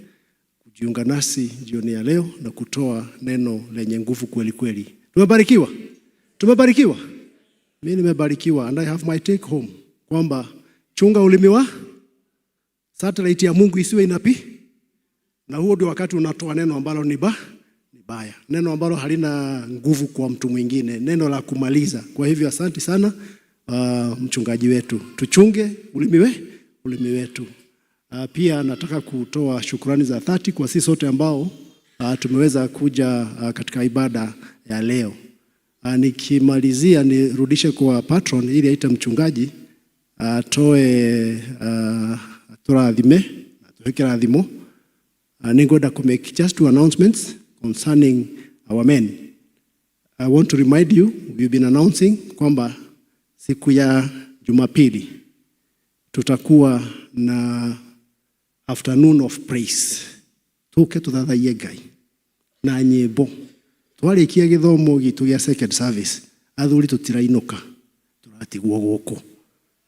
S16: kujiunga nasi jioni ya leo na kutoa neno lenye nguvu kweli kweli. Tumebarikiwa. Tumebarikiwa. Mimi nimebarikiwa and I have my take home kwamba chunga ulimi wa satellite ya Mungu isiwe inapi, na huo ndio wakati unatoa neno ambalo ni baya, neno ambalo halina nguvu kwa mtu mwingine, neno la kumaliza. Kwa hivyo asante sana mchungaji wetu, tuchunge ulimi wetu. Pia nataka kutoa shukrani za dhati kwa sisi sote ambao tumeweza kuja katika ibada ya leo. Nikimalizia nirudishe kwa patron ili aite mchungaji atoe turathime atuhe kirathimo. Ningwenda ku make just two announcements concerning our men. I want to remind you, we've been announcing kwamba siku ya Jumapili tutakuwa na afternoon of praise, tuke tuthathaiye Ngai na nyimbo. Twarikia githomo gitu gia second service, athuri tutirainuka, turatigwo guku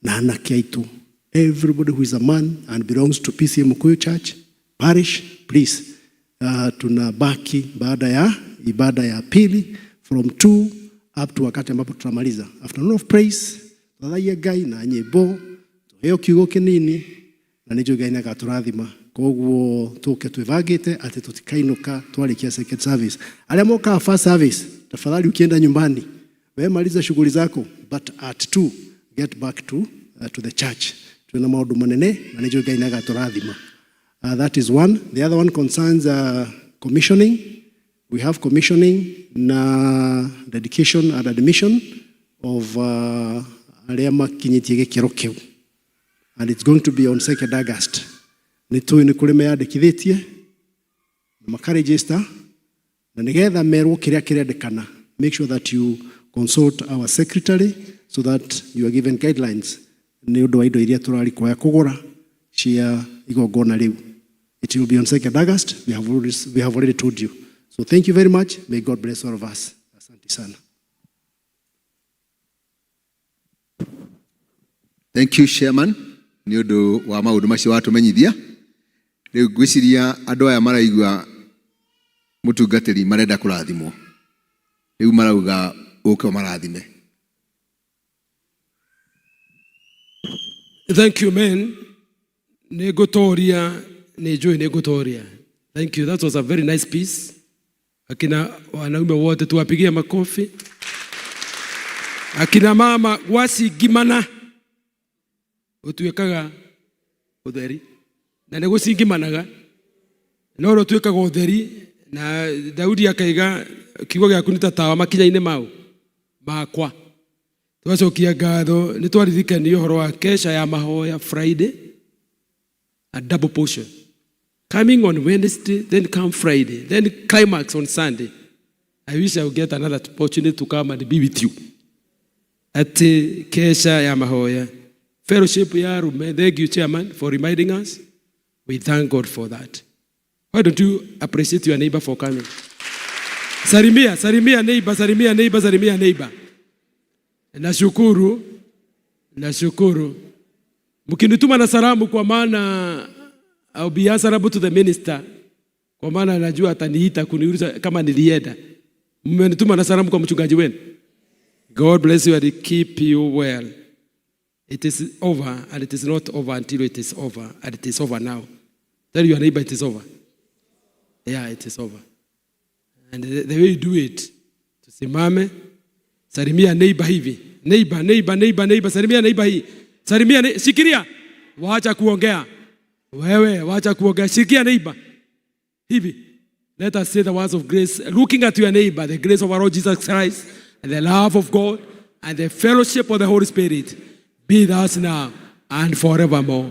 S16: na anake aitu. Everybody who is a man and belongs to PCEA Mukuyu Church Parish, please, tunabaki baada ya ibada ya pili from 2 up to wakati ambapo tutamaliza afternoon of praise, tuthathaiye Ngai na nyimbo, tuheo kiugo kinini na nĩnjũĩ Ngai nĩagatũrathima. Koguo tũke twĩbangĩte atĩ tũtikainuka twarikia second service. Arĩa mokaga first service, tafadhali ukienda nyumbani we maliza shughuli zako, but at 2 get back to the church. Twina maũndũ manene na nĩnjũĩ Ngai nĩagatũrathima. That is one. The other one concerns commissioning. We have commissioning na dedication and admission of arĩa makinyĩtie gĩkĩro kĩu, and it's going to be on 2nd August. Nĩ tũĩ nĩ kũrĩ meyandĩkithĩtie na makaregister, na nĩgetha merwo kĩrĩa kĩrendekana, make sure that you consult our secretary so that you are given guidelines nĩ ũndũ wa indo iria tũrarikũya kũgũra cia igongona rĩu. It will be on 2nd August. We have already told you. So thank you very much. May God bless all of us. Asante sana.
S5: Thank you, chairman, nĩ ũndũ wa maũndũ macio watũmenyithia. Rĩu ngwĩciria andũ aya maraigua mũtungatĩri marenda kũrathimwo, rĩu marauga ũke ũmarathime.
S15: Thank you, men. Nĩ ngũtoria, nĩ njũĩ nĩ ngũtoria. Thank you. That was a very nice piece. Akina wanaume wote tuwapigie makofi. Akina mama, gwacingimana ũtuĩkaga ũtheri, na nĩ gũcingimanaga no rũtuĩkaga ũtheri. Na Daudi akaiga kiugo gĩaku nĩ ta tawa makinya-inĩ mau makwa. Twacokia ngatho nĩ twaririkanio ũhoro wa kesha ya mahoya Friday, a double portion coming on Wednesday, then come Friday, then climax on Sunday. I wish I would get another opportunity to come and be with you at kesha ya mahoya, fellowship ya rume. Thank you, chairman, for reminding us. We thank God for that. Why don't you appreciate your neighbor for coming? Salimia, salimia neighbor, salimia neighbor, salimia neighbor. Nashukuru, nashukuru. Mkinituma na salamu, kwa maana I'll be answerable to the minister, kwa maana najua ataniita kuniuliza kama nilienda. Mmenituma na salamu kwa mchungaji wenu. God bless you and keep you well. It is over, and it is not over until it is over, and it is over now. Tell your neighbor it is over. Yeah, it is over. And the way you do it, tusimame, salimia neighbor hivi. Neighbor, neighbor, neighbor, neighbor, salimia neighbor hii. Salimia, shikilia. Wacha kuongea. Wewe, wacha kuongea. Shikia neighbor. Hivi. Let us say the words of grace, looking at your neighbor. The grace of our Lord Jesus Christ, and the love of God, and the fellowship of the Holy Spirit be with us now and forevermore.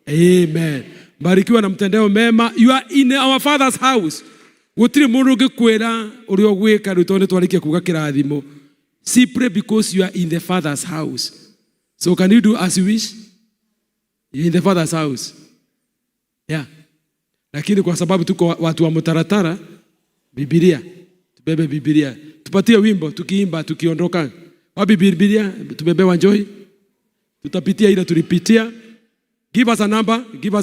S15: Amen. Barikiwa na mtendeo mema. You are in our Father's house. Gũtirĩ mũndũ ũngĩkwĩra ũrĩa ũgwĩka rĩu tondũ nĩtwarĩkia kuga kĩrathimo. Simply because you are in the Father's house. So can you do as you wish? You're in the Father's house. Yeah. Lakini kwa sababu tuko watu wa mtaratara, Biblia, tubebe Biblia. Tupatie wimbo tukiimba tukiondoka. Wapi Biblia? Tubebe Wanjoi. Tutapitia ile tulipitia. Give us a number, give us a